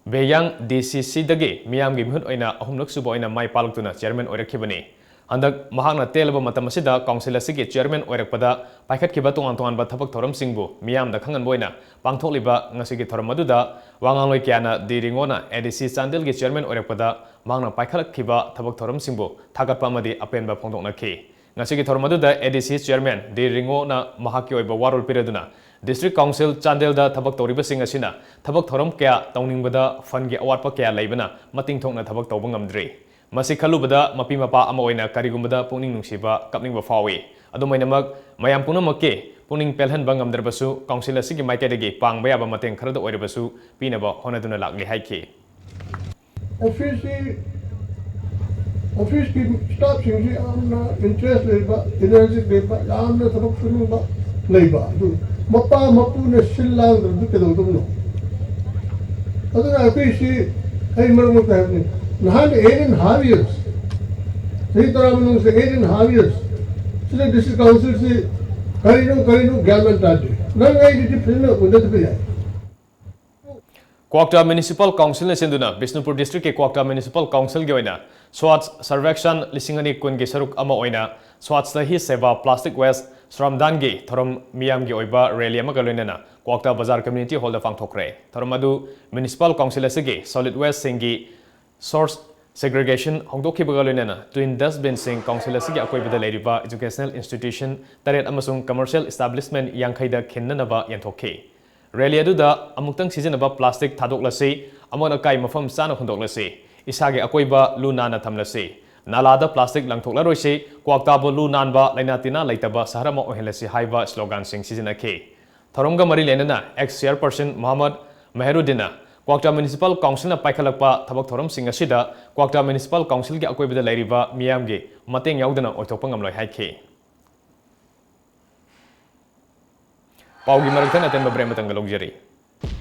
ꯕꯦꯌꯥꯡ ꯗꯤ ꯁꯤ ꯁꯤꯗꯒꯤ ꯃꯤꯌꯥꯝꯒꯤ ꯃꯤꯍꯨꯠ ꯑꯣꯏꯅ ꯑꯍꯨꯝꯂꯛ ꯁꯨꯕ ꯑꯣꯏꯅ ꯃꯥꯏ ꯄꯥꯛꯂꯛꯇꯨꯅ chairman ꯑꯣꯏꯔꯛꯈꯤꯕꯅꯤ꯫ ꯍꯟꯗꯛ ꯃꯍꯥꯛꯅ ꯇꯦꯜꯂꯕ ꯃꯇꯝ ꯑꯁꯤꯗ council ꯑꯁꯤꯒꯤ chairman ꯑꯣꯏꯔꯛꯄꯗ ꯄꯥꯏꯈꯠꯈꯤꯕ ꯇꯣꯉꯥꯟ ꯇꯣꯉꯥꯟꯕ ꯊꯕꯛ ꯊꯧꯔꯝꯁꯤꯡꯕꯨ ꯃꯤꯌꯥꯝꯗ ꯈꯪꯍꯟꯕ ꯑꯣꯏꯅ ꯄꯥꯡꯊꯣꯛꯂꯤꯕ ꯉꯁꯤꯒꯤ ꯊꯧꯔꯝ ꯑꯗꯨꯗ ꯋꯥ ꯉꯥꯡꯂꯣꯏ ꯀꯌꯥꯅ ꯗꯤ ꯔꯤꯉꯣꯅ ꯑꯦ ꯗꯤ ꯁꯤ ꯆꯥꯟꯗꯦꯜꯒꯤ chairman ꯑꯣꯏꯔꯛꯄꯗ ꯃꯍꯥꯛꯅ ꯄꯥꯏꯈꯠꯂꯛꯈꯤꯕ ꯊꯕꯛ ꯊꯧꯔꯝꯁꯤꯡꯕꯨ ꯊꯥꯒꯠꯄ ꯑꯃꯗꯤ ꯑꯄꯦꯟꯕ ꯐꯣꯡꯗꯣꯛꯅꯈꯤ꯫ ꯉꯁꯤꯒꯤ ꯊꯧꯔꯝ ꯑꯗꯨꯗ ꯑꯦ ꯗꯤ ꯁꯤ chairman ꯗꯤ ꯔꯤꯉꯣꯅ ꯃꯍꯥꯛꯀꯤ ꯑꯣꯏꯕ ꯋꯥꯔꯣꯜ ꯄꯤꯔꯗꯨꯅ, District Council ꯆꯥꯟꯗꯦꯜꯗ ꯊꯕꯛ ꯇꯧꯔꯤꯕꯁꯤꯡ ꯑꯁꯤꯅ ꯊꯕꯛ ꯊꯧꯔꯝ ꯀꯌꯥ ꯇꯧꯅꯤꯡꯕꯗ fundꯒꯤ ꯑꯋꯥꯠꯄ ꯀꯌꯥ ꯂꯩꯕꯅ ꯃꯇꯤꯡ ꯊꯣꯛꯅ ꯊꯕꯛ ꯇꯧꯕ ꯉꯝꯗ꯭ꯔꯤ꯫ ꯃꯁꯤ ꯈꯜꯂꯨꯕꯗ ꯃꯄꯤ ꯃꯄꯥ ꯑꯃ ꯑꯣꯏꯅ ꯀꯔꯤꯒꯨꯝꯕꯗ ꯄꯨꯛꯅꯤꯡ ꯅꯨꯡꯁꯤꯕ, ꯀꯞꯅꯤꯡꯕ ꯐꯥꯎꯏ꯫ ꯑꯗꯨꯝ ꯑꯣꯏꯅꯃꯛ, ꯃꯌꯥꯝ ꯄꯨꯝꯅꯃꯛꯀꯤ ꯄꯨꯛꯅꯤꯡ ꯄꯦꯜꯍꯟꯕ ꯉꯝꯗ꯭ꯔꯕꯁꯨ, council ꯑꯁꯤꯒꯤ ꯃꯥꯏꯀꯩꯗꯒꯤ ꯄꯥꯡꯕ ꯌꯥꯕ ꯃꯇꯦꯡ ꯈꯔꯗ ꯑꯣꯏꯔꯕꯁꯨ ꯄꯤꯅꯕ ꯍꯣꯠꯅꯗꯨꯅ ꯂꯥꯛꯂꯤ ꯍꯥꯏꯈꯤ꯫ ꯑꯣꯐꯤꯁꯀꯤ ꯑꯣꯐꯤꯁꯀꯤ staffꯁꯤꯡꯁꯤ ꯌꯥꯝꯅ interest ꯂꯩꯕ, energy ꯂꯩꯕ, ꯌꯥꯝꯅ ꯊꯕꯛ ꯁꯨꯅꯤꯡꯕ ꯂꯩꯕ꯫ ꯑꯗꯨ ꯃꯄꯥ ꯃꯄꯨꯅ ꯁꯤꯜ ꯂꯥꯡꯗ꯭ꯔꯗꯤ ꯀꯩꯗꯧꯗꯕꯅꯣ? ꯑꯗꯨꯅ ꯑꯩꯈꯣꯏꯁꯤ, ꯑꯩ ꯃꯔꯛ ꯃꯔꯛꯇ ꯍꯥꯏꯕꯅꯤ, ꯅꯍꯥꯟ eight and half years, ꯆꯍꯤ ꯇꯔꯥ ꯃꯅꯨꯡꯁꯤꯗ eight and half years ꯁꯤꯗ district councilꯁꯤ ꯀꯔꯤꯅꯣ ꯀꯔꯤꯅꯣ ꯒ꯭ꯌꯥꯟ ꯃꯦꯟ ꯇꯥꯗꯦ꯫ ꯅꯪ ꯑꯩꯒꯤꯗꯤ ꯐꯖꯅ ꯎꯅꯗꯕ ꯌꯥꯏ꯫ ꯀ꯭ꯋꯥꯛꯇꯥ Municipal Councilꯅ ꯁꯤꯟꯗꯨꯅ ꯕꯤꯁꯅꯨꯄꯨꯔ districtꯀꯤ ꯀ꯭ꯋꯥꯛꯇꯥ Municipal Councilꯒꯤ ꯑꯣꯏꯅ Swachh Survekshan ꯂꯤꯁꯤꯡ ꯑꯅꯤ ꯀꯨꯟꯒꯤ ꯁꯔꯨꯛ ꯑꯃ ꯑꯣꯏꯅ Swachhta Hi Seva plastic waste ꯁ꯭ꯔꯝꯗꯥꯟꯒꯤ ꯊꯧꯔꯝ ꯃꯤꯌꯥꯝꯒꯤ ꯑꯣꯏꯕ rally ꯑꯃꯒ ꯂꯣꯏꯅꯅ ꯀ꯭ꯋꯥꯛꯇꯥ ꯕꯖꯥꯔ Community Hallꯗ ꯄꯥꯡꯊꯣꯛꯈ꯭ꯔꯦ꯫ ꯊꯧꯔꯝ ꯑꯗꯨ Municipal Council ꯑꯁꯤꯒꯤ solid wasteꯁꯤꯡꯒꯤ source segregation ꯍꯧꯗꯣꯛꯈꯤꯕꯒ ꯂꯣꯏꯅꯅ twin dustbinꯁꯤꯡ council ꯑꯁꯤꯒꯤ ꯑꯀꯣꯏꯕꯗ ꯂꯩꯔꯤꯕ educational institution ꯇꯔꯦꯠ ꯑꯃꯁꯨꯡ commercial establishment ꯌꯥꯡꯈꯩꯗ ꯈꯤꯟꯅꯅꯕ ꯌꯦꯟꯊꯣꯛꯈꯤ꯫ ꯔꯦꯂꯤ ꯑꯗꯨꯗ ꯑꯃꯨꯛꯇꯪ ꯁꯤꯖꯤꯟꯅꯕ ꯄ꯭ꯂꯥꯁꯇꯤꯛ ꯊꯥꯗꯣꯛꯂꯁꯤ, ꯑꯃꯣꯠ ꯑꯀꯥꯏ ꯃꯐꯝ ꯆꯥꯅ ꯍꯨꯟꯗꯣꯛꯂꯁꯤ, ꯏꯁꯥꯒꯤ ꯑꯀꯣꯏꯕ ꯂꯨ ꯅꯥꯟꯅ ꯊꯝꯂꯁꯤ, ꯅꯥꯂꯥꯗ ꯄ꯭ꯂꯥꯁꯇꯤꯛ ꯂꯪꯊꯣꯛꯂꯔꯣꯏꯁꯤ, ꯀ꯭ꯋꯥꯛꯇꯥꯕꯨ ꯂꯨ ꯅꯥꯟꯕ, ꯂꯥꯏꯅꯥ ꯇꯤꯟꯅꯥ ꯂꯩꯇꯕ ꯁꯍꯔ ꯑꯃ ꯑꯣꯏꯍꯜꯂꯁꯤ ꯍꯥꯏꯕ ꯁ꯭ꯂꯣꯒꯥꯟꯁꯤꯡ ꯁꯤꯖꯤꯟꯅꯈꯤ꯫ ꯊꯧꯔꯝꯒ ꯃꯔꯤ ꯂꯩꯅꯅ ex chairperson ꯃꯣꯍꯝꯃꯗ ꯃꯦꯍꯔꯨꯗꯤꯟꯅ ꯀ꯭ꯋꯥꯛꯇꯥ ꯃ꯭ꯌꯨꯅꯤꯁꯤꯄꯥꯜ ꯀꯥꯎꯟꯁꯤꯜꯅ ꯄꯥꯏꯈꯠꯂꯛꯄ ꯊꯕꯛ ꯊꯧꯔꯝꯁꯤꯡ ꯑꯁꯤꯗ ꯀ꯭ꯋꯥꯛꯇꯥ ꯃ꯭ꯌꯨꯅꯤꯁꯤꯄꯥꯜ ꯀꯥꯎꯟꯁꯤꯜꯒꯤ ꯑꯀꯣꯏꯕꯗ ꯂꯩꯔꯤꯕ ꯃꯤꯌꯥꯝꯒꯤ ꯃꯇꯦꯡ ꯌꯥꯎꯗꯅ ꯑꯣꯏꯊꯣꯛꯄ ꯉꯝꯂꯣꯏ ꯍꯥꯏꯈꯤ꯫ ꯄꯥꯎꯒꯤ ꯃꯔꯛꯇ ꯑꯇꯦꯟꯕ ꯕ꯭ꯔꯦꯛ ꯑꯃꯇꯪꯒ ꯂꯧꯖꯔꯤ꯫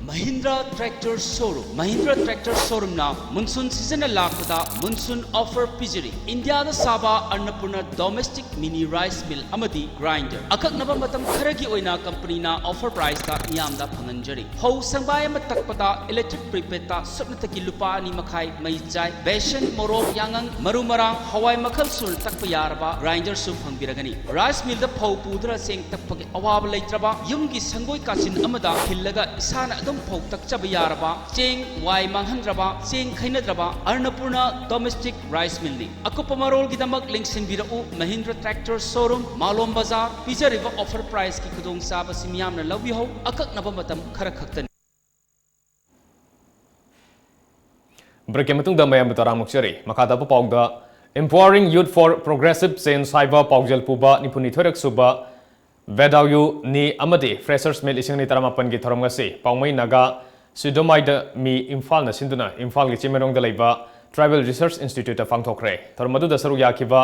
Mahindra tractor showroom. Mahindra tractor ꯁꯣꯔꯨꯝꯅ ꯃꯨꯟꯁꯨꯟ ꯁꯤꯖꯟꯅ ꯂꯥꯛꯄꯗ ꯃꯨꯟꯁꯨꯟ ꯑꯣꯐꯔ ꯄꯤꯖꯔꯤ꯫ ꯏꯟꯗꯤꯌꯥꯗ ꯁꯥꯕ ꯑꯟꯅꯄꯨꯔꯅ ꯗꯣꯃꯦꯁꯇꯤꯛ ꯃꯤꯅꯤ ꯔꯥꯏꯁ ꯃꯤꯜ ꯑꯃꯗꯤ ꯒ꯭ꯔꯥꯏꯟꯗꯔ ꯑꯀꯛꯅꯕ ꯃꯇꯝ ꯈꯔꯒꯤ ꯑꯣꯏꯅ ꯀꯝꯄꯅꯤꯅ ꯑꯣꯐꯔ ꯄ꯭ꯔꯥꯏꯁꯇ ꯃꯤꯌꯥꯝꯗ ꯐꯪꯍꯟꯖꯔꯤ꯫ ꯐꯧ ꯁꯪꯕꯥꯏ ꯑꯃ ꯇꯛꯄꯗ ꯏꯂꯦꯛꯇ꯭ꯔꯤꯛ ꯄ꯭ꯔꯤꯄꯦꯗꯇ ꯁꯨꯞꯅꯇꯒꯤ ꯂꯨꯄꯥ ꯑꯅꯤ ꯃꯈꯥꯏ ꯃꯩ ꯆꯥꯏ꯫ ꯕꯦꯁꯟ, ꯃꯣꯔꯣꯛ, ꯌꯥꯉꯪ, ꯃꯔꯨ ꯃꯔꯥꯡ, ꯍꯋꯥꯏ ꯃꯈꯜ ꯁꯨꯅ ꯇꯛꯄ ꯌꯥꯔꯕ ꯒ꯭ꯔꯥꯏꯟꯗꯔꯁꯨ ꯐꯪꯕꯤꯔꯒꯅꯤ꯫ ꯔꯥꯏꯁ ꯃꯤꯜꯗ ꯐꯧ ꯄꯨꯗꯨꯅ ꯆꯦꯡ ꯇꯛꯄꯒꯤ ꯑꯋꯥꯕ ꯂꯩꯇ꯭ꯔꯕ, ꯌꯨꯝꯒꯤ ꯁꯪꯒꯣꯏ ꯀꯥꯆꯤꯟ ꯑꯃꯗ ꯈꯤꯜꯂꯒ ꯏꯁꯥꯅ ꯑꯗꯨꯝ ꯐꯧ ꯇꯛꯆꯕ ꯌꯥꯔꯕ, ꯆꯦꯡ ꯋꯥꯏ ꯃꯥꯡꯍꯟꯗ꯭ꯔꯕ, ꯆꯦꯡ ꯈꯩꯅꯗ꯭ꯔꯕ ꯑꯟꯅꯄꯨꯔꯅ ꯗꯣꯃꯦꯁꯇꯤꯛ ꯔꯥꯏꯁ ꯃꯤꯜꯅꯤ꯫ ꯑꯀꯨꯞꯄ ꯃꯔꯣꯜꯒꯤꯗꯃꯛ ꯂꯦꯡꯁꯤꯟꯕꯤꯔꯛꯎ ꯃꯍꯤꯟꯗ꯭ꯔ ꯇ꯭ꯔꯦꯛꯇꯔ ꯁꯣꯔꯨꯝ, ꯃꯥꯂꯣꯝ ꯕꯖꯥꯔ꯫ ꯄꯤꯖꯔꯤꯕ ꯑꯣꯐꯔ ꯄ꯭ꯔꯥꯏꯁꯀꯤ ꯈꯨꯗꯣꯡꯆꯥꯕꯁꯤ ꯃꯤꯌꯥꯝꯅ ꯂꯧꯕꯤꯍꯧ꯫ ꯑꯀꯛꯅꯕ ꯃꯇꯝ ꯈꯔ ꯈꯛꯇꯅꯤ꯫ ꯕ꯭ꯔꯦꯛꯀꯤ ꯃꯇꯨꯡꯗ ꯃꯌꯥꯝꯕꯨ ꯇꯔꯥꯝꯅ ꯑꯣꯛꯆꯔꯤ꯫ ꯃꯈꯥ ꯇꯥꯕ ꯄꯥꯎꯗ Empowering Youth for Progressive Change ꯍꯥꯏꯕ ꯄꯥꯎꯖꯦꯜ ꯄꯨꯕ ꯅꯤꯐꯨꯅꯤꯊꯣꯏꯔꯛ ꯁꯨꯕ ꯕꯦꯗꯥꯎꯌꯨ ꯅꯤ ꯑꯃꯗꯤ ꯐ꯭ꯔꯦꯁꯔꯁ ꯃꯤꯠ ꯂꯤꯁꯤꯡ ꯑꯅꯤ ꯇꯔꯥꯃꯥꯄꯟꯒꯤ ꯊꯧꯔꯝ ꯉꯁꯤ ꯄꯥꯎꯃꯩ ꯅꯥꯒꯥ ꯁꯤꯗꯣꯃꯥꯏꯗ ꯃꯤ ꯏꯝꯐꯥꯜꯅ ꯁꯤꯟꯗꯨꯅ ꯏꯝꯐꯥꯜꯒꯤ ꯆꯤꯡꯃꯩꯔꯣꯡꯗ ꯂꯩꯕ Tribal Research Instituteꯇ ꯄꯥꯡꯊꯣꯛꯈ꯭ꯔꯦ꯫ ꯊꯧꯔꯝ ꯑꯗꯨꯗ ꯁꯔꯨꯛ ꯌꯥꯈꯤꯕ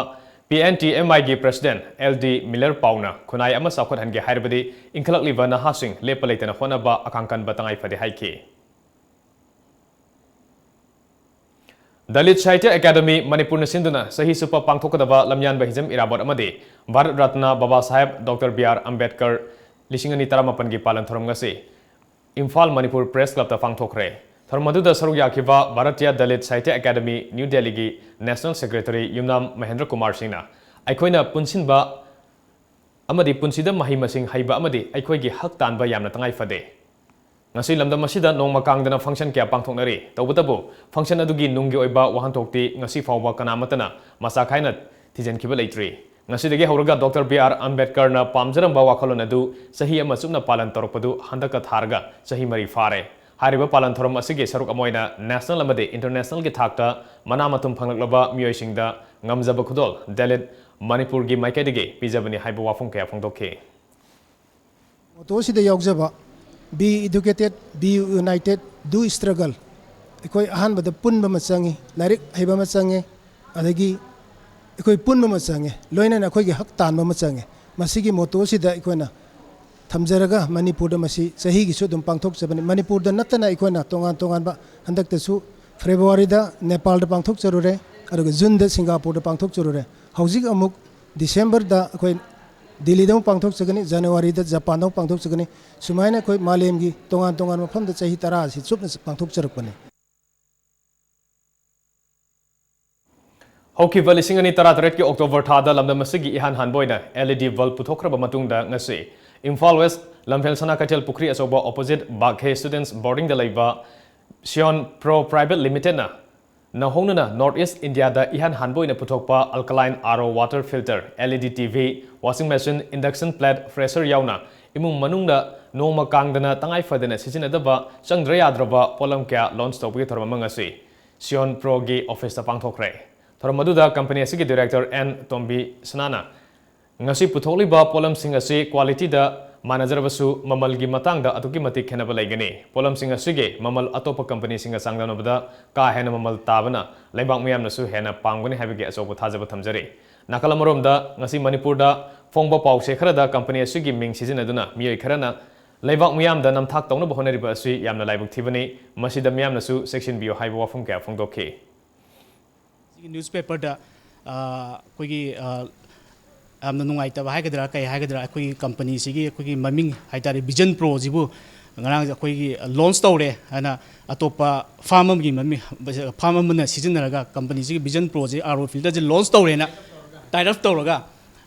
P N T M Iꯒꯤ President L D Miller Paoꯅ ꯈꯨꯟꯅꯥꯏ ꯑꯃ ꯆꯥꯎꯈꯠꯍꯟꯒꯦ ꯍꯥꯏꯔꯕꯗꯤ ꯏꯟꯈꯠꯂꯛꯂꯤꯕ ꯅꯍꯥꯁꯤꯡ ꯂꯦꯞꯄ ꯂꯩꯇꯅ ꯍꯣꯠꯅꯕ ꯑꯈꯥꯡ ꯀꯟꯕ ꯇꯉꯥꯏ ꯐꯗꯦ ꯍꯥꯏꯈꯤ꯫ ꯗꯂꯤꯠ ꯁꯥꯍꯤꯇ꯭ꯌ ꯑꯦꯀꯥꯗꯃꯤ ꯃꯅꯤꯄꯨꯔꯅ ꯁꯤꯟꯗꯨꯅ ꯆꯍꯤ ꯆꯨꯞꯄ ꯄꯥꯡꯊꯣꯛꯀꯗꯕ ꯂꯝꯌꯥꯟꯕ ꯍꯤꯖꯝ ꯏꯔꯥꯕꯣꯠ ꯑꯃꯗꯤ ꯚꯥꯔꯠ ꯔꯠꯅ ꯕꯥꯕꯥ ꯁꯥꯍꯦꯕ ꯗꯣꯛꯇꯔ ꯕꯤ ꯑꯥꯔ ꯑꯝꯕꯦꯗꯀꯔ ꯂꯤꯁꯤꯡ ꯑꯅꯤ ꯇꯔꯥꯃꯥꯄꯟꯒꯤ ꯄꯥꯂꯟ ꯊꯧꯔꯝ ꯉꯁꯤ ꯏꯝꯐꯥꯜ ꯃꯅꯤꯄꯨꯔ ꯄ꯭ꯔꯦꯁ ꯀ꯭ꯂꯕꯇ ꯄꯥꯡꯊꯣꯛꯈ꯭ꯔꯦ꯫ ꯊꯧꯔꯝ ꯑꯗꯨꯗ ꯁꯔꯨꯛ ꯌꯥꯈꯤꯕ ꯚꯥꯔꯇꯤꯌꯥ ꯗꯂꯤꯠ ꯁꯥꯍꯤꯇ꯭ꯌ ꯑꯦꯀꯥꯗꯃꯤ ꯅ꯭ꯌꯨ ꯗꯦꯜꯂꯤꯒꯤ ꯅꯦꯁꯅꯦꯜ ꯁꯦꯀ꯭ꯔꯦꯇꯔꯤ ꯌꯨꯝꯅꯥꯝ ꯃꯍꯦꯟꯗ꯭ꯔ ꯀꯨꯃꯥꯔ ꯁꯤꯡꯅ ꯑꯩꯈꯣꯏꯅ ꯄꯨꯟꯁꯤꯟꯕ ꯑꯃꯗꯤ ꯄꯨꯟꯁꯤꯗ ꯃꯍꯩ ꯃꯁꯤꯡ ꯍꯩꯕ ꯑꯃꯗꯤ ꯑꯩꯈꯣꯏꯒꯤ ꯍꯛ ꯇꯥꯟꯕ ꯌꯥꯝꯅ ꯇꯉꯥꯏ ꯐꯗꯦ꯫ ꯉꯁꯤ ꯂꯝꯗꯝ ꯑꯁꯤꯗ ꯅꯣꯡꯃ ꯀꯥꯡꯗꯅ ꯐꯪꯁꯟ ꯀꯌꯥ ꯄꯥꯡꯊꯣꯛꯅꯔꯤ꯫ ꯇꯧꯕꯇꯕꯨ ꯐꯪꯁꯟ ꯑꯗꯨꯒꯤ ꯅꯨꯡꯒꯤ ꯑꯣꯏꯕ ꯋꯥꯍꯟꯊꯣꯛꯇꯤ ꯉꯁꯤ ꯐꯥꯎꯕ ꯀꯅꯥ ꯑꯃꯠꯇꯅ ꯃꯆꯥ ꯈꯥꯏꯅ ꯊꯤꯖꯤꯟꯈꯤꯕ ꯂꯩꯇ꯭ꯔꯤ꯫ ꯉꯁꯤꯗꯒꯤ ꯍꯧꯔꯒ ꯗꯣꯛꯇꯔ ꯕꯤ ꯑꯥꯔ ꯑꯝꯕꯦꯗꯀꯔꯅ ꯄꯥꯝꯖꯔꯝꯕ ꯋꯥꯈꯜꯂꯣꯟ ꯑꯗꯨ ꯆꯍꯤ ꯑꯃ ꯆꯨꯞꯅ ꯄꯥꯂꯟ ꯇꯧꯔꯛꯄꯗꯨ ꯍꯟꯗꯛꯀ ꯊꯥꯔꯒ ꯆꯍꯤ ꯃꯔꯤ ꯐꯥꯔꯦ꯫ ꯍꯥꯏꯔꯤꯕ ꯄꯥꯂꯟ ꯊꯧꯔꯝ ꯑꯁꯤꯒꯤ ꯁꯔꯨꯛ ꯑꯃ ꯑꯣꯏꯅ ꯅꯦꯁꯅꯦꯜ ꯑꯃꯗꯤ ꯏꯟꯇꯔꯅꯦꯁꯅꯦꯜꯒꯤ ꯊꯥꯛꯇ ꯃꯅꯥ ꯃꯊꯨꯝ ꯐꯪꯂꯛꯂꯕ ꯃꯤꯑꯣꯏꯁꯤꯡꯗ ꯉꯝꯖꯕ ꯈꯨꯗꯣꯜ ꯗꯦꯂꯤꯠ ꯃꯅꯤꯄꯨꯔꯒꯤ ꯃꯥꯏꯀꯩꯗꯒꯤ ꯄꯤꯖꯕꯅꯤ ꯍꯥꯏꯕ ꯋꯥꯐꯝ ꯀꯌꯥ ꯐꯣꯡꯗꯣꯛꯈꯤ꯫ ꯃꯣꯇꯣ ꯑꯁꯤꯗ ꯌꯥꯎꯖꯕ "Be educated, be united, do struggle"꯫ ꯑꯩꯈꯣꯏ ꯑꯍꯥꯟꯕꯗ ꯄꯨꯟꯕ ꯑꯃ ꯆꯪꯉꯤ, ꯂꯥꯏꯔꯤꯛ ꯍꯩꯕ ꯑꯃ ꯆꯪꯉꯤ, ꯑꯗꯒꯤ ꯑꯩꯈꯣꯏ ꯄꯨꯟꯕ ꯑꯃ ꯆꯪꯉꯤ, ꯂꯣꯏꯅꯅ ꯑꯩꯈꯣꯏꯒꯤ ꯍꯛ ꯇꯥꯟꯕ ꯑꯃ ꯆꯪꯉꯤ꯫ ꯃꯁꯤꯒꯤ ꯃꯣꯇꯣ ꯑꯁꯤꯗ ꯑꯩꯈꯣꯏꯅ ꯊꯝꯖꯔꯒ ꯃꯅꯤꯄꯨꯔꯗ ꯃꯁꯤ ꯆꯍꯤꯒꯤꯁꯨ ꯑꯗꯨꯝ ꯄꯥꯡꯊꯣꯛꯆꯕꯅꯤ꯫ ꯃꯅꯤꯄꯨꯔꯗ ꯅꯠꯇꯅ ꯑꯩꯈꯣꯏꯅ ꯇꯣꯉꯥꯟ ꯇꯣꯉꯥꯟꯕ, ꯍꯟꯗꯛꯇꯁꯨ ꯐꯦꯕ꯭ꯔꯨꯋꯥꯔꯤꯗ ꯅꯦꯄꯥꯜꯗ ꯄꯥꯡꯊꯣꯛꯆꯔꯨꯔꯦ, ꯑꯗꯨꯒ ꯖꯨꯟꯗ ꯁꯤꯡꯒꯥꯄꯨꯔꯗ ꯄꯥꯡꯊꯣꯛꯆꯔꯨꯔꯦ꯫ ꯍꯧꯖꯤꯛ ꯑꯃꯨꯛ ꯗꯤꯁꯦꯝꯕꯔꯗ ꯑꯩꯈꯣꯏ ꯗꯤꯜꯂꯤꯗ ꯑꯃꯨꯛ ꯄꯥꯡꯊꯣꯛꯆꯒꯅꯤ, ꯖꯅꯋꯥꯔꯤꯗ ꯖꯄꯥꯟꯗ ꯑꯃꯨꯛ ꯄꯥꯡꯊꯣꯛꯆꯒꯅꯤ꯫ ꯁꯨꯃꯥꯏꯅ ꯑꯩꯈꯣꯏ ꯃꯥꯂꯦꯝꯒꯤ ꯇꯣꯉꯥꯟ ꯇꯣꯉꯥꯟꯕ ꯃꯐꯝꯗ ꯆꯍꯤ ꯇꯔꯥ ꯑꯁꯤ ꯆꯨꯞꯅ ꯄꯥꯡꯊꯣꯛꯆꯔꯛꯄꯅꯤ꯫ ꯍꯧꯈꯤꯕ ꯂꯤꯁꯤꯡ ꯑꯅꯤ ꯇꯔꯥꯇꯔꯦꯠꯀꯤ ꯑꯣꯛꯇꯣꯕꯔ ꯊꯥꯗ ꯂꯝꯗꯝ ꯑꯁꯤꯒꯤ ꯏꯍꯥꯟ ꯍꯥꯟꯕ ꯑꯣꯏꯅ L E D bulb ꯄꯨꯊꯣꯛꯈ꯭ꯔꯕ ꯃꯇꯨꯡꯗ ꯉꯁꯤ ꯏꯝꯐꯥꯜ ꯋꯦꯁ ꯂꯝꯐꯦꯜ ꯁꯅꯥ ꯀꯩꯊꯦꯜ ꯄꯨꯈ꯭ꯔꯤ ꯑꯆꯧꯕ opposite ꯕꯥꯒꯦ students boardingꯗ ꯂꯩꯕ ꯁꯤꯌꯣꯟ ꯄ꯭ꯔꯣ ꯄ꯭ꯔꯥꯏꯚꯦꯠ ꯂꯤꯃꯤꯇꯦꯗꯅ ꯅꯧꯍꯧꯅꯅ North East Indiaꯗ ꯏꯍꯥꯟ ꯍꯥꯟꯕ ꯑꯣꯏꯅ ꯄꯨꯊꯣꯛꯄ alkaline R O water filter, L E D T V, washing machine, induction plate, fresher ꯌꯥꯎꯅ ꯏꯃꯨꯡ ꯃꯅꯨꯡꯗ ꯅꯣꯡꯃ ꯀꯥꯡꯗꯅ ꯇꯉꯥꯏ ꯐꯗꯅ ꯁꯤꯖꯤꯟꯅꯗꯕ ꯆꯪꯗ꯭ꯔ ꯌꯥꯗ꯭ꯔꯕ ꯄꯣꯠꯂꯝ ꯀꯌꯥ launch ꯇꯧꯕꯒꯤ ꯊꯧꯔꯝ ꯑꯃ ꯉꯁꯤ ꯁꯤꯌꯣꯟ ꯄ꯭ꯔꯣꯒꯤ officeꯇ ꯄꯥꯡꯊꯣꯛꯈ꯭ꯔꯦ꯫ ꯊꯧꯔꯝ ꯑꯗꯨꯗ company ꯑꯁꯤꯒꯤ director ꯑꯦꯟ ꯇꯣꯝꯕꯤꯁꯅꯥꯅ ꯉꯁꯤ ꯄꯨꯊꯣꯛꯂꯤꯕ ꯄꯣꯠꯂꯝꯁꯤꯡ ꯑꯁꯤ qualityꯗ ꯃꯥꯟꯅꯖꯔꯕꯁꯨ ꯃꯃꯜꯒꯤ ꯃꯇꯥꯡꯗ ꯑꯗꯨꯛꯀꯤ ꯃꯇꯤꯛ ꯈꯦꯠꯅꯕ ꯂꯩꯒꯅꯤ꯫ ꯄꯣꯠꯂꯝꯁꯤꯡ ꯑꯁꯤꯒꯤ ꯃꯃꯜ ꯑꯇꯣꯞꯄ companyꯁꯤꯡꯒ ꯆꯥꯡꯗꯝꯅꯕꯗ ꯀꯥ ꯍꯦꯟꯅ ꯃꯃꯜ ꯇꯥꯕꯅ ꯂꯩꯕꯥꯛ ꯃꯤꯌꯥꯝꯅꯁꯨ ꯍꯦꯟꯅ ꯄꯥꯝꯒꯅꯤ ꯍꯥꯏꯕꯒꯤ ꯑꯆꯧꯕ ꯊꯥꯖꯕ ꯊꯝꯖꯔꯤ꯫ ꯅꯥꯀꯜ ꯑꯃꯔꯣꯝꯗ, ꯉꯁꯤ ꯃꯅꯤꯄꯨꯔꯗ ꯐꯣꯡꯕ ꯄꯥꯎꯆꯦ ꯈꯔꯗ company ꯑꯁꯤꯒꯤ ꯃꯤꯡ ꯁꯤꯖꯤꯟꯅꯗꯨꯅ ꯃꯤꯑꯣꯏ ꯈꯔꯅ ꯂꯩꯕꯥꯛ ꯃꯤꯌꯥꯝꯗ ꯅꯝꯊꯥꯛ ꯇꯧꯅꯕ ꯍꯣꯠꯅꯔꯤꯕ ꯑꯁꯤ ꯌꯥꯝꯅ ꯂꯥꯏꯕꯛ ꯊꯤꯕꯅꯤ꯫ ꯃꯁꯤꯗ ꯃꯤꯌꯥꯝꯅꯁꯨ ꯆꯦꯛꯁꯤꯟꯕꯤꯌꯨ ꯍꯥꯏꯕ ꯋꯥꯐꯝ ꯀꯌꯥ ꯐꯣꯡꯗꯣꯛꯈꯤ꯫ ꯁꯤꯒꯤ newspaperꯗ, ꯑ, ꯑꯩꯈꯣꯏꯒꯤ, ꯑ, ꯌꯥꯝꯅ ꯅꯨꯡꯉꯥꯏꯇꯕ ꯍꯥꯏꯒꯗ꯭ꯔꯥ, ꯀꯩ ꯍꯥꯏꯒꯗ꯭ꯔꯥ, ꯑꯩꯈꯣꯏꯒꯤ companyꯁꯤꯒꯤ ꯑꯩꯈꯣꯏꯒꯤ ꯃꯃꯤꯡ ꯍꯥꯏꯇꯥꯔꯦ, Vision Proꯁꯤꯕꯨ ꯉꯔꯥꯡꯁꯦ ꯑꯩꯈꯣꯏꯒꯤ launch ꯇꯧꯔꯦ ꯍꯥꯏꯅ ꯑꯇꯣꯞꯄ firm ꯑꯃꯒꯤ ꯃꯃꯤꯡ, firm ꯑꯃꯅ ꯁꯤꯖꯤꯟꯅꯔꯒ companyꯁꯤꯒꯤ Vision Proꯁꯤ R O filterꯁꯤ launch ꯇꯧꯔꯦꯅ tie up ꯇꯧꯔꯒ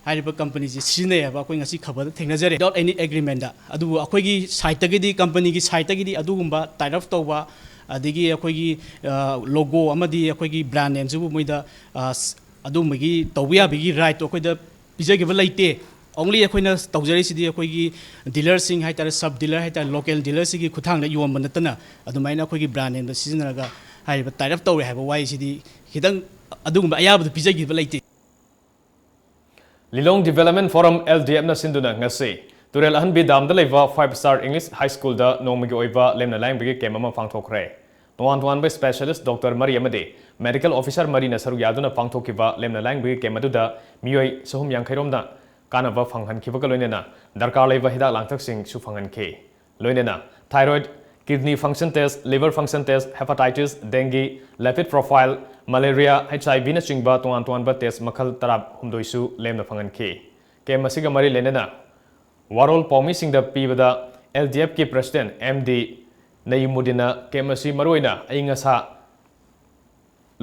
ꯍꯥꯏꯔꯤꯕ companyꯁꯤ ꯁꯤꯖꯤꯟꯅꯩ ꯍꯥꯏꯕ ꯑꯩꯈꯣꯏ ꯉꯁꯤ ꯈꯕꯔꯗ ꯊꯦꯡꯅꯖꯔꯦ, without any agreementꯇ꯫ ꯑꯗꯨꯕꯨ ꯑꯩꯈꯣꯏꯒꯤ sideꯇꯒꯤꯗꯤ, companyꯒꯤ sideꯇꯒꯤꯗꯤ ꯑꯗꯨꯒꯨꯝꯕ tie up ꯇꯧꯕ, ꯑꯗꯒꯤ ꯑꯩꯈꯣꯏꯒꯤ, ꯑ, logo ꯑꯃꯗꯤ ꯑꯩꯈꯣꯏꯒꯤ brand nameꯁꯤꯕꯨ ꯃꯣꯏꯗ, ꯑ, ꯁ-, ꯑꯗꯨꯒꯨꯝꯕꯒꯤ ꯇꯧꯕ ꯌꯥꯕꯒꯤ ꯔꯥꯏꯠꯇꯣ ꯑꯩꯈꯣꯏꯗ ꯄꯤꯖꯈꯤꯕ ꯂꯩꯇꯦ꯫ ꯑꯣꯡꯂꯤ ꯑꯩꯈꯣꯏꯅ ꯇꯧꯖꯔꯤꯁꯤꯗꯤ ꯑꯩꯈꯣꯏꯒꯤ ꯗꯤꯂꯔꯁꯤꯡ ꯍꯥꯏꯇꯥꯔꯦ, ꯁꯕ ꯗꯤꯂꯔ ꯍꯥꯏꯇꯥꯔꯦ, ꯂꯣꯀꯦꯜ ꯗꯤꯂꯔꯁꯤꯒꯤ ꯈꯨꯠꯊꯥꯡꯗ ꯌꯣꯟꯕ ꯅꯠꯇꯅ ꯑꯗꯨꯃꯥꯏꯅ ꯑꯩꯈꯣꯏꯒꯤ ꯕ꯭ꯔꯥꯟ ꯅꯦꯝꯗ ꯁꯤꯖꯤꯟꯅꯔꯒ ꯍꯥꯏꯔꯤꯕ ꯇꯥꯏꯠ ꯑꯞ ꯇꯧꯔꯦ ꯍꯥꯏꯕ ꯋꯥꯍꯩꯁꯤꯗꯤ ꯈꯤꯇꯪ ꯑꯗꯨꯒꯨꯝꯕ ꯑꯌꯥꯕꯗꯨ ꯄꯤꯖꯈꯤꯕ ꯂꯩꯇꯦ꯫ Lilong development forum, L D F ꯅ ꯁꯤꯟꯗꯨꯅ ꯉꯁꯤ ꯇꯨꯔꯦꯜ ꯑꯍꯟꯕꯤ ꯗꯥꯝꯗ ꯂꯩꯕ Five Star English High School ꯗ ꯅꯣꯡꯃꯒꯤ ꯑꯣꯏꯕ ꯂꯦꯝꯅ ꯂꯥꯏꯌꯦꯡꯕꯒꯤ ꯀꯦꯝ ꯑꯃ ꯄꯥꯡꯊꯣꯛꯈ꯭ꯔꯦ꯫ ꯇꯣꯉꯥꯟ ꯇꯣꯉꯥꯟꯕ ꯁ꯭ꯄꯦꯁꯤꯌꯦꯂꯤꯁ꯭ꯠ ꯗꯣꯛꯇꯔ ꯃꯔꯤ ꯑꯃꯗꯤ ꯃꯦꯗꯤꯀꯦꯜ ꯑꯣꯐꯤꯁꯔ ꯃꯔꯤꯅ ꯁꯔꯨꯛ ꯌꯥꯗꯨꯅ ꯄꯥꯡꯊꯣꯛꯈꯤꯕ ꯂꯦꯝꯅ ꯂꯥꯏꯌꯦꯡꯕꯒꯤ ꯀꯦꯝ ꯑꯗꯨꯗ ꯃꯤꯑꯣꯏ ꯆꯍꯨꯝ ꯌꯥꯡꯈꯩ ꯔꯣꯝꯅ ꯀꯥꯟꯅꯕ ꯐꯪꯍꯟꯈꯤꯕꯒ ꯂꯣꯏꯅꯅ ꯗꯔꯀꯥꯔ ꯂꯩꯕ ꯍꯤꯗꯥꯛ ꯂꯥꯡꯊꯛꯁꯤꯡꯁꯨ ꯐꯪꯍꯟꯈꯤ꯫ ꯂꯣꯏꯅꯅ thyroid, kidney function test, liver function test, hepatitis, dengue, lipid profile, malaria, H I V ꯅꯆꯤꯡꯕ ꯇꯣꯉꯥꯟ ꯇꯣꯉꯥꯟꯕ ꯇꯦꯁ꯭ꯠ ꯃꯈꯜ ꯇꯔꯥꯍꯨꯝꯗꯣꯏꯁꯨ ꯂꯦꯝꯅ ꯐꯪꯍꯟꯈꯤ꯫ ꯀꯦꯝ ꯑꯁꯤꯒ ꯃꯔꯤ ꯂꯩꯅꯅ ꯋꯥꯔꯣꯜ ꯄꯥꯎꯃꯤꯁꯤꯡꯗ ꯄꯤꯕꯗ L D F ꯀꯤ ꯄ꯭ꯔꯦꯁꯤꯗꯦꯟꯠ M D ꯅꯌꯤꯃꯨꯗꯤꯟꯅ ꯀꯦꯝ ꯑꯁꯤ ꯃꯔꯨꯑꯣꯏꯅ ꯑꯏꯪ ꯑꯁꯥ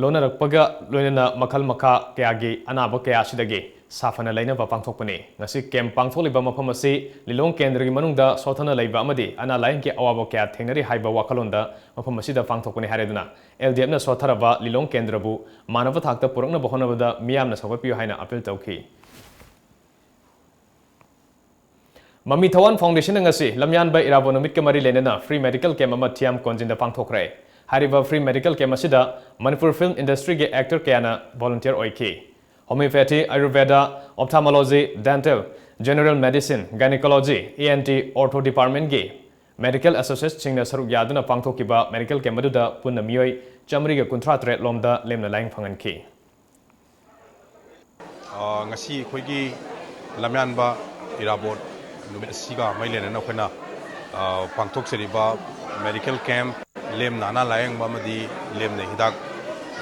ꯂꯣꯟꯅꯔꯛꯄꯒ ꯂꯣꯏꯅꯅ ꯃꯈꯜ ꯃꯈꯥ ꯀꯌꯥꯒꯤ ꯑꯅꯥꯕ ꯀꯌꯥ ꯑꯁꯤꯗꯒꯤ ꯁꯥꯐꯅ ꯂꯩꯅꯕ ꯄꯥꯡꯊꯣꯛꯄꯅꯤ꯫ ꯉꯁꯤ ꯀꯦꯝ ꯄꯥꯡꯊꯣꯛꯂꯤꯕ ꯃꯐꯝ ꯑꯁꯤ ꯂꯤꯂꯣꯡ ꯀꯦꯟꯗ꯭ꯔꯒꯤ ꯃꯅꯨꯡꯗ ꯁꯣꯠꯊꯅ ꯂꯩꯕ ꯑꯃꯗꯤ ꯑꯅꯥ ꯂꯥꯏꯌꯦꯡꯒꯤ ꯑꯋꯥꯕ ꯀꯌꯥ ꯊꯦꯡꯅꯔꯤ ꯍꯥꯏꯕ ꯋꯥꯈꯜꯂꯣꯟꯗ ꯃꯐꯝ ꯑꯁꯤꯗ ꯄꯥꯡꯊꯣꯛꯄꯅꯤ ꯍꯥꯏꯔꯗꯨꯅ L D F ꯅ ꯁꯣꯠꯊꯔꯕ ꯂꯤꯂꯣꯡ ꯀꯦꯟꯗ꯭ꯔꯕꯨ ꯃꯥꯟꯅꯕ ꯊꯥꯛꯇ ꯄꯨꯔꯛꯅꯕ ꯍꯣꯠꯅꯕꯗ ꯃꯤꯌꯥꯝꯅ ꯁꯧꯒꯠꯄꯤꯌꯨ ꯍꯥꯏꯅ ꯑꯄꯤꯜ ꯇꯧꯈꯤ꯫ ꯃꯃꯤ ꯊꯋꯥꯟ ꯐꯥꯎꯟꯗꯦꯁꯟꯅ ꯉꯁꯤ ꯂꯝꯌꯥꯟꯕ ꯏꯔꯥꯕꯣꯠ ꯅꯨꯃꯤꯠꯀ ꯃꯔꯤ ꯂꯩꯅꯅ ꯐ꯭ꯔꯤ ꯃꯦꯗꯤꯀꯦꯜ ꯀꯦꯝ ꯑꯃ ꯊꯤꯌꯥꯝ ꯀꯣꯟꯖꯤꯟꯗ ꯄꯥꯡꯊꯣꯛꯈ꯭ꯔꯦ꯫ ꯍꯥꯏꯔꯤꯕ ꯐ꯭ꯔꯤ ꯃꯦꯗꯤꯀꯦꯜ ꯀꯦꯝ ꯑꯁꯤꯗ ꯃꯅꯤꯄꯨꯔ ꯐꯤꯜꯝ ꯏꯟꯗꯁꯇ꯭ꯔꯤꯒꯤ ꯑꯦꯛꯇꯔ ꯀꯌꯥꯅ ꯚꯣꯂꯨꯟꯇꯤꯌꯔ ꯑꯣꯏꯈꯤ꯫ Homeopathy, Ayurveda, ophthalmology, dental, general medicine, gynaecology, E N T, ortho ꯗꯤꯄꯥꯔꯠꯃꯦꯟꯒꯤ ꯃꯦꯗꯤꯀꯦꯜ ꯑꯦꯁꯣꯁꯤꯌꯦꯠꯁꯤꯡꯅ ꯁꯔꯨꯛ ꯌꯥꯗꯨꯅ ꯄꯥꯡꯊꯣꯛꯈꯤꯕ ꯃꯦꯗꯤꯀꯦꯜ ꯀꯦꯝ ꯑꯗꯨꯗ ꯄꯨꯟꯅ ꯃꯤꯑꯣꯏ ꯆꯥꯃꯔꯤꯒ ꯀꯨꯟꯊ꯭ꯔꯥ ꯇꯔꯦꯠ ꯂꯣꯝꯗ ꯂꯦꯝꯅ ꯂꯥꯏꯌꯦꯡ ꯐꯪꯍꯟꯈꯤ꯫ ꯑ, ꯉꯁꯤ ꯑꯩꯈꯣꯏꯒꯤ ꯂꯝꯌꯥꯟꯕ ꯏꯔꯥꯕꯣꯠ ꯅꯨꯃꯤꯠ ꯑꯁꯤꯒ ꯃꯔꯤ ꯂꯩꯅꯅ ꯑꯩꯈꯣꯏꯅ, ꯑ, ꯄꯥꯡꯊꯣꯛꯆꯔꯤꯕ ꯃꯦꯗꯤꯀꯦꯜ ꯀꯦꯝꯞ, ꯂꯦꯝꯅ ꯑꯅꯥ ꯂꯥꯌꯦꯡꯕ ꯑꯃꯗꯤ ꯂꯦꯝꯅ ꯍꯤꯗꯥꯛ,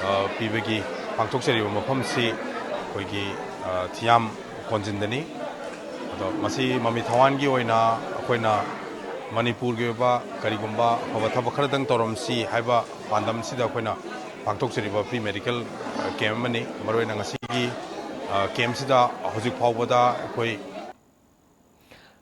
ꯑ, ꯄꯤꯕꯒꯤ ꯄꯥꯡꯊꯣꯛꯆꯔꯤꯕ ꯃꯐꯝꯁꯤ ꯑꯩꯈꯣꯏꯒꯤ, ꯑ, ꯊꯤꯌꯥꯝ ꯀꯣꯟꯖꯤꯟꯗꯅꯤ꯫ ꯑꯗꯣ ꯃꯁꯤ ꯃꯃꯤ ꯊꯋꯥꯟꯒꯤ ꯑꯣꯏꯅ ꯑꯩꯈꯣꯏꯅ ꯃꯅꯤꯄꯨꯔꯒꯤ ꯑꯣꯏꯕ ꯀꯔꯤꯒꯨꯝꯕ ꯑꯐꯕ ꯊꯕꯛ ꯈꯔꯗꯪ ꯇꯧꯔꯝꯁꯤ ꯍꯥꯏꯕ ꯄꯥꯟꯗꯝꯁꯤꯗ ꯑꯩꯈꯣꯏꯅ ꯄꯥꯡꯊꯣꯛꯆꯔꯤꯕ ꯐ꯭ꯔꯤ ꯃꯦꯗꯤꯀꯦꯜ ꯀꯦꯝꯞ ꯑꯃꯅꯤ꯫ ꯃꯔꯨꯑꯣꯏꯅ ꯉꯁꯤꯒꯤ, ꯑ, ꯀꯦꯝꯞꯁꯤꯗ ꯍꯧꯖꯤꯛ ꯐꯥꯎꯕꯗ ꯑꯩꯈꯣꯏ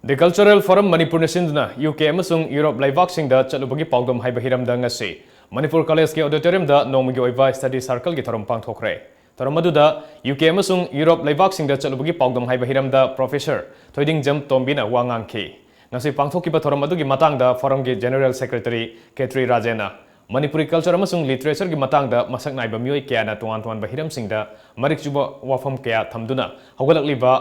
The Cultural Forum ꯃꯅꯤꯄꯨꯔꯅ ꯁꯤꯟꯗꯨꯅ U K ꯑꯃꯁꯨꯡ ꯌꯨꯔꯣꯞ ꯂꯩꯕꯥꯛꯁꯤꯡꯗ ꯆꯠꯂꯨꯕꯒꯤ ꯄꯥꯎꯗꯝ ꯍꯥꯏꯕ ꯍꯤꯔꯝꯗ ꯉꯁꯤ ꯃꯅꯤꯄꯨꯔ ꯀꯣꯂꯦꯖꯀꯤ ꯑꯣꯗꯤꯇꯣꯔꯤꯌꯝꯗ ꯅꯣꯡꯃꯒꯤ ꯑꯣꯏꯕ ꯁ꯭ꯇꯗꯤ ꯁꯥꯔꯀꯜꯒꯤ ꯊꯧꯔꯝ ꯄꯥꯡꯊꯣꯛꯈ꯭ꯔꯦ꯫ ꯊꯧꯔꯝ ꯑꯗꯨꯗ ꯌꯨ ꯀꯦ ꯑꯃꯁꯨꯡ ꯌꯨꯔꯣꯞ ꯂꯩꯕꯥꯛꯁꯤꯡꯗ ꯆꯠꯂꯨꯕꯒꯤ ꯄꯥꯎꯗꯝ ꯍꯥꯏꯕ ꯍꯤꯔꯝꯗ ꯄ꯭ꯔꯣꯐꯦꯁꯔ ꯊꯣꯏꯗꯤꯡꯖꯝ ꯇꯣꯝꯕꯤꯅ ꯋꯥ ꯉꯥꯡꯈꯤ꯫ ꯉꯁꯤ ꯄꯥꯡꯊꯣꯛꯈꯤꯕ ꯊꯧꯔꯝ ꯑꯗꯨꯒꯤ ꯃꯇꯥꯡꯗ ꯐꯣꯔꯝꯒꯤ ꯖꯦꯅꯔꯦꯜ ꯁꯦꯀ꯭ꯔꯦꯇꯔꯤ ꯈꯦꯇ꯭ꯔꯤ ꯔꯥꯖꯦꯟꯅ ꯃꯅꯤꯄꯨꯔꯤ ꯀꯜꯆꯔ ꯑꯃꯁꯨꯡ ꯂꯤꯇꯔꯦꯆꯔꯒꯤ ꯃꯇꯥꯡꯗ ꯃꯁꯛ ꯅꯥꯏꯕ ꯃꯤꯑꯣꯏ ꯀꯌꯥꯅ ꯇꯣꯉꯥꯟ ꯇꯣꯉꯥꯟꯕ ꯍꯤꯔꯝꯁꯤꯡꯗ ꯃꯔꯤꯛ ꯆꯨꯕ ꯋꯥꯐꯝ ꯀꯌꯥ ꯊꯝꯗꯨꯅ ꯍꯧꯒꯠꯂꯛꯂꯤꯕ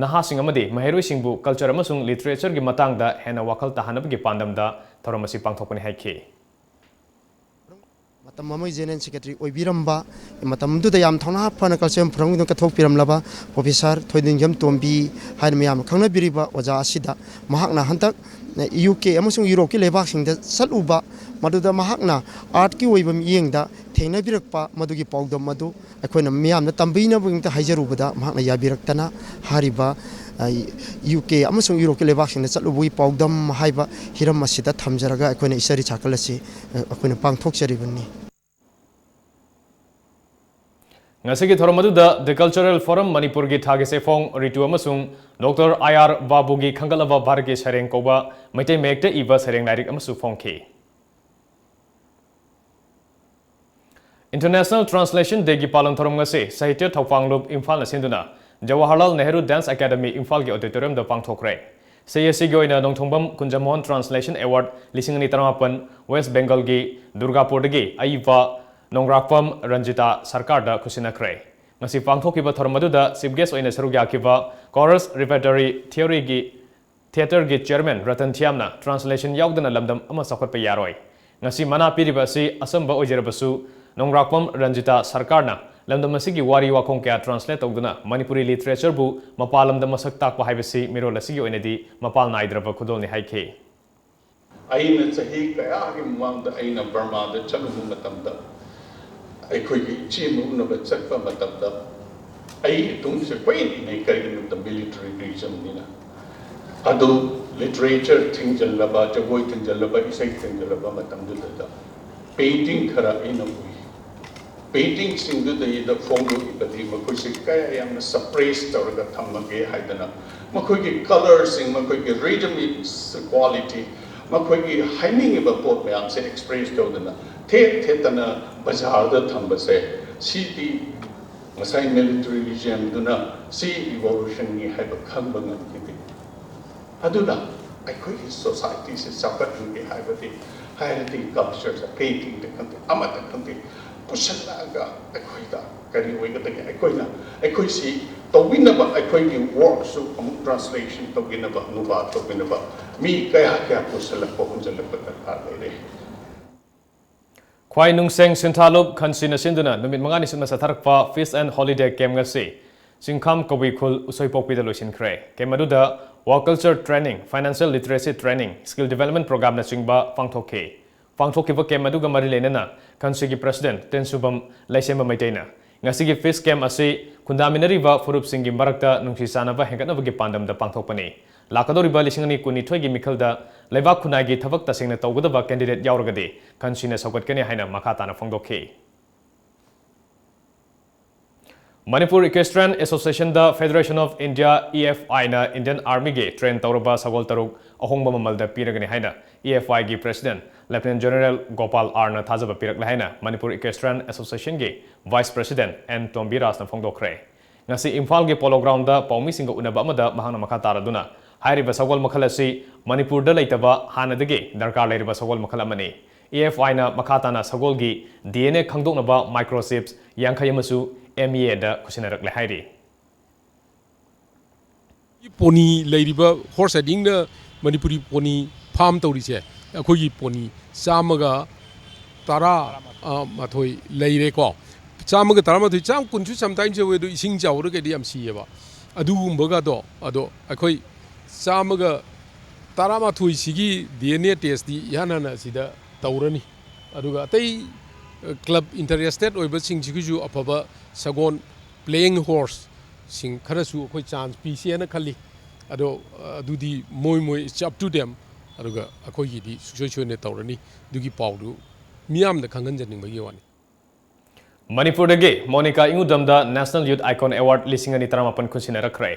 ꯅꯍꯥꯁꯤꯡ ꯑꯃꯗꯤ ꯃꯍꯩꯔꯣꯏꯁꯤꯡꯕꯨ ꯀꯜꯆꯔ ꯑꯃꯁꯨꯡ ꯂꯤꯇꯔꯦꯆꯔꯒꯤ ꯃꯇꯥꯡꯗ ꯍꯦꯟꯅ ꯋꯥꯈꯜ ꯇꯥꯍꯟꯅꯕꯒꯤ ꯄꯥꯟꯗꯝꯗ ꯊꯧꯔꯝ ꯑꯁꯤ ꯄꯥꯡꯊꯣꯛꯄꯅꯤ ꯍꯥꯏꯈꯤ꯫ ꯃꯇꯝ ꯑꯃꯒꯤ ꯖꯦꯅꯔꯦꯜ ꯁꯦꯀ꯭ꯔꯦꯇꯔꯤ ꯑꯣꯏꯕꯤꯔꯝꯕ, ꯃꯇꯝꯗꯨꯗ ꯌꯥꯝ ꯊꯧꯅꯥ ꯐꯅ ꯀꯜꯆꯔꯦꯜ ꯐꯣꯔꯝꯒꯤꯗꯃꯛ ꯀꯠꯊꯣꯛꯄꯤꯔꯝꯂꯕ ꯄ꯭ꯔꯣꯐꯦꯁꯔ ꯊꯣꯏꯗꯤꯡꯖꯝ ꯇꯣꯝꯕꯤ ꯍꯥꯏꯅ ꯃꯌꯥꯝꯅ ꯈꯪꯅꯕꯤꯔꯤꯕ ꯑꯣꯖꯥ ꯑꯁꯤꯗ ꯃꯍꯥꯛꯅ ꯍꯟꯗꯛ ꯌꯨ ꯀꯦ ꯑꯃꯁꯨꯡ ꯌꯨꯔꯣꯞꯀꯤ ꯂꯩꯕꯥꯛꯁꯤꯡꯗ ꯆꯠꯂꯨꯕ, ꯃꯗꯨꯗ ꯃꯍꯥꯛꯅ ꯑꯥꯔꯠꯀꯤ ꯑꯣꯏꯕ ꯃꯤꯠꯌꯦꯡꯗ ꯊꯦꯡꯅꯕꯤꯔꯛꯄ ꯃꯗꯨꯒꯤ ꯄꯥꯎꯗꯝ ꯑꯗꯨ ꯑꯩꯈꯣꯏꯅ ꯃꯤꯌꯥꯝꯗ ꯇꯝꯕꯤꯅꯕꯒꯤꯗꯃꯛꯇ ꯍꯥꯏꯖꯔꯨꯕꯗ ꯃꯍꯥꯛꯅ ꯌꯥꯕꯤꯔꯛꯇꯅ ꯍꯥꯏꯔꯤꯕ ꯌꯨ ꯀꯦ ꯑꯃꯁꯨꯡ ꯌꯨꯔꯣꯞꯀꯤ ꯂꯩꯕꯥꯛꯁꯤꯡꯗ ꯆꯠꯂꯨꯕꯒꯤ ꯄꯥꯎꯗꯝ ꯍꯥꯏꯕ ꯍꯤꯔꯝ ꯑꯁꯤꯗ ꯊꯝꯖꯔꯒ ꯑꯩꯈꯣꯏꯅ study circle ꯑꯁꯤ ꯑꯩꯈꯣꯏꯅ ꯄꯥꯡꯊꯣꯛꯆꯔꯤꯕꯅꯤ꯫ ꯉꯁꯤꯒꯤ ꯊꯧꯔꯝ ꯑꯗꯨꯗ The Cultural Forum ꯃꯅꯤꯄꯨꯔꯒꯤ ꯊꯥꯒꯤ ꯆꯦꯐꯣꯡ ꯔꯤꯇꯨ ꯑꯃꯁꯨꯡ ꯗꯣꯛꯇꯔ ꯑꯥꯏ ꯑꯥꯔ ꯕꯥꯕꯨꯒꯤ ꯈꯟꯒꯠꯂꯕ ꯚꯥꯔꯠꯀꯤ ꯁꯩꯔꯦꯡ ꯀꯧꯕ ꯃꯩꯇꯩ ꯃꯌꯦꯛꯇ ꯏꯕ ꯁꯩꯔꯦꯡ ꯂꯥꯏꯔꯤꯛ ꯑꯃꯁꯨ ꯐꯣꯡꯈꯤ꯫ International Translation Dayꯒꯤ ꯄꯥꯂꯟ ꯊꯧꯔꯝ ꯉꯁꯤ ꯁꯥꯍꯤꯇ꯭ꯌ ꯊꯧꯄꯥꯡꯂꯨꯞ ꯏꯝꯐꯥꯜꯅ ꯁꯤꯟꯗꯨꯅ ꯖꯋꯥꯍꯔꯂꯥꯜ ꯅꯦꯍꯔꯨ Dance Academy ꯏꯝꯐꯥꯜꯒꯤ auditoriumꯗ ꯄꯥꯡꯊꯣꯛꯈ꯭ꯔꯦ꯫ ꯁꯤ ꯑꯦꯁ ꯁꯤꯒꯤ ꯑꯣꯏꯅ ꯅꯣꯡꯊꯣꯡꯕꯝ ꯀꯨꯟꯖꯃꯣꯍꯟ Translation Award ꯂꯤꯁꯤꯡ ꯑꯅꯤ ꯇꯔꯥꯃꯥꯄꯟ West Bengalꯒꯤ ꯗꯨꯔꯒꯥꯄꯨꯔꯗꯒꯤ ꯑꯏꯕ ꯅꯣꯡꯒ꯭ꯔꯥꯛꯄꯝ ꯔꯟꯖꯤꯇꯥ ꯁꯔꯀꯥꯔꯗ ꯈꯨꯠꯁꯤꯟꯅꯈ꯭ꯔꯦ꯫ ꯉꯁꯤ ꯄꯥꯡꯊꯣꯛꯈꯤꯕ ꯊꯧꯔꯝ ꯑꯗꯨꯗ chief guest ꯑꯣꯏꯅ ꯁꯔꯨꯛ ꯌꯥꯈꯤꯕ Chorus Repertory Theoryꯒꯤ theatreꯒꯤ chairman Ratan ꯊꯤꯌꯥꯝꯅ translation ꯌꯥꯎꯗꯅ ꯂꯝꯗꯝ ꯑꯃ ꯆꯥꯎꯈꯠꯄ ꯌꯥꯔꯣꯏ꯫ ꯉꯁꯤ ꯃꯅꯥ ꯄꯤꯔꯤꯕ ꯑꯁꯤ ꯑꯆꯝꯕ ꯑꯣꯏꯖꯔꯕꯁꯨ, ꯅꯣꯡꯒ꯭ꯔꯥꯛꯄꯝ ꯔꯟꯖꯤꯇꯥ ꯁꯔꯀꯥꯔꯅ ꯂꯝꯗꯝ ꯑꯁꯤꯒꯤ ꯋꯥꯔꯤ ꯋꯥꯈꯣꯡ ꯀꯌꯥ translate ꯇꯧꯗꯨꯅ ꯃꯅꯤꯄꯨꯔꯤ literatureꯕꯨ ꯃꯄꯥꯟ ꯂꯝꯗ ꯃꯁꯛ ꯇꯥꯛꯄ ꯍꯥꯏꯕꯁꯤ ꯃꯤꯔꯣꯜ ꯑꯁꯤꯒꯤ ꯑꯣꯏꯅꯗꯤ ꯃꯄꯥꯜ ꯅꯥꯏꯗ꯭ꯔꯕ ꯈꯨꯗꯣꯜꯅꯤ ꯍꯥꯏꯈꯤ꯫ ꯑꯩꯅ ꯆꯍꯤ ꯀꯌꯥꯒꯤ ꯃꯃꯥꯡꯗ ꯑꯩꯅ ꯕꯔꯃꯥꯗ ꯆꯠꯂꯨꯕ ꯃꯇꯝꯗ, ꯑꯩꯈꯣꯏꯒꯤ ꯏꯆꯦ ꯑꯃ ꯎꯅꯕ ꯆꯠꯄ ꯃꯇꯝꯗ, ꯑꯩ ꯏꯇꯨꯡꯁꯦ ꯀꯨꯏꯅ ꯏꯟꯅꯩ, ꯀꯔꯤꯒꯤꯅꯣꯗ military reasonꯅꯤꯅ꯫ ꯑꯗꯨ literature ꯊꯤꯡꯖꯤꯜꯂꯕ, ꯖꯒꯣꯏ ꯊꯤꯡꯖꯤꯜꯂꯕ, ꯏꯁꯩ ꯊꯤꯡꯖꯤꯜꯂꯕ ꯃꯇꯝꯗꯨꯗ painting ꯈꯔ ꯑꯩꯅ ꯎꯏ꯫ Paintingꯁꯤꯡꯗꯨꯗꯩꯗ ꯐꯣꯡꯗꯣꯛꯏꯕꯗꯤ ꯃꯈꯣꯏꯁꯦ ꯀꯌꯥ ꯌꯥꯝꯅ suppress ꯇꯧꯔꯒ ꯊꯝꯃꯒꯦ ꯍꯥꯏꯗꯅ, ꯃꯈꯣꯏꯒꯤ colourꯁꯤꯡ, ꯃꯈꯣꯏꯒꯤ rhythmic quality, ꯃꯈꯣꯏꯒꯤ ꯍꯥꯏꯅꯤꯡꯉꯤꯕ ꯄꯣꯠ ꯃꯌꯥꯝꯁꯦ express ꯇꯧꯗꯅ ꯊꯦꯠ ꯊꯦꯠꯇꯅ ꯕꯖꯥꯔꯗ ꯊꯝꯕꯁꯦ, ꯁꯤꯗꯤ ꯉꯁꯥꯏ ꯃꯤꯂꯤꯇꯔꯤ ꯔꯤꯖꯤꯝꯗꯨꯅ ꯁꯤ ꯔꯤꯚꯣꯂꯨꯁꯟꯅꯤ ꯍꯥꯏꯕ ꯈꯪꯕ ꯉꯝꯈꯤꯗꯦ꯫ ꯑꯗꯨꯅ ꯑꯩꯈꯣꯏꯒꯤ ꯁꯣꯁꯥꯏꯇꯤꯁꯦ ꯆꯥꯎꯈꯠꯍꯟꯒꯦ ꯍꯥꯏꯕꯗꯤ ꯍꯥꯏꯔꯗꯤ ꯀꯜꯆꯔꯁꯦ ꯄꯦꯟꯇꯤꯡꯗ ꯈꯪꯗꯦ, ꯑꯃꯗ ꯈꯪꯗꯦ, ꯄꯨꯁꯜꯂꯛꯑꯒ ꯑꯩꯈꯣꯏꯗ ꯀꯔꯤ ꯑꯣꯏꯒꯗꯒꯦ? ꯑꯩꯈꯣꯏꯅ ꯑꯩꯈꯣꯏꯁꯤ ꯇꯧꯕꯤꯅꯕ, ꯑꯩꯈꯣꯏꯒꯤ ꯋꯥꯔꯛꯁꯨ ꯑꯃꯨꯛ ꯇ꯭ꯔꯥꯟꯁꯂꯦꯁꯟ ꯇꯧꯕꯤꯅꯕ, ꯑꯅꯨꯕꯥꯗ ꯇꯧꯕꯤꯅꯕ ꯃꯤ ꯀꯌꯥ ꯀꯌꯥ ꯄꯨꯁꯜꯂꯛꯄ, ꯍꯣꯟꯖꯜꯂꯛꯄ ꯗꯔꯀꯥꯔ ꯂꯩꯔꯦ꯫ ꯈ꯭ꯋꯥꯏ ꯅꯨꯡꯁꯦꯡ ꯁꯤꯟꯊꯥꯂꯨꯞ ꯈꯟꯁꯤꯅ ꯁꯤꯟꯗꯨꯅ ꯅꯨꯃꯤꯠ ꯃꯉꯥꯅꯤ ꯆꯨꯞꯅ ꯆꯠꯊꯔꯛꯄ Fish and Holiday Camp ꯉꯁꯤ ꯆꯤꯡꯈꯥꯝ ꯀꯕꯨꯏ ꯈꯨꯜ ꯎꯁꯣꯏꯄꯣꯛꯄꯤꯗ ꯂꯣꯏꯁꯤꯟꯈ꯭ꯔꯦ꯫ ꯀꯦꯝ ꯑꯗꯨꯗ Work Culture Training, Financial Literacy Training, Skill Development Programꯅꯆꯤꯡꯕ ꯄꯥꯡꯊꯣꯛꯈꯤ꯫ ꯄꯥꯡꯊꯣꯛꯈꯤꯕ ꯀꯦꯝ ꯑꯗꯨꯒ ꯃꯔꯤ ꯂꯩꯅꯅ ꯈꯟꯁꯤꯒꯤ ꯄ꯭ꯔꯁꯤꯗꯦꯟꯠ ꯇꯦꯟꯁꯨꯕꯝ ꯂꯩꯁꯦꯝꯕ ꯃꯩꯇꯩꯅ ꯉꯁꯤꯒꯤ ꯐꯤꯁ ꯀꯦꯝ ꯑꯁꯤ ꯈꯨꯟꯗꯥꯃꯤꯟꯅꯔꯤꯕ ꯐꯨꯔꯨꯞꯁꯤꯡꯒꯤ ꯃꯔꯛꯇ ꯅꯨꯡꯁꯤ ꯆꯥꯟꯅꯕ ꯍꯦꯟꯒꯠꯅꯕꯒꯤ ꯄꯥꯟꯗꯝꯗ ꯄꯥꯡꯊꯣꯛꯄꯅꯤ꯫ ꯂꯥꯛꯀꯗꯧꯔꯤꯕ ꯂꯤꯁꯤꯡ ꯑꯅꯤ ꯀꯨꯟꯅꯤꯊꯣꯏꯒꯤ ꯃꯤꯈꯜꯗ ꯂꯩꯕꯥꯛ ꯈꯨꯟꯅꯥꯏꯒꯤ ꯊꯕꯛ ꯇꯁꯦꯡꯅ ꯇꯧꯒꯗꯕ ꯀꯦꯟꯗꯤꯗꯦꯠ ꯌꯥꯎꯔꯒꯗꯤ ꯈꯟꯁꯤꯅ ꯁꯧꯒꯠꯀꯅꯤ ꯍꯥꯏꯅ ꯃꯈꯥ ꯇꯥꯅ ꯐꯣꯡꯗꯣꯛꯈꯤ꯫ ꯃꯅꯤꯄꯨꯔ Equestrian Associationꯗ Federation of India, EFIꯅ Indian Armyꯒꯤ ꯇ꯭ꯔꯦꯟ ꯇꯧꯔꯕ ꯁꯒꯣꯜ ꯇꯔꯨꯛ ꯑꯍꯣꯡꯕ ꯃꯃꯜꯗ ꯄꯤꯔꯒꯅꯤ ꯍꯥꯏꯅ EFIꯒꯤ ꯄ꯭ꯔꯁꯤꯗꯦꯟꯠ ꯂꯦꯐꯇꯤꯅꯦꯟꯠ ꯖꯦꯅꯔꯦꯜ ꯒꯣꯄꯥꯜ ꯑꯥꯔꯅ ꯊꯥꯖꯕ ꯄꯤꯔꯛꯂꯦ ꯍꯥꯏꯅ ꯃꯅꯤꯄꯨꯔ Equestrian Associationꯒꯤ ꯚꯥꯏꯁ ꯄ꯭ꯔꯁꯤꯗꯦꯟꯠ ꯑꯦꯟ ꯇꯣꯝꯕꯤꯔꯥꯖꯅ ꯐꯣꯡꯗꯣꯛꯈ꯭ꯔꯦ꯫ ꯉꯁꯤ ꯏꯝꯐꯥꯜꯒꯤ ꯄꯣꯂꯣ ꯒ꯭ꯔꯥꯎꯟꯗ ꯄꯥꯎꯃꯤꯁꯤꯡꯒ ꯎꯅꯕ ꯑꯃꯗ ꯃꯍꯥꯛꯅ ꯃꯈꯥ ꯇꯥꯔꯗꯨꯅ ꯍꯥꯏꯔꯤꯕ ꯁꯒꯣꯜ ꯃꯈꯜ ꯑꯁꯤ ꯃꯅꯤꯄꯨꯔꯗ ꯂꯩꯇꯕ ꯍꯥꯟꯅꯗꯒꯤ ꯗꯔꯀꯥꯔ ꯂꯩꯔꯕ ꯁꯒꯣꯜ ꯃꯈꯜ ꯑꯃꯅꯤ꯫ EFIꯅ ꯃꯈꯥ ꯇꯥꯅ ꯁꯒꯣꯜꯒꯤ DNA ꯈꯪꯗꯣꯛꯅꯕ microchips ꯌꯥꯡꯈꯩ ꯑꯃꯁꯨ MEAꯗ ꯈꯨꯠꯁꯤꯟꯅꯔꯛꯂꯦ ꯍꯥꯏꯔꯤ꯫ ꯄꯣꯅꯤ ꯂꯩꯔꯤꯕ ꯍꯣꯔꯁ ꯔꯥꯏꯗꯤꯡꯅ ꯃꯅꯤꯄꯨꯔꯤ ꯄꯣꯅꯤ ꯐꯥꯔꯝ ꯇꯧꯔꯤꯁꯦ ꯑꯩꯈꯣꯏꯒꯤ ꯄꯣꯅꯤ ꯆꯥꯝꯃꯒ ꯇꯔꯥ ꯃꯥꯊꯣꯏ ꯂꯩꯔꯦꯀꯣ꯫ ꯆꯥꯝꯃꯒ ꯇꯔꯥꯃꯥꯊꯣꯏ, ꯆꯥꯝ ꯀꯨꯟꯁꯨ ꯁꯝꯇꯥꯏꯝꯁ ꯌꯧꯋꯦ, ꯑꯗꯨ ꯏꯁꯤꯡ ꯆꯥꯎꯔꯒꯗꯤ ꯌꯥꯝ ꯁꯤꯌꯦꯕ꯫ ꯑꯗꯨꯒꯨꯝꯕꯒꯗꯣ ꯑꯗꯣ ꯑꯩꯈꯣꯏ ꯆꯥꯝꯃꯒ ꯇꯔꯥꯃꯥꯊꯣꯏꯁꯤꯒꯤ DNA testꯇꯤ ꯏꯍꯥꯟ ꯍꯥꯟꯅ ꯑꯁꯤꯗ ꯇꯧꯔꯅꯤ꯫ ꯑꯗꯨꯒ ꯑꯇꯩ ꯀ꯭ꯂꯕ ꯏꯟꯇꯔꯦꯁꯇꯦꯠ ꯑꯣꯏꯕꯁꯤꯡꯁꯤꯒꯤꯁꯨ ꯑꯐꯕ ꯁꯒꯣꯜ, playing horseꯁꯤꯡ ꯈꯔꯁꯨ ꯑꯩꯈꯣꯏ ꯆꯥꯟꯁ ꯄꯤꯁꯦꯅ ꯈꯜꯂꯤ꯫ ꯑꯗꯣ ꯑꯗꯨꯗꯤ ꯃꯣꯏ ꯃꯣꯏ, it's up to them꯫ ꯑꯗꯨꯒ ꯑꯩꯈꯣꯏꯒꯤꯗꯤ ꯁꯨꯡꯁꯣꯏ ꯁꯣꯏꯗꯅ ꯇꯧꯔꯅꯤ꯫ ꯑꯗꯨꯒꯤ ꯄꯥꯎꯗꯨ ꯃꯤꯌꯥꯝꯗ ꯈꯪꯍꯟꯖꯅꯤꯡꯕꯒꯤ ꯋꯥꯅꯤ꯫ ꯃꯅꯤꯄꯨꯔꯗꯒꯤ Monica ꯏꯉꯨꯗꯝꯗ National Youth Icon Award ꯂꯤꯁꯤꯡ ꯑꯅꯤ ꯇꯔꯥꯃꯥꯄꯟ ꯈꯨꯟꯁꯤꯟꯅꯔꯛꯈ꯭ꯔꯦ꯫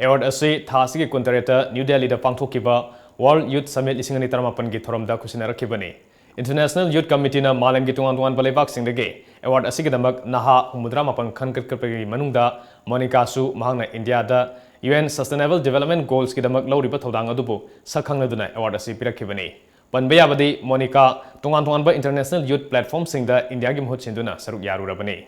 Award ꯑꯁꯤ ꯊꯥ ꯑꯁꯤꯒꯤ ꯀꯨꯟꯇꯔꯦꯠꯇ ꯅ꯭ꯌꯨ ꯗꯦꯜꯂꯤꯗ ꯄꯥꯡꯊꯣꯛꯈꯤꯕ World Youth Summit ꯂꯤꯁꯤꯡ ꯑꯅꯤ ꯇꯔꯥꯃꯥꯄꯟꯒꯤ ꯊꯧꯔꯝꯗ ꯈꯨꯟꯁꯤꯟꯅꯔꯛꯈꯤꯕꯅꯤ꯫ International Youth Committeeꯅ ꯃꯥꯂꯦꯝꯒꯤ ꯇꯣꯉꯥꯟ ꯇꯣꯉꯥꯟꯕ ꯂꯩꯕꯥꯛꯁꯤꯡꯗꯒꯤ award ꯑꯁꯤꯒꯤꯗꯃꯛ ꯅꯍꯥ ꯍꯨꯝꯐꯨꯇꯔꯥ ꯃꯥꯄꯟ ꯈꯟꯒꯠꯄꯒꯤ ꯃꯅꯨꯡꯗ ꯃꯣꯅꯤꯀꯥꯁꯨ, ꯃꯍꯥꯛꯅ ꯏꯟꯗꯤꯌꯥꯗ U N Sustainable Development Goalsꯀꯤꯗꯃꯛ ꯂꯧꯔꯤꯕ ꯊꯧꯗꯥꯡ ꯑꯗꯨꯕꯨ ꯁꯛ ꯈꯪꯅꯗꯨꯅ award ꯑꯁꯤ ꯄꯤꯔꯛꯈꯤꯕꯅꯤ꯫ ꯄꯟꯕ ꯌꯥꯕꯗꯤ, ꯃꯣꯅꯤꯀꯥ ꯇꯣꯉꯥꯟ ꯇꯣꯉꯥꯟꯕ international youth platformꯁꯤꯡꯗ ꯏꯟꯗꯤꯌꯥꯒꯤ ꯃꯍꯨꯠ ꯁꯤꯟꯗꯨꯅ ꯁꯔꯨꯛ ꯌꯥꯔꯨꯔꯕꯅꯤ꯫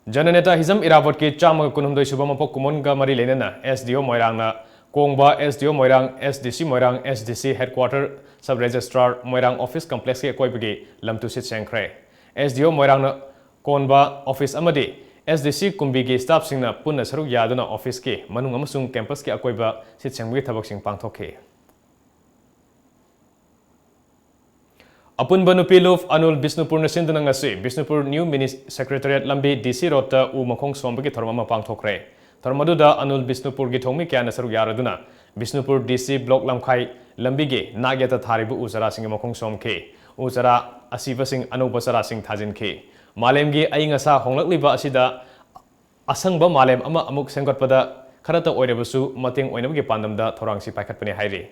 ꯖꯅꯅꯦꯇꯥ ꯍꯤꯖꯝ ꯏꯔꯥꯕꯣꯠꯀꯤ ꯆꯥꯝꯃꯒ ꯀꯨꯟꯍꯨꯝꯗꯣꯏ ꯁꯨꯕ ꯃꯄꯣꯛ ꯀꯨꯝꯑꯣꯟꯒ ꯃꯔꯤ ꯂꯩꯅꯅ S D O ꯃꯣꯏꯔꯥꯡꯅ ꯀꯣꯡꯕ, S D O ꯃꯣꯏꯔꯥꯡ, S D C ꯃꯣꯏꯔꯥꯡ, S D C headquarter, sub registrar ꯃꯣꯏꯔꯥꯡ office complexꯀꯤ ꯑꯀꯣꯏꯕꯒꯤ ꯂꯝ ꯇꯨꯁꯤꯠ ꯁꯦꯡꯈ꯭ꯔꯦ꯫ S D O ꯃꯣꯏꯔꯥꯡꯅ ꯀꯣꯟꯕ office ꯑꯃꯗꯤ S D C ꯀꯨꯝꯕꯤꯒꯤ staffꯁꯤꯡꯅ ꯄꯨꯟꯅ ꯁꯔꯨꯛ ꯌꯥꯗꯨꯅ officeꯀꯤ ꯃꯅꯨꯡ ꯑꯃꯁꯨꯡ campusꯀꯤ ꯑꯀꯣꯏꯕ ꯁꯤꯠ ꯁꯦꯡꯕꯒꯤ ꯊꯕꯛꯁꯤꯡ ꯄꯥꯡꯊꯣꯛꯈꯤ꯫ ꯑꯄꯨꯟꯕ ꯅꯨꯄꯤ ꯂꯨꯞ ꯑꯅꯨꯜ ꯕꯤꯁꯅꯨꯄꯨꯔꯅ ꯁꯤꯟꯗꯨꯅ ꯉꯁꯤ ꯕꯤꯁꯅꯨꯄꯨꯔ New Mini Secretariat ꯂꯝꯕꯤ D C Roadꯇ ꯎ ꯃꯈꯣꯡ ꯁꯣꯝꯕꯒꯤ ꯊꯧꯔꯝ ꯑꯃ ꯄꯥꯡꯊꯣꯛꯈ꯭ꯔꯦ꯫ ꯊꯧꯔꯝ ꯑꯗꯨꯗ ꯑꯅꯨꯜ ꯕꯤꯁꯅꯨꯄꯨꯔꯒꯤ ꯊꯧꯃꯤ ꯀꯌꯥꯅ ꯁꯔꯨꯛ ꯌꯥꯔꯗꯨꯅ ꯕꯤꯁꯅꯨꯄꯨꯔ D C Block ꯂꯝꯈꯥꯏ ꯂꯝꯕꯤꯒꯤ ꯅꯥꯛ ꯌꯦꯠꯇ ꯊꯥꯔꯤꯕ ꯎ ꯆꯥꯔꯥꯁꯤꯡꯒꯤ ꯃꯈꯣꯡ ꯁꯣꯝꯈꯤ꯫ ꯎ ꯆꯥꯔꯥ ꯑꯁꯤꯕꯁꯤꯡ ꯑꯅꯧꯕ ꯆꯥꯔꯥꯁꯤꯡ ꯊꯥꯖꯤꯟꯈꯤ꯫ ꯃꯥꯂꯦꯝꯒꯤ ꯑꯏꯪ ꯑꯁꯥ ꯍꯣꯡꯂꯛꯂꯤꯕ ꯑꯁꯤꯗ ꯑꯁꯪꯕ ꯃꯥꯂꯦꯝ ꯑꯃ ꯑꯃꯨꯛ ꯁꯦꯝꯒꯠꯄꯗ ꯈꯔꯇ ꯑꯣꯏꯔꯕꯁꯨ ꯃꯇꯦꯡ ꯑꯣꯏꯅꯕꯒꯤ ꯄꯥꯟꯗꯝꯗ ꯊꯧꯔꯥꯡꯁꯤ ꯄꯥꯏꯈꯠꯄꯅꯤ ꯍꯥꯏꯔꯤ꯫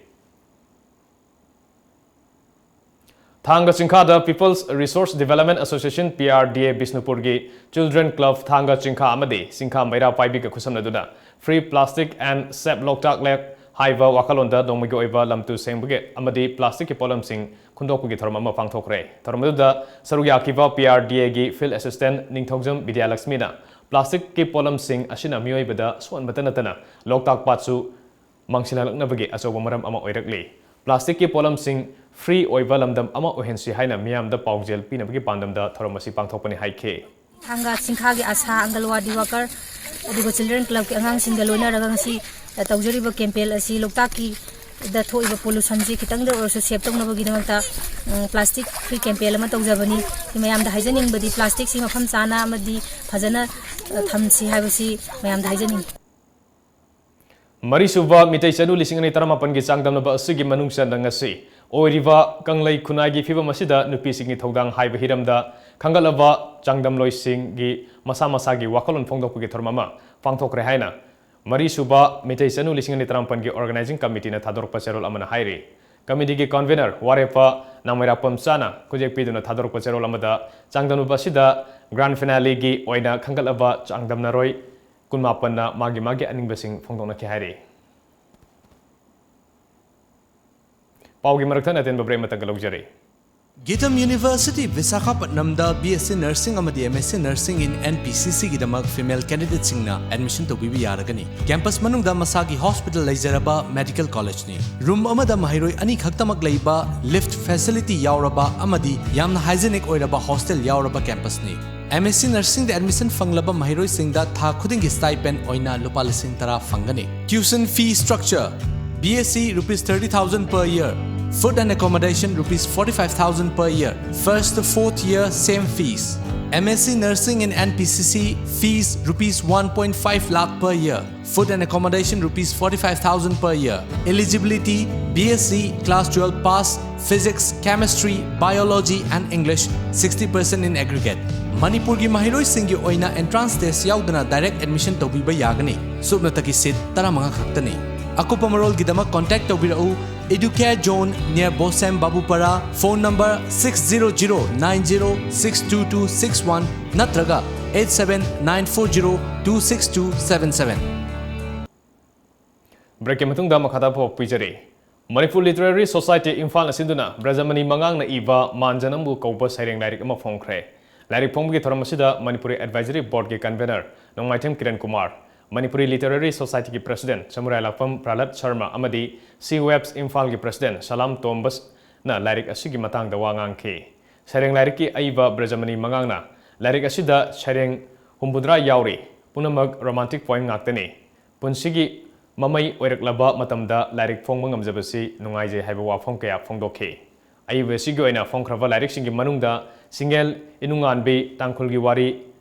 ꯊꯥꯡꯒ ꯆꯤꯡꯈꯥꯗ People's Resource Development Association, P R D A, ꯕꯤꯁꯅꯨꯄꯨꯔꯒꯤ Children Club ꯊꯥꯡꯒ ꯆꯤꯡꯈꯥ ꯑꯃꯗꯤ ꯆꯤꯡꯈꯥ ꯃꯩꯔꯥ ꯄꯥꯏꯕꯤꯒ ꯈꯨꯠꯁꯝꯅꯗꯨꯅ Free Plastic and Save Loktak Lake ꯍꯥꯏꯕ ꯋꯥꯈꯜꯂꯣꯟꯗ ꯅꯣꯡꯃꯒꯤ ꯑꯣꯏꯕ ꯂꯝ ꯇꯨ ꯁꯦꯡꯕꯒꯤ ꯑꯃꯗꯤ plasticꯀꯤ ꯄꯣꯠꯂꯝꯁꯤꯡ ꯈꯨꯟꯗꯣꯛꯄꯒꯤ ꯊꯧꯔꯝ ꯑꯃ ꯄꯥꯡꯊꯣꯛꯈ꯭ꯔꯦ꯫ ꯊꯧꯔꯝ ꯑꯗꯨꯗ ꯁꯔꯨꯛ ꯌꯥꯈꯤꯕ P R D Aꯒꯤ Field Assistant ꯅꯤꯡꯊꯧꯖꯝ ꯕꯤꯗ꯭ꯌꯥꯂꯛꯁꯃꯤꯅ plasticꯀꯤ ꯄꯣꯠꯂꯝꯁꯤꯡ ꯑꯁꯤꯅ ꯃꯤꯑꯣꯏꯕꯗ ꯁꯣꯛꯍꯟꯕꯇ ꯅꯠꯇꯅ ꯂꯣꯛꯇꯥꯛ ꯄꯥꯠꯁꯨ ꯃꯥꯡꯁꯤꯜꯍꯜꯂꯛꯅꯕꯒꯤ ꯑꯆꯧꯕ ꯃꯔꯝ ꯑꯃ ꯑꯣꯏꯔꯛꯂꯤ꯫ Plasticꯀꯤ ꯄꯣꯠꯂꯝꯁꯤꯡ free ꯑꯣꯏꯕ ꯂꯝꯗꯝ ꯑꯃ ꯑꯣꯏꯍꯟꯁꯤ ꯍꯥꯏꯅ ꯃꯤꯌꯥꯝꯗ ꯄꯥꯎꯖꯦꯜ ꯄꯤꯅꯕꯒꯤ ꯄꯥꯟꯗꯝꯗ ꯊꯧꯔꯝ ꯑꯁꯤ ꯄꯥꯡꯊꯣꯛꯄꯅꯤ ꯍꯥꯏꯈꯤ꯫ ꯊꯥꯡꯒ ꯆꯤꯡꯈꯥꯒꯤ ꯑꯁꯥ, ꯑꯪꯒꯜꯋꯥꯗꯤ worker, ꯑꯗꯨꯒ Children Clubꯀꯤ ꯑꯉꯥꯡꯁꯤꯡꯒ ꯂꯣꯏꯅꯔꯒ ꯉꯁꯤ, ꯑ, ꯇꯧꯖꯔꯤꯕ campaign ꯑꯁꯤ ꯂꯣꯛꯇꯥꯛꯀꯤ ꯗ ꯊꯣꯛꯏꯕ pollutionꯁꯤ ꯈꯤꯇꯪꯗ ꯑꯣꯏꯔꯁꯨ save ꯇꯧꯅꯕꯒꯤꯗꯃꯛꯇ, ꯎꯝ, plastic free campaign ꯑꯃ ꯇꯧꯖꯕꯅꯤ꯫ ꯁꯤ ꯃꯌꯥꯝꯗ ꯍꯥꯏꯖꯅꯤꯡꯕꯗꯤ plasticꯁꯤ ꯃꯐꯝ ꯆꯥꯅ ꯑꯃꯗꯤ ꯐꯖꯅ, ꯑ, ꯊꯝꯁꯤ ꯍꯥꯏꯕꯁꯤ ꯃꯌꯥꯝꯗ ꯍꯥꯏꯖꯅꯤꯡꯉꯤ꯫ ꯃꯔꯤꯁꯨꯕ ꯃꯤꯇꯩ ꯆꯅꯨ ꯂꯤꯁꯤꯡ ꯑꯅꯤ ꯇꯔꯥꯃꯥꯄꯟꯒꯤ ꯆꯥꯡꯗꯝꯅꯕ ꯑꯁꯤꯒꯤ ꯃꯅꯨꯡ ꯆꯟꯅ ꯉꯁꯤ ꯑꯣꯏꯔꯤꯕ ꯀꯪꯂꯩ ꯈꯨꯟꯅꯥꯏꯒꯤ ꯐꯤꯕꯝ ꯑꯁꯤꯗ ꯅꯨꯄꯤꯁꯤꯡꯒꯤ ꯊꯧꯗꯥꯡ ꯍꯥꯏꯕ ꯍꯤꯔꯝꯗ ꯈꯟꯒꯠꯂꯕ ꯆꯥꯡꯗꯝꯂꯣꯏꯁꯤꯡꯒꯤ ꯃꯁꯥ ꯃꯁꯥꯒꯤ ꯋꯥꯈꯜꯂꯣꯟ ꯐꯣꯡꯗꯣꯛꯄꯒꯤ ꯊꯧꯔꯝ ꯑꯃ ꯄꯥꯡꯊꯣꯛꯈ꯭ꯔꯦ ꯍꯥꯏꯅ ꯃꯔꯤꯁꯨꯕ ꯃꯤꯇꯩ ꯆꯅꯨ ꯂꯤꯁꯤꯡ ꯑꯅꯤ ꯇꯔꯥꯃꯥꯄꯟꯒꯤ organizing committeeꯅ ꯊꯥꯗꯣꯔꯛꯄ ꯆꯦꯔꯣꯜ ꯑꯃꯅ ꯍꯥꯏꯔꯤ꯫ Committeeꯒꯤ convener ꯋꯥꯔꯦꯞꯄ ꯅꯥꯃꯩꯔꯥꯛꯄꯝ ꯆꯥꯅ ꯈꯨꯠꯌꯦꯛ ꯄꯤꯗꯨꯅ ꯊꯥꯗꯣꯔꯛꯄ ꯆꯦꯔꯣꯜ ꯑꯃꯗ ꯆꯥꯡꯗꯝꯅꯕ ꯑꯁꯤꯗ grand finaleꯒꯤ ꯑꯣꯏꯅ ꯈꯟꯒꯠꯂꯕ ꯆꯥꯡꯗꯝꯅꯔꯣꯏ ꯀꯨꯟꯃꯥꯄꯟꯅ ꯃꯥꯒꯤ ꯃꯥꯒꯤ ꯑꯅꯤꯡꯕꯁꯤꯡ ꯐꯣꯡꯗꯣꯛꯅꯈꯤ ꯍꯥꯏꯔꯤ꯫ ꯄꯥꯎꯒꯤ ꯃꯔꯛ ꯊꯠꯅ ꯑꯇꯦꯟꯕ break ꯑꯃꯇꯪꯒ ꯂꯧꯖꯔꯤ꯫ Geetam University ꯕꯤꯁꯥꯈꯥꯄꯠꯅꯝꯗ B S C Nursing ꯑꯃꯗꯤ M S C Nursing in N P C Cꯒꯤꯗꯃꯛ female candidateꯁꯤꯡꯅ admission ꯇꯧꯕꯤꯕ ꯌꯥꯔꯒꯅꯤ꯫ Campus ꯃꯅꯨꯡꯗ ꯃꯁꯥꯒꯤ hospital ꯂꯩꯖꯔꯕ medical collegeꯅꯤ꯫ Room ꯑꯃꯗ ꯃꯍꯩꯔꯣꯏ ꯑꯅꯤ ꯈꯛꯇꯃꯛ ꯂꯩꯕ, lift facility ꯌꯥꯎꯔꯕ ꯑꯃꯗꯤ ꯌꯥꯝꯅ hygienic ꯑꯣꯏꯔꯕ hostel ꯌꯥꯎꯔꯕ campusꯅꯤ꯫ M S C Nursingꯗ admission ꯐꯪꯂꯕ ꯃꯍꯩꯔꯣꯏꯁꯤꯡꯗ ꯊꯥ ꯈꯨꯗꯤꯡꯒꯤ stipend ꯑꯣꯏꯅ ꯂꯨꯄꯥ ꯂꯤꯁꯤꯡ ꯇꯔꯥ ꯐꯪꯒꯅꯤ꯫ Tuition fee structure: B S C rupees thirty thousand per year, food and accommodation rupees forty-five thousand per year, first to fourth year same fees. M S C Nursing in N P C C fees rupees one point five lakh per year, food and accommodation rupees forty-five thousand per year. Eligibility: B S C class twelve pass, physics, chemistry, biology and English sixty percent in aggregate. ꯃꯅꯤꯄꯨꯔꯒꯤ ꯃꯍꯩꯔꯣꯏꯁꯤꯡꯒꯤ ꯑꯣꯏꯅ entrance test ꯌꯥꯎꯗꯅ direct admission ꯇꯧꯕꯤꯕ ꯌꯥꯒꯅꯤ꯫ ꯁꯨꯞꯅꯇꯒꯤ seat ꯇꯔꯥꯃꯉꯥ ꯈꯛꯇꯅꯤ꯫ ꯑꯀꯨꯞꯄ ꯃꯔꯣꯜꯒꯤꯗꯃꯛ contact ꯇꯧꯕꯤꯔꯛꯎ Educare Zone near Bosem Babupara, phone number six zero zero nine zero six two two six one ꯅꯠꯇ꯭ꯔꯒ eight seven nine four zero two six two seven seven꯫ Breakꯀꯤ ꯃꯇꯨꯡꯗ ꯃꯈꯥ ꯇꯥꯕ ꯄꯥꯎ ꯄꯤꯖꯔꯤ꯫ Manipur Literary Society ꯏꯝꯐꯥꯜꯅ ꯁꯤꯟꯗꯨꯅ ꯕ꯭ꯔꯖꯃꯅꯤ ꯃꯉꯥꯡꯅ ꯏꯕ ꯃꯥꯟꯖꯅꯝꯕꯨ ꯀꯧꯕ ꯁꯩꯔꯦꯡ ꯂꯥꯏꯔꯤꯛ ꯑꯃ ꯐꯣꯡꯈ꯭ꯔꯦ꯫ ꯂꯥꯏꯔꯤꯛ ꯐꯣꯡꯕꯒꯤ ꯊꯧꯔꯝ ꯑꯁꯤꯗ Manipuri Advisory Boardꯀꯤ convener ꯅꯣꯡꯃꯥꯏꯊꯦꯝ Kiran Kumar, Manipuri Literary Societyꯒꯤ president ꯁꯃꯨꯔꯥꯏ ꯂꯥꯛꯄꯝ ꯄ꯭ꯔꯍꯂꯥꯗ Sharma ꯑꯃꯗꯤ C Webs ꯏꯝꯐꯥꯜꯒꯤ president ꯁꯂꯥꯝ ꯇꯣꯝꯕꯁꯅ ꯂꯥꯏꯔꯤꯛ ꯑꯁꯤꯒꯤ ꯃꯇꯥꯡꯗ ꯋꯥ ꯉꯥꯡꯈꯤ꯫ ꯁꯩꯔꯦꯡ ꯂꯥꯏꯔꯤꯛꯀꯤ ꯑꯏꯕ ꯕ꯭ꯔꯖꯃꯅꯤ ꯃꯉꯥꯡꯅ ꯂꯥꯏꯔꯤꯛ ꯑꯁꯤꯗ ꯁꯩꯔꯦꯡ ꯍꯨꯝꯐꯨꯇꯔꯥ ꯌꯥꯎꯔꯤ, ꯄꯨꯝꯅꯃꯛ romantic poem ꯉꯥꯛꯇꯅꯤ꯫ ꯄꯨꯟꯁꯤꯒꯤ ꯃꯃꯩ ꯑꯣꯏꯔꯛꯂꯕ ꯃꯇꯝꯗ ꯂꯥꯏꯔꯤꯛ ꯐꯣꯡꯕ ꯉꯝꯖꯕꯁꯤ ꯅꯨꯡꯉꯥꯏꯖꯩ ꯍꯥꯏꯕ ꯋꯥꯐꯝ ꯀꯌꯥ ꯐꯣꯡꯗꯣꯛꯈꯤ꯫ ꯑꯏꯕ ꯑꯁꯤꯒꯤ ꯑꯣꯏꯅ ꯐꯣꯡꯈ꯭ꯔꯕ ꯂꯥꯏꯔꯤꯛꯁꯤꯡꯒꯤ ꯃꯅꯨꯡꯗ ꯁꯤꯡꯒꯦꯜ ꯏꯅꯨꯡꯉꯥꯟꯕꯤ, ꯇꯥꯡꯈꯨꯜꯒꯤ ꯋꯥꯔꯤ,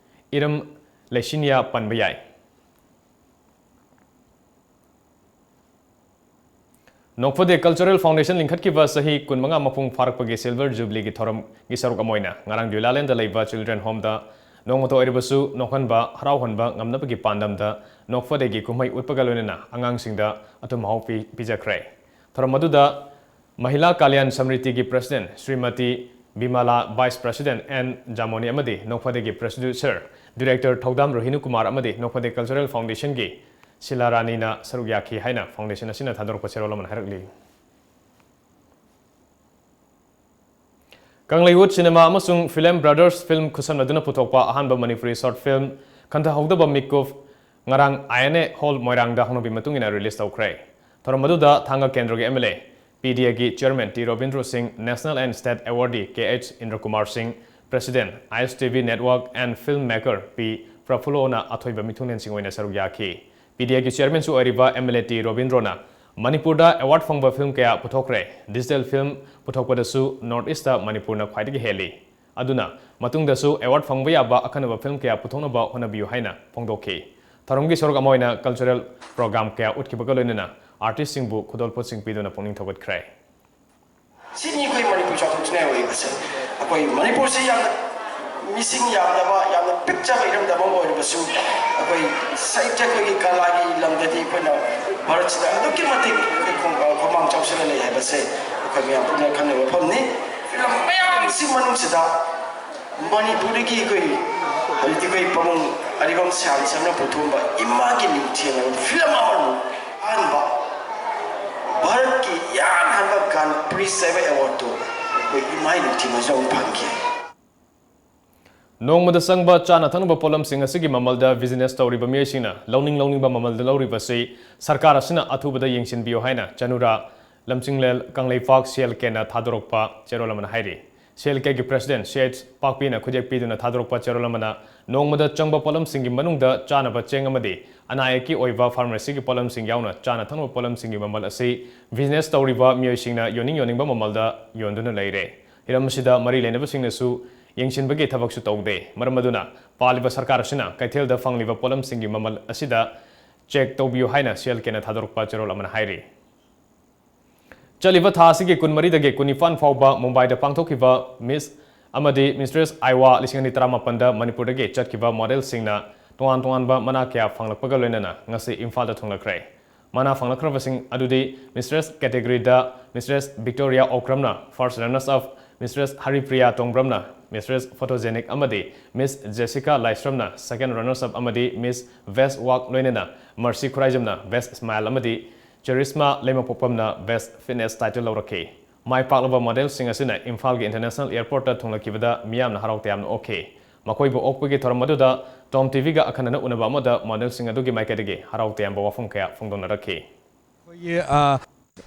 ꯏꯔꯝ ꯂꯩꯁꯤꯟꯌꯥ ꯄꯟꯕ ꯌꯥꯏ꯫ ꯅꯣꯛꯐꯗꯦ Cultural Foundation ꯂꯤꯡꯈꯠꯈꯤꯕ ꯆꯍꯤ ꯀꯨꯟꯃꯉꯥ ꯃꯄꯨꯡ ꯐꯥꯔꯛꯄꯒꯤ Silver Jubileeꯒꯤ ꯊꯧꯔꯝꯒꯤ ꯁꯔꯨꯛ ꯑꯃ ꯑꯣꯏꯅ ꯉꯔꯥꯡ ꯗ꯭ꯌꯨꯂꯥꯂꯦꯟꯗ ꯂꯩꯕ Children Homeꯗ ꯅꯣꯡꯃꯇ ꯑꯣꯏꯔꯕꯁꯨ ꯅꯣꯛꯍꯟꯕ, ꯍꯔꯥꯎꯍꯟꯕ ꯉꯝꯅꯕꯒꯤ ꯄꯥꯟꯗꯝꯗ ꯅꯣꯛꯐꯗꯦꯒꯤ ꯀꯨꯝꯍꯩ ꯎꯠꯄꯒ ꯂꯣꯏꯅꯅ ꯑꯉꯥꯡꯁꯤꯡꯗ ꯑꯊꯨꯝ ꯑꯍꯥꯎ ꯄꯤ-, ꯄꯤꯖꯈ꯭ꯔꯦ꯫ ꯊꯧꯔꯝ ꯑꯗꯨꯗ ꯃꯍꯤꯂꯥ ꯀꯥꯂꯤꯌꯥꯟ ꯁꯃ꯭ꯔꯤꯇꯤꯒꯤ president Shrimati ꯕꯤꯃꯥꯂꯥ, vice president and ꯖꯥꯃꯣꯅꯤ ꯑꯃꯗꯤ ꯅꯣꯡꯐꯗꯦꯒꯤ ꯄ꯭ꯔꯣꯗ꯭ꯌꯨꯁꯔ, ꯗꯤꯔꯦꯛꯇꯔ ꯊꯧꯗꯥꯝ ꯔꯣꯍꯤꯅꯨ ꯀꯨꯃꯥꯔ ꯑꯃꯗꯤ ꯅꯣꯡꯐꯗꯦ ꯀꯜꯆꯔꯦꯜ ꯐꯥꯎꯟꯗꯦꯁꯟꯒꯤ ꯁꯤꯂꯥ ꯔꯥꯅꯤꯅ ꯁꯔꯨꯛ ꯌꯥꯈꯤ ꯍꯥꯏꯅ ꯐꯥꯎꯟꯗꯦꯁꯟ ꯑꯁꯤꯅ ꯊꯥꯗꯣꯔꯛꯄ ꯆꯦꯔꯣꯜ ꯑꯃꯅ ꯍꯥꯏꯔꯛꯂꯤ꯫ ꯀꯪꯂꯩꯋꯨꯠ ꯁꯤꯅꯦꯃꯥ ꯑꯃꯁꯨꯡ ꯐꯤꯂꯝ ꯕ꯭ꯔꯗꯔꯁ ꯐꯤꯂꯝ ꯈꯨꯠꯁꯝꯅꯗꯨꯅ ꯄꯨꯊꯣꯛꯄ ꯑꯍꯥꯟꯕ ꯃꯅꯤꯄꯨꯔꯤ ꯁꯣꯔꯠ ꯐꯤꯂꯝ ꯈꯟꯊꯍꯧꯗꯕ ꯃꯤꯀꯨꯞ ꯉꯔꯥꯡ ꯑꯥꯏ ꯑꯦꯟ ꯑꯦ ꯍꯣꯜ ꯃꯣꯏꯔꯥꯡꯗ ꯍꯧꯅꯕꯤ ꯃꯇꯨꯡ ꯏꯟꯅ ꯔꯤꯂꯤꯖ ꯇꯧꯈ꯭ꯔꯦ꯫ ꯊꯧꯔꯝ ꯑꯗꯨꯗ ꯊꯥꯡꯒ ꯀꯦꯟꯗ꯭ꯔꯒꯤ ꯑꯦꯝ ꯑꯦꯜ ꯑꯦ, ꯄꯤ ꯗꯤ ꯑꯦꯒꯤ chairman T Robindro Singh, national and state awardee K H Indrakumar Singh, president, I S T V network and film maker P ꯄ꯭ꯔꯐꯨꯜꯂꯣꯅ ꯑꯊꯣꯏꯕ ꯃꯤꯊꯨꯡꯂꯦꯟꯁꯤꯡ ꯑꯣꯏꯅ ꯁꯔꯨꯛ ꯌꯥꯈꯤ꯫ ꯄꯤ ꯗꯤ ꯑꯦꯒꯤ ꯆꯤꯌꯔꯃꯦꯟꯁꯨ ꯑꯣꯏꯔꯤꯕ ꯑꯦꯝ ꯑꯦꯜ ꯑꯦ ꯇꯤ ꯔꯣꯕꯤꯟꯗ꯭ꯔꯣꯅ ꯃꯅꯤꯄꯨꯔꯗ ꯑꯦꯋꯥꯔꯗ ꯐꯪꯕ ꯐꯤꯂꯝ ꯀꯌꯥ ꯄꯨꯊꯣꯛꯈ꯭ꯔꯦ꯫ ꯗꯤꯖꯤꯇꯦꯜ ꯐꯤꯂꯝ ꯄꯨꯊꯣꯛꯄꯗꯁꯨ ꯅꯣꯔꯠ ꯏꯁꯇ ꯃꯅꯤꯄꯨꯔꯅ ꯈ꯭ꯋꯥꯏꯗꯒꯤ ꯍꯦꯜꯂꯤ꯫ ꯑꯗꯨꯅ ꯃꯇꯨꯡꯗꯁꯨ ꯑꯦꯋꯥꯔꯗ ꯐꯪꯕ ꯌꯥꯕ ꯑꯈꯟꯅꯕ ꯐꯤꯂꯝ ꯀꯌꯥ ꯄꯨꯊꯣꯛꯅꯕ ꯍꯣꯠꯅꯕꯤꯌꯨ ꯍꯥꯏꯅ ꯐꯣꯡꯗꯣꯛꯈꯤ꯫ ꯊꯧꯔꯝꯒꯤ ꯁꯔꯨꯛ ꯑꯃ ꯑꯣꯏꯅ ꯀꯜꯆꯔꯦꯜ ꯄ꯭ꯔꯣꯒ꯭ꯔꯥꯝ ꯀꯌꯥ ꯎꯠꯈꯤꯕꯒ ꯂꯣꯏꯅꯅ ꯑꯥꯔꯇꯤꯁꯁꯤꯡꯕꯨ ꯈꯨꯗꯣꯜꯄꯣꯠꯁꯤꯡ ꯄꯤꯗꯨꯅ ꯄꯨꯛꯅꯤꯡ ꯊꯧꯒꯠꯈ꯭ꯔꯦ꯫ ꯁꯤꯅꯤ ꯑꯩꯈꯣꯏ ꯃꯅꯤꯄꯨꯔ ꯆꯥꯎꯊꯣꯛꯆꯅꯤꯡꯉꯥꯏ ꯑꯣꯏꯔꯤꯕꯁꯦ꯫ ꯑꯩꯈꯣꯏ ꯃꯅꯤꯄꯨꯔꯁꯤ ꯌꯥꯝꯅ ꯃꯤꯁꯤꯡ ꯌꯥꯝꯗꯕ, ꯌꯥꯝꯅ ꯄꯤꯛꯆꯕ ꯏꯔꯝꯗꯝ ꯑꯃ ꯑꯣꯏꯔꯕꯁꯨ, ꯑꯩꯈꯣꯏ ꯁꯥꯍꯤꯇ꯭ꯌ, ꯑꯩꯈꯣꯏꯒꯤ ꯀꯂꯥꯒꯤ ꯂꯝꯗꯗꯤ ꯑꯩꯈꯣꯏꯅ ꯚꯥꯔꯠꯁꯤꯗ ꯑꯗꯨꯛꯀꯤ ꯃꯇꯤꯛ ꯑꯩꯈꯣꯏ ꯈꯣꯡ-, ꯈꯣꯡꯃꯥꯡ ꯆꯥꯎꯁꯤꯜꯂ ꯂꯩ ꯍꯥꯏꯕꯁꯦ ꯑꯩꯈꯣꯏ ꯃꯌꯥꯝ ꯄꯨꯝꯅ ꯈꯪꯅꯕ ꯃꯐꯝꯅꯤ꯫ ꯐꯤꯂꯝ ꯃꯌꯥꯝꯁꯤ ꯃꯅꯨꯡꯁꯤꯗ ꯃꯅꯤꯄꯨꯔꯗꯒꯤ ꯑꯩꯈꯣꯏ ꯍꯧꯖꯤꯛꯇꯤ ꯑꯩꯈꯣꯏ ꯄꯥꯕꯨꯡ ꯑꯔꯤꯕꯝ ꯁ꯭ꯌꯥꯝ ꯁꯔꯅ ꯄꯨꯊꯣꯛꯑꯝꯕ ꯏꯃꯥꯒꯤ ꯅꯤꯡꯊꯤ ꯍꯥꯏꯕ ꯐꯤꯂꯝ ꯑꯃꯅꯤ꯫ ꯑꯍꯥꯟꯕ ꯚꯥꯔꯠꯀꯤ ꯏꯍꯥꯟ ꯍꯥꯟꯕ ꯒ꯭ꯔꯥꯟ ꯄ꯭ꯔꯤ ꯍꯥꯏꯕ ꯑꯦꯋꯥꯔꯗꯇꯨ ꯑꯩꯈꯣꯏ ꯏꯃꯥꯒꯤ ꯅꯤꯡꯊꯤ ꯃꯖꯥꯎꯅ ꯐꯪꯈꯤ꯫ ꯅꯣꯡꯃꯗ ꯆꯪꯕ ꯆꯥꯅ ꯊꯛꯅꯕ ꯄꯣꯠꯂꯝꯁꯤꯡ ꯑꯁꯤꯒꯤ ꯃꯃꯜꯗ ꯕꯤꯖꯤꯅꯦꯁ ꯇꯧꯔꯤꯕ ꯃꯤꯑꯣꯏꯁꯤꯡꯅ ꯂꯧꯅꯤꯡ ꯂꯧꯅꯤꯡꯕ ꯃꯃꯜꯗ ꯂꯧꯔꯤꯕꯁꯤ ꯁꯔꯀꯥꯔ ꯑꯁꯤꯅ ꯑꯊꯨꯕꯗ ꯌꯦꯡꯁꯤꯟꯕꯤꯌꯨ ꯍꯥꯏꯅ ꯆꯅꯨꯔꯥ ꯂꯝꯆꯤꯡꯂꯦꯜ ꯀꯪꯂꯩꯄꯥꯛ ꯁꯤ ꯑꯦꯜ ꯀꯦꯅ ꯊꯥꯗꯣꯔꯛꯄ ꯆꯦꯔꯣꯜ ꯑꯃꯅ ꯍꯥꯏꯔꯤ꯫ ꯁꯤ ꯑꯦꯜ ꯀꯦꯒꯤ ꯄ꯭ꯔꯁꯤꯗꯦꯟ ꯁꯤ ꯑꯩꯆ ꯄꯥꯛꯄꯤꯅ ꯈꯨꯗꯦꯛ ꯄꯤꯗꯨꯅ ꯊꯥꯗꯣꯔꯛꯄ ꯆꯦꯔꯣꯜ ꯑꯃꯅ ꯅꯣꯡꯃꯗ ꯆꯪꯕ ꯄꯣꯠꯂꯝꯁꯤꯡꯒꯤ ꯃꯅꯨꯡꯗ ꯆꯥꯅꯕ ꯆꯦꯡ ꯑꯃꯗꯤ ꯑꯅꯥ ꯑꯌꯦꯛꯀꯤ ꯑꯣꯏꯕ ꯐꯥꯔꯃꯥꯁꯤꯒꯤ ꯄꯣꯠꯂꯝꯁꯤꯡ ꯌꯥꯎꯅ ꯆꯥꯅ ꯊꯛꯅꯕ ꯄꯣꯠꯂꯝꯁꯤꯡꯒꯤ ꯃꯃꯜ ꯑꯁꯤ ꯕꯤꯖꯤꯅꯦꯁ ꯇꯧꯔꯤꯕ ꯃꯤꯑꯣꯏꯁꯤꯡꯅ ꯌꯣꯟꯅꯤꯡ ꯌꯣꯟꯅꯤꯡꯕ ꯃꯃꯜꯗ ꯌꯣꯟꯗꯨꯅ ꯂꯩꯔꯦ꯫ ꯍꯤꯔꯝ ꯑꯁꯤꯗ ꯃꯔꯤ ꯂꯩꯅꯕꯁꯤꯡꯅꯁꯨ ꯌꯦꯡꯁꯤꯟꯕꯒꯤ ꯊꯕꯛꯁꯨ ꯇꯧꯗꯦ꯫ ꯃꯔꯝ ꯑꯗꯨꯅ ꯄꯥꯜꯂꯤꯕ ꯁꯔꯀꯥꯔ ꯑꯁꯤꯅ ꯀꯩꯊꯦꯜꯗ ꯐꯪꯂꯤꯕ ꯄꯣꯠꯂꯝꯁꯤꯡꯒꯤ ꯃꯃꯜ ꯑꯁꯤꯗ ꯆꯦꯛ ꯇꯧꯕꯤꯌꯨ ꯍꯥꯏꯅ ꯁꯤ ꯑꯦꯜ ꯀꯦꯅ ꯊꯥꯗꯣꯔꯛꯄ ꯆꯦꯔꯣꯜ ꯑꯃꯅ ꯍꯥꯏꯔꯤ꯫ ꯆꯠꯂꯤꯕ ꯊꯥ ꯑꯁꯤꯒꯤ ꯀꯨꯟꯃꯔꯤꯗꯒꯤ ꯀꯨꯟꯅꯤꯄꯥꯟ ꯐꯥꯎꯕ ꯃꯨꯝꯕꯥꯏꯗ ꯄꯥꯡꯊꯣꯛꯈꯤꯕ ꯃꯤꯁ ꯑꯃꯗꯤ ꯃꯤꯁꯇ꯭ꯔꯦꯁ ꯑꯥꯏꯋꯥ ꯂꯤꯁꯤꯡ ꯑꯅꯤ ꯇꯔꯥꯃꯥꯄꯟꯗ ꯃꯅꯤꯄꯨꯔꯗꯒꯤ ꯆꯠꯈꯤꯕ ꯃꯣꯗꯦꯜꯁꯤꯡꯅ ꯇꯣꯉꯥꯟ ꯇꯣꯉꯥꯟꯕ ꯃꯅꯥ ꯀꯌꯥ ꯐꯪꯂꯛꯄꯒ ꯂꯣꯏꯅꯅ ꯉꯁꯤ ꯏꯝꯐꯥꯜꯗ ꯊꯨꯡꯂꯈ꯭ꯔꯦ꯫ ꯃꯅꯥ ꯐꯪꯂꯛꯈ꯭ꯔꯕꯁꯤꯡ ꯑꯗꯨꯗꯤ ꯃꯤꯁꯇ꯭ꯔꯦꯁ ꯀꯦꯇꯦꯒꯣꯔꯤꯗ Mistress Victoria Okramꯅ first runners up, Mistress Haripriya Tongbramꯅ Mistress Photogenic ꯑꯃꯗꯤ Miss Jessica Laisramꯅ second runners up ꯑꯃꯗꯤ Miss Best Work ꯂꯣꯏꯅꯅ Mercy Khuraijamꯅ Best Smile ꯑꯃꯗꯤ Charisma Leimapokwamꯅ Best Fitness title ꯂꯧꯔꯛꯈꯤ꯫ ꯃꯥꯏ ꯄꯥꯛꯂꯕ modelꯁꯤꯡ ꯑꯁꯤꯅ ꯏꯝꯐꯥꯜꯒꯤ International Airportꯇ ꯊꯨꯡꯂꯈꯤꯕꯗ ꯃꯤꯌꯥꯝꯅ ꯍꯔꯥꯎ ꯇꯌꯥꯝꯅ ꯑꯣꯛꯈꯤ꯫ ꯃꯈꯣꯏꯕꯨ ꯑꯣꯛꯄꯒꯤ ꯊꯧꯔꯝ ꯑꯗꯨꯗ Tom TVꯒ ꯑꯈꯟꯅꯅ ꯎꯅꯕ ꯑꯃꯗ modelꯁꯤꯡ ꯑꯗꯨꯒꯤ ꯃꯥꯏꯀꯩꯗꯒꯤ ꯍꯔꯥꯎ ꯇꯌꯥꯝꯕ ꯋꯥꯐꯝ ꯀꯌꯥ ꯐꯣꯡꯗꯣꯛꯅꯔꯛꯈꯤ꯫ ꯑꯩꯈꯣꯏꯒꯤ, ꯑ,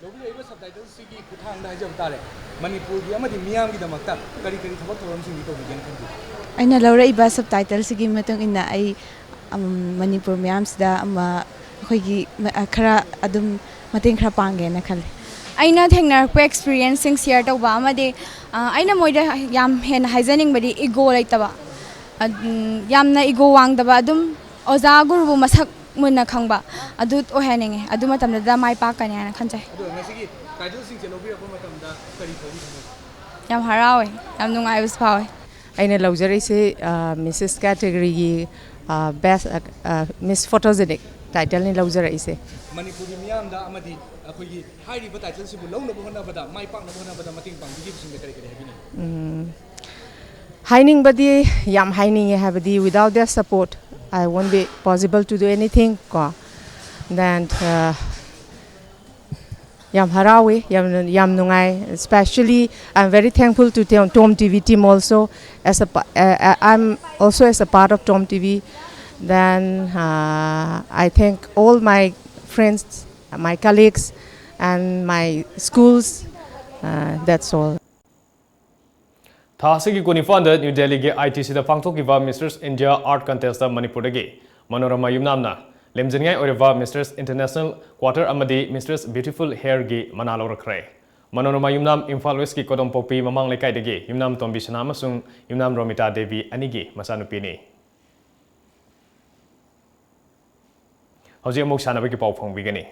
ꯂꯧꯕꯤꯔꯛꯏꯕ subtitleꯁꯤꯒꯤ ꯈꯨꯠꯊꯥꯡꯗ ꯍꯥꯏꯖꯕ ꯇꯥꯔꯦ, ꯃꯅꯤꯄꯨꯔꯒꯤ ꯑꯃꯗꯤ ꯃꯤꯌꯥꯝꯒꯤꯗꯃꯛꯇ ꯀꯔꯤ ꯀꯔꯤ ꯊꯕꯛ ꯊꯧꯔꯝꯁꯤꯡꯗꯤ ꯇꯧꯕꯤꯒꯦꯅ ꯈꯟꯕꯤ? ꯑꯩꯅ ꯂꯧꯔꯛꯏꯕ subtitleꯁꯤꯒꯤ ꯃꯇꯨꯡ ꯏꯟꯅ ꯑꯩ, ꯑꯝ, ꯃꯅꯤꯄꯨꯔ ꯃꯤꯌꯥꯝꯁꯤꯗ ꯑꯃ ꯑꯩꯈꯣꯏꯒꯤ ꯃ-, ꯑ, ꯈꯔ ꯑꯗꯨꯝ ꯃꯇꯦꯡ ꯈꯔ ꯄꯥꯡꯒꯦꯅ ꯈꯜꯂꯤ꯫ ꯑꯩꯅ ꯊꯦꯡꯅꯔꯛꯄ experienceꯁꯤꯡ share ꯇꯧꯕ ꯑꯃꯗꯤ, ꯑ, ꯑꯩꯅ ꯃꯣꯏꯗ ꯌꯥꯝ ꯍꯦꯟꯅ ꯍꯥꯏꯖꯅꯤꯡꯕꯗꯤ ego ꯂꯩꯇꯕ, ꯑ, ꯎꯝ, ꯌꯥꯝꯅ ego ꯋꯥꯡꯗꯕ, ꯑꯗꯨꯝ ꯑꯣꯖꯥ ꯒꯨꯔꯨꯕꯨ ꯃꯁꯛ ꯃꯨꯟꯅ ꯈꯪꯕ ꯑꯗꯨ ꯑꯣꯏꯍꯟꯅꯤꯡꯉꯦ꯫ ꯑꯗꯨ ꯃꯇꯝꯗꯨꯗ ꯃꯥꯏ ꯄꯥꯛꯀꯅꯤ ꯍꯥꯏꯅ ꯈꯟꯖꯩ꯫ ꯑꯗꯣ ꯉꯁꯤꯒꯤ titleꯁꯤꯡꯁꯦ ꯂꯧꯕꯤꯔꯛꯄ ꯃꯇꯝꯗ ꯀꯔꯤ ꯐꯥꯎꯕꯤ ꯊꯃꯣꯏ? ꯌꯥꯝ ꯍꯔꯥꯎꯋꯦ, ꯌꯥꯝ ꯅꯨꯡꯉꯥꯏꯕꯁꯨ ꯐꯥꯎꯋꯦ꯫ ꯑꯩꯅ ꯂꯧꯖꯔꯛꯏꯁꯦ, ꯑ, Missus categoryꯒꯤ, ꯑ, best, ꯑ, ꯑ, Miss Photogenic titleꯅꯤ ꯂꯧꯖꯔꯛꯏꯁꯦ꯫ ꯃꯅꯤꯄꯨꯔꯒꯤ ꯃꯤꯌꯥꯝꯗ ꯑꯃꯗꯤ ꯑꯩꯈꯣꯏꯒꯤ ꯍꯥꯏꯔꯤꯕ titleꯁꯤꯕꯨ ꯂꯧꯅꯕ ꯍꯣꯠꯅꯕꯗ, ꯃꯥꯏ ꯄꯥꯛꯅꯕ ꯍꯣꯠꯅꯕꯗ ꯃꯇꯦꯡ ꯄꯥꯡꯕꯤꯈꯤꯕꯁꯤꯡꯗ ꯀꯔꯤ ꯀꯔꯤ ꯍꯥꯏꯕꯤꯅꯤꯡꯉꯤ? ꯎꯝ, ꯍꯥꯏꯅꯤꯡꯕꯗꯤ ꯌꯥꯝ ꯍꯥꯏꯅꯤꯡꯉꯦ, ꯍꯥꯏꯕꯗꯤ without their support I won't be possible to do anything ꯀꯣ꯫ Then, uh, ꯌꯥꯝ ꯍꯔꯥꯎꯋꯤ, ꯌꯥꯝ, ꯌꯥꯝ ꯅꯨꯡꯉꯥꯏ꯫ Especially, I'm very thankful to Tom, Tom TV team also. As a pa-, uh, uh, I'm also as a part of Tom TV. Then, uh, I thank all my friends, my colleagues, and my schools. Uh, that's all. ꯊꯥ ꯑꯁꯤꯒꯤ ꯀꯨꯟꯅꯤꯄꯥꯟꯗ new ꯗꯦꯜꯂꯤꯒꯤ ITCꯗ ꯄꯥꯡꯊꯣꯛꯈꯤꯕ Mistress India Art Contestꯇ ꯃꯅꯤꯄꯨꯔꯗꯒꯤ ꯃꯅꯣꯔꯃꯥ ꯌꯨꯝꯅꯥꯝꯅ ꯂꯦꯝꯖꯅꯤꯡꯉꯥꯏ ꯑꯣꯏꯔꯕ Mistress International Quarter ꯑꯃꯗꯤ Mistress Beautiful Hairꯒꯤ ꯃꯅꯥ ꯂꯧꯔꯛꯈ꯭ꯔꯦ꯫ ꯃꯅꯣꯔꯃꯥ ꯌꯨꯝꯅꯥꯝ ꯏꯝꯐꯥꯜ ꯋꯦꯁꯀꯤ ꯀꯣꯗꯣꯝꯄꯣꯛꯄꯤ ꯃꯃꯥꯡ ꯂꯩꯀꯥꯏꯗꯒꯤ ꯌꯨꯝꯅꯥꯝ ꯇꯣꯝꯕꯤ ꯁꯅꯥ ꯑꯃꯁꯨꯡ ꯌꯨꯝꯅꯥꯝ ꯔꯣꯃꯤꯇꯥ ꯗꯦꯕꯤ ꯑꯅꯤꯒꯤ ꯃꯆꯥꯅꯨꯄꯤꯅꯤ꯫ ꯍꯧꯖꯤꯛ ꯑꯃꯨꯛ ꯁꯥꯟꯅꯕꯒꯤ ꯄꯥꯎ ꯐꯣꯡꯕꯤꯒꯅꯤ꯫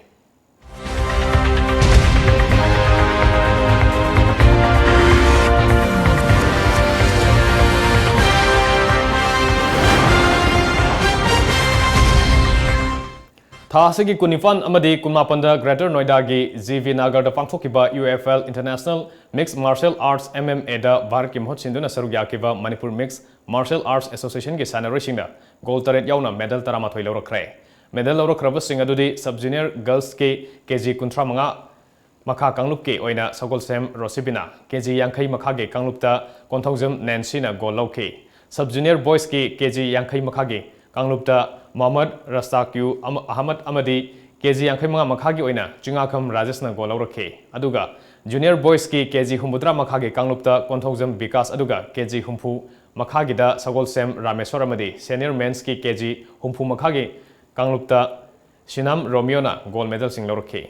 ꯊꯥ ꯑꯁꯤꯒꯤ ꯀꯨꯟꯅꯤꯄꯥꯟ ꯑꯃꯗꯤ ꯀꯨꯟꯃꯥꯄꯟꯗ Greater Noida ꯒꯤ G V Nagar ꯗ ꯄꯥꯡꯊꯣꯛꯈꯤꯕ U F L International Mixed Martial Arts, M M A ꯗ ꯚꯥꯔꯠꯀꯤ ꯃꯍꯨꯠ ꯁꯤꯟꯗꯨꯅ ꯁꯔꯨꯛ ꯌꯥꯈꯤꯕ Manipur Mixed Martial Arts Association ꯒꯤ ꯁꯥꯟꯅꯔꯣꯏꯁꯤꯡꯅ gold ꯇꯔꯦꯠ ꯌꯥꯎꯅ medal ꯇꯔꯥꯃꯥꯊꯣꯏ ꯂꯧꯔꯛꯈ꯭ꯔꯦ꯫ Medal ꯂꯧꯔꯛꯈ꯭ꯔꯕꯁꯤꯡ ꯑꯗꯨꯗꯤ sub junior girls ꯀꯤ K G ꯀꯨꯟꯊ꯭ꯔꯥ ꯃꯉꯥ ꯃꯈꯥ ꯀꯥꯡꯂꯨꯞꯀꯤ ꯑꯣꯏꯅ ꯁꯒꯣꯜꯁꯦꯝ ꯔꯣꯁꯤꯕꯤꯅꯥ, K G ꯌꯥꯡꯈꯩ ꯃꯈꯥꯒꯤ ꯀꯥꯡꯂꯨꯞꯇ ꯀꯣꯟꯊꯧꯖꯝ ꯅꯦꯟꯁꯤꯅ gold ꯂꯧꯈꯤ꯫ Sub junior boys ꯀꯤ K G ꯌꯥꯡꯈꯩ ꯃꯈꯥꯒꯤ ꯀꯥꯡꯂꯨꯞꯇ ꯃꯣꯍꯝꯃꯗ ꯔꯁꯇꯥꯀ꯭ꯌꯨ ꯑꯃ-, ꯑꯍꯃꯗ ꯑꯃꯗꯤ K G ꯌꯥꯡꯈꯩ ꯃꯉꯥ ꯃꯈꯥꯒꯤ ꯑꯣꯏꯅ ꯆꯤꯡꯉꯥꯈꯝ ꯔꯥꯖꯦꯁꯅ gold ꯂꯧꯔꯛꯈꯤ꯫ ꯑꯗꯨꯒ junior boys ꯀꯤ K G ꯍꯨꯝꯐꯨꯇꯔꯥ ꯃꯈꯥꯒꯤ ꯀꯥꯡꯂꯨꯞꯇ ꯀꯣꯟꯊꯧꯖꯝ ꯕꯤꯀꯥꯁ ꯑꯗꯨꯒ K G ꯍꯨꯝꯐꯨ ꯃꯈꯥꯒꯤꯗ ꯁꯒꯣꯜꯁꯦꯝ ꯔꯥꯃꯦꯁꯣꯔ ꯑꯃꯗꯤ senior men's ꯀꯤ K G ꯍꯨꯝꯐꯨ ꯃꯈꯥꯒꯤ ꯀꯥꯡꯂꯨꯞꯇ ꯁꯤꯅꯥꯝ ꯔꯣꯃꯤꯌꯣꯅ gold medal ꯁꯤꯡ ꯂꯧꯔꯛꯈꯤ꯫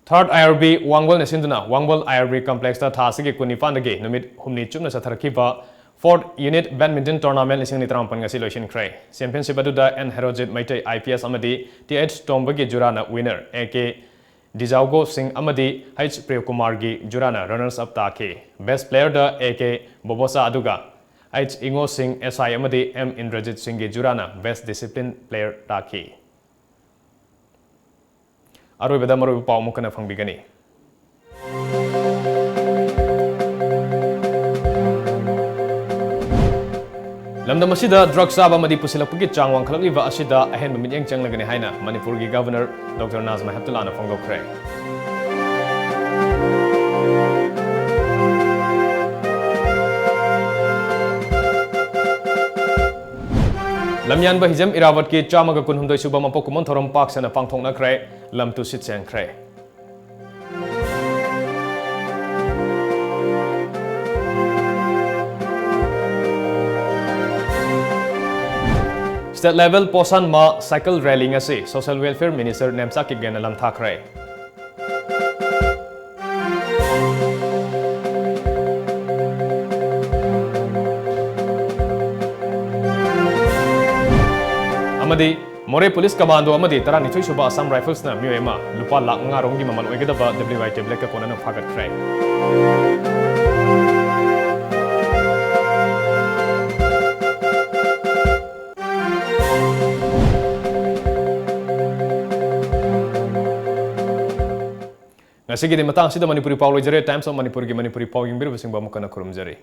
Third I R B ꯋꯥꯡꯕꯜꯅ ꯁꯤꯟꯗꯨꯅ ꯋꯥꯡꯕꯜ I R B complex ꯇ ꯊꯥ ꯑꯁꯤꯒꯤ ꯀꯨꯟꯅꯤꯄꯥꯟꯗꯒꯤ ꯅꯨꯃꯤꯠ ꯍꯨꯝꯅꯤ ꯆꯨꯞꯅ ꯆꯠꯊꯔꯛꯈꯤꯕ Fourth Unit Badminton Tournament ꯂꯤꯁꯤꯡ ꯑꯅꯤ ꯇꯔꯥꯃꯥꯄꯟ ꯉꯁꯤ ꯂꯣꯏꯁꯤꯟꯈ꯭ꯔꯦ꯫ Championship ꯑꯗꯨꯗ N Herojit Meitei I P S ꯑꯃꯗꯤ T H ꯇꯣꯝꯕꯒꯤ ꯖꯨꯔꯥꯅ winner, A K ꯗꯤꯖꯥꯎꯒꯣ ꯁꯤꯡ ꯑꯃꯗꯤ H ꯄ꯭ꯔꯤꯌꯣꯀꯨꯃꯥꯔꯒꯤ ꯖꯨꯔꯥꯅ runners up ꯇꯥꯈꯤ꯫ Best player the A K ꯕꯣꯕꯣꯆꯥ ꯑꯗꯨꯒ H ꯏꯉꯣ ꯁꯤꯡ, S I ꯑꯃꯗꯤ M ꯏꯟꯗ꯭ꯔꯖꯤꯠ ꯁꯤꯡꯒꯤ ꯖꯨꯔꯥꯅ best discipline player ꯇꯥꯈꯤ꯫ ꯑꯔꯣꯏꯕꯗ ꯃꯔꯨꯑꯣꯏꯕ ꯄꯥꯎ ꯑꯃꯨꯛ ꯍꯟꯅ ꯐꯪꯕꯤꯒꯅꯤ꯫ ꯂꯝꯗꯝ ꯑꯁꯤꯗ drug ꯆꯥꯕ ꯑꯃꯗꯤ ꯄꯨꯁꯤꯜꯂꯛꯄꯒꯤ ꯆꯥꯡ ꯋꯥꯡꯈꯠꯂꯛꯂꯤꯕ ꯑꯁꯤꯗ ꯑꯍꯦꯟꯕ ꯃꯤꯠꯌꯦꯡ ꯆꯪꯂꯒꯅꯤ ꯍꯥꯏꯅ ꯃꯅꯤꯄꯨꯔꯒꯤ Governor Doctor ꯅꯥꯖꯃꯥ ꯍꯦꯞꯇꯨꯂꯥꯅ ꯐꯣꯡꯗꯣꯛꯈ꯭ꯔꯦ꯫ ꯂꯝꯌꯥꯟꯕ ꯍꯤꯖꯝ ꯏꯔꯥꯕꯠꯀꯤ ꯆꯥꯝꯃꯒ ꯀꯨꯟꯍꯨꯝꯗꯣꯏ ꯁꯨꯕ ꯃꯄꯣꯛ ꯀꯨꯝꯑꯣꯟ ꯊꯧꯔꯝ ꯄꯥꯛ ꯁꯟꯅ ꯄꯥꯡꯊꯣꯛꯅꯈ꯭ꯔꯦ꯫ ꯂꯝ ꯇꯨ ꯁꯤꯠ ꯁꯦꯡꯈ꯭ꯔꯦ꯫ State level ꯄꯣꯁꯥꯟ ꯃꯥ cycle rally ꯉꯁꯤ Social Welfare Minister ꯅꯦꯝꯆꯥ ꯀꯤꯞꯒꯦꯟꯅ ꯂꯝꯊꯥꯈ꯭ꯔꯦ꯫ ꯑꯃꯗꯤ ꯃꯣꯔꯦ Police Commando ꯑꯃꯗꯤ ꯇꯔꯥꯅꯤꯊꯣꯏ ꯁꯨꯕ Assam Riflesꯅ ꯃꯤꯑꯣꯏ ꯑꯃ ꯂꯨꯄꯥ ꯂꯥꯈ ꯃꯉꯥ ꯔꯣꯝꯒꯤ ꯃꯃꯜ ꯑꯣꯏꯒꯗꯕ W I tabletꯀ ꯀꯣꯟꯅꯅ ꯐꯥꯒꯠꯈ꯭ꯔꯦ꯫ ꯉꯁꯤꯒꯤꯗꯤ ꯃꯇꯥꯡ ꯑꯁꯤꯗ ꯃꯅꯤꯄꯨꯔꯤ ꯄꯥꯎ ꯂꯣꯏꯖꯔꯦ꯫ Times of Manipurꯒꯤ ꯃꯅꯤꯄꯨꯔꯤ ꯄꯥꯎ ꯌꯦꯡꯕꯤꯔꯤꯕꯁꯤꯡꯕꯨ ꯑꯃꯨꯛ ꯍꯟꯅ ꯈꯨꯔꯨꯝꯖꯔꯤ꯫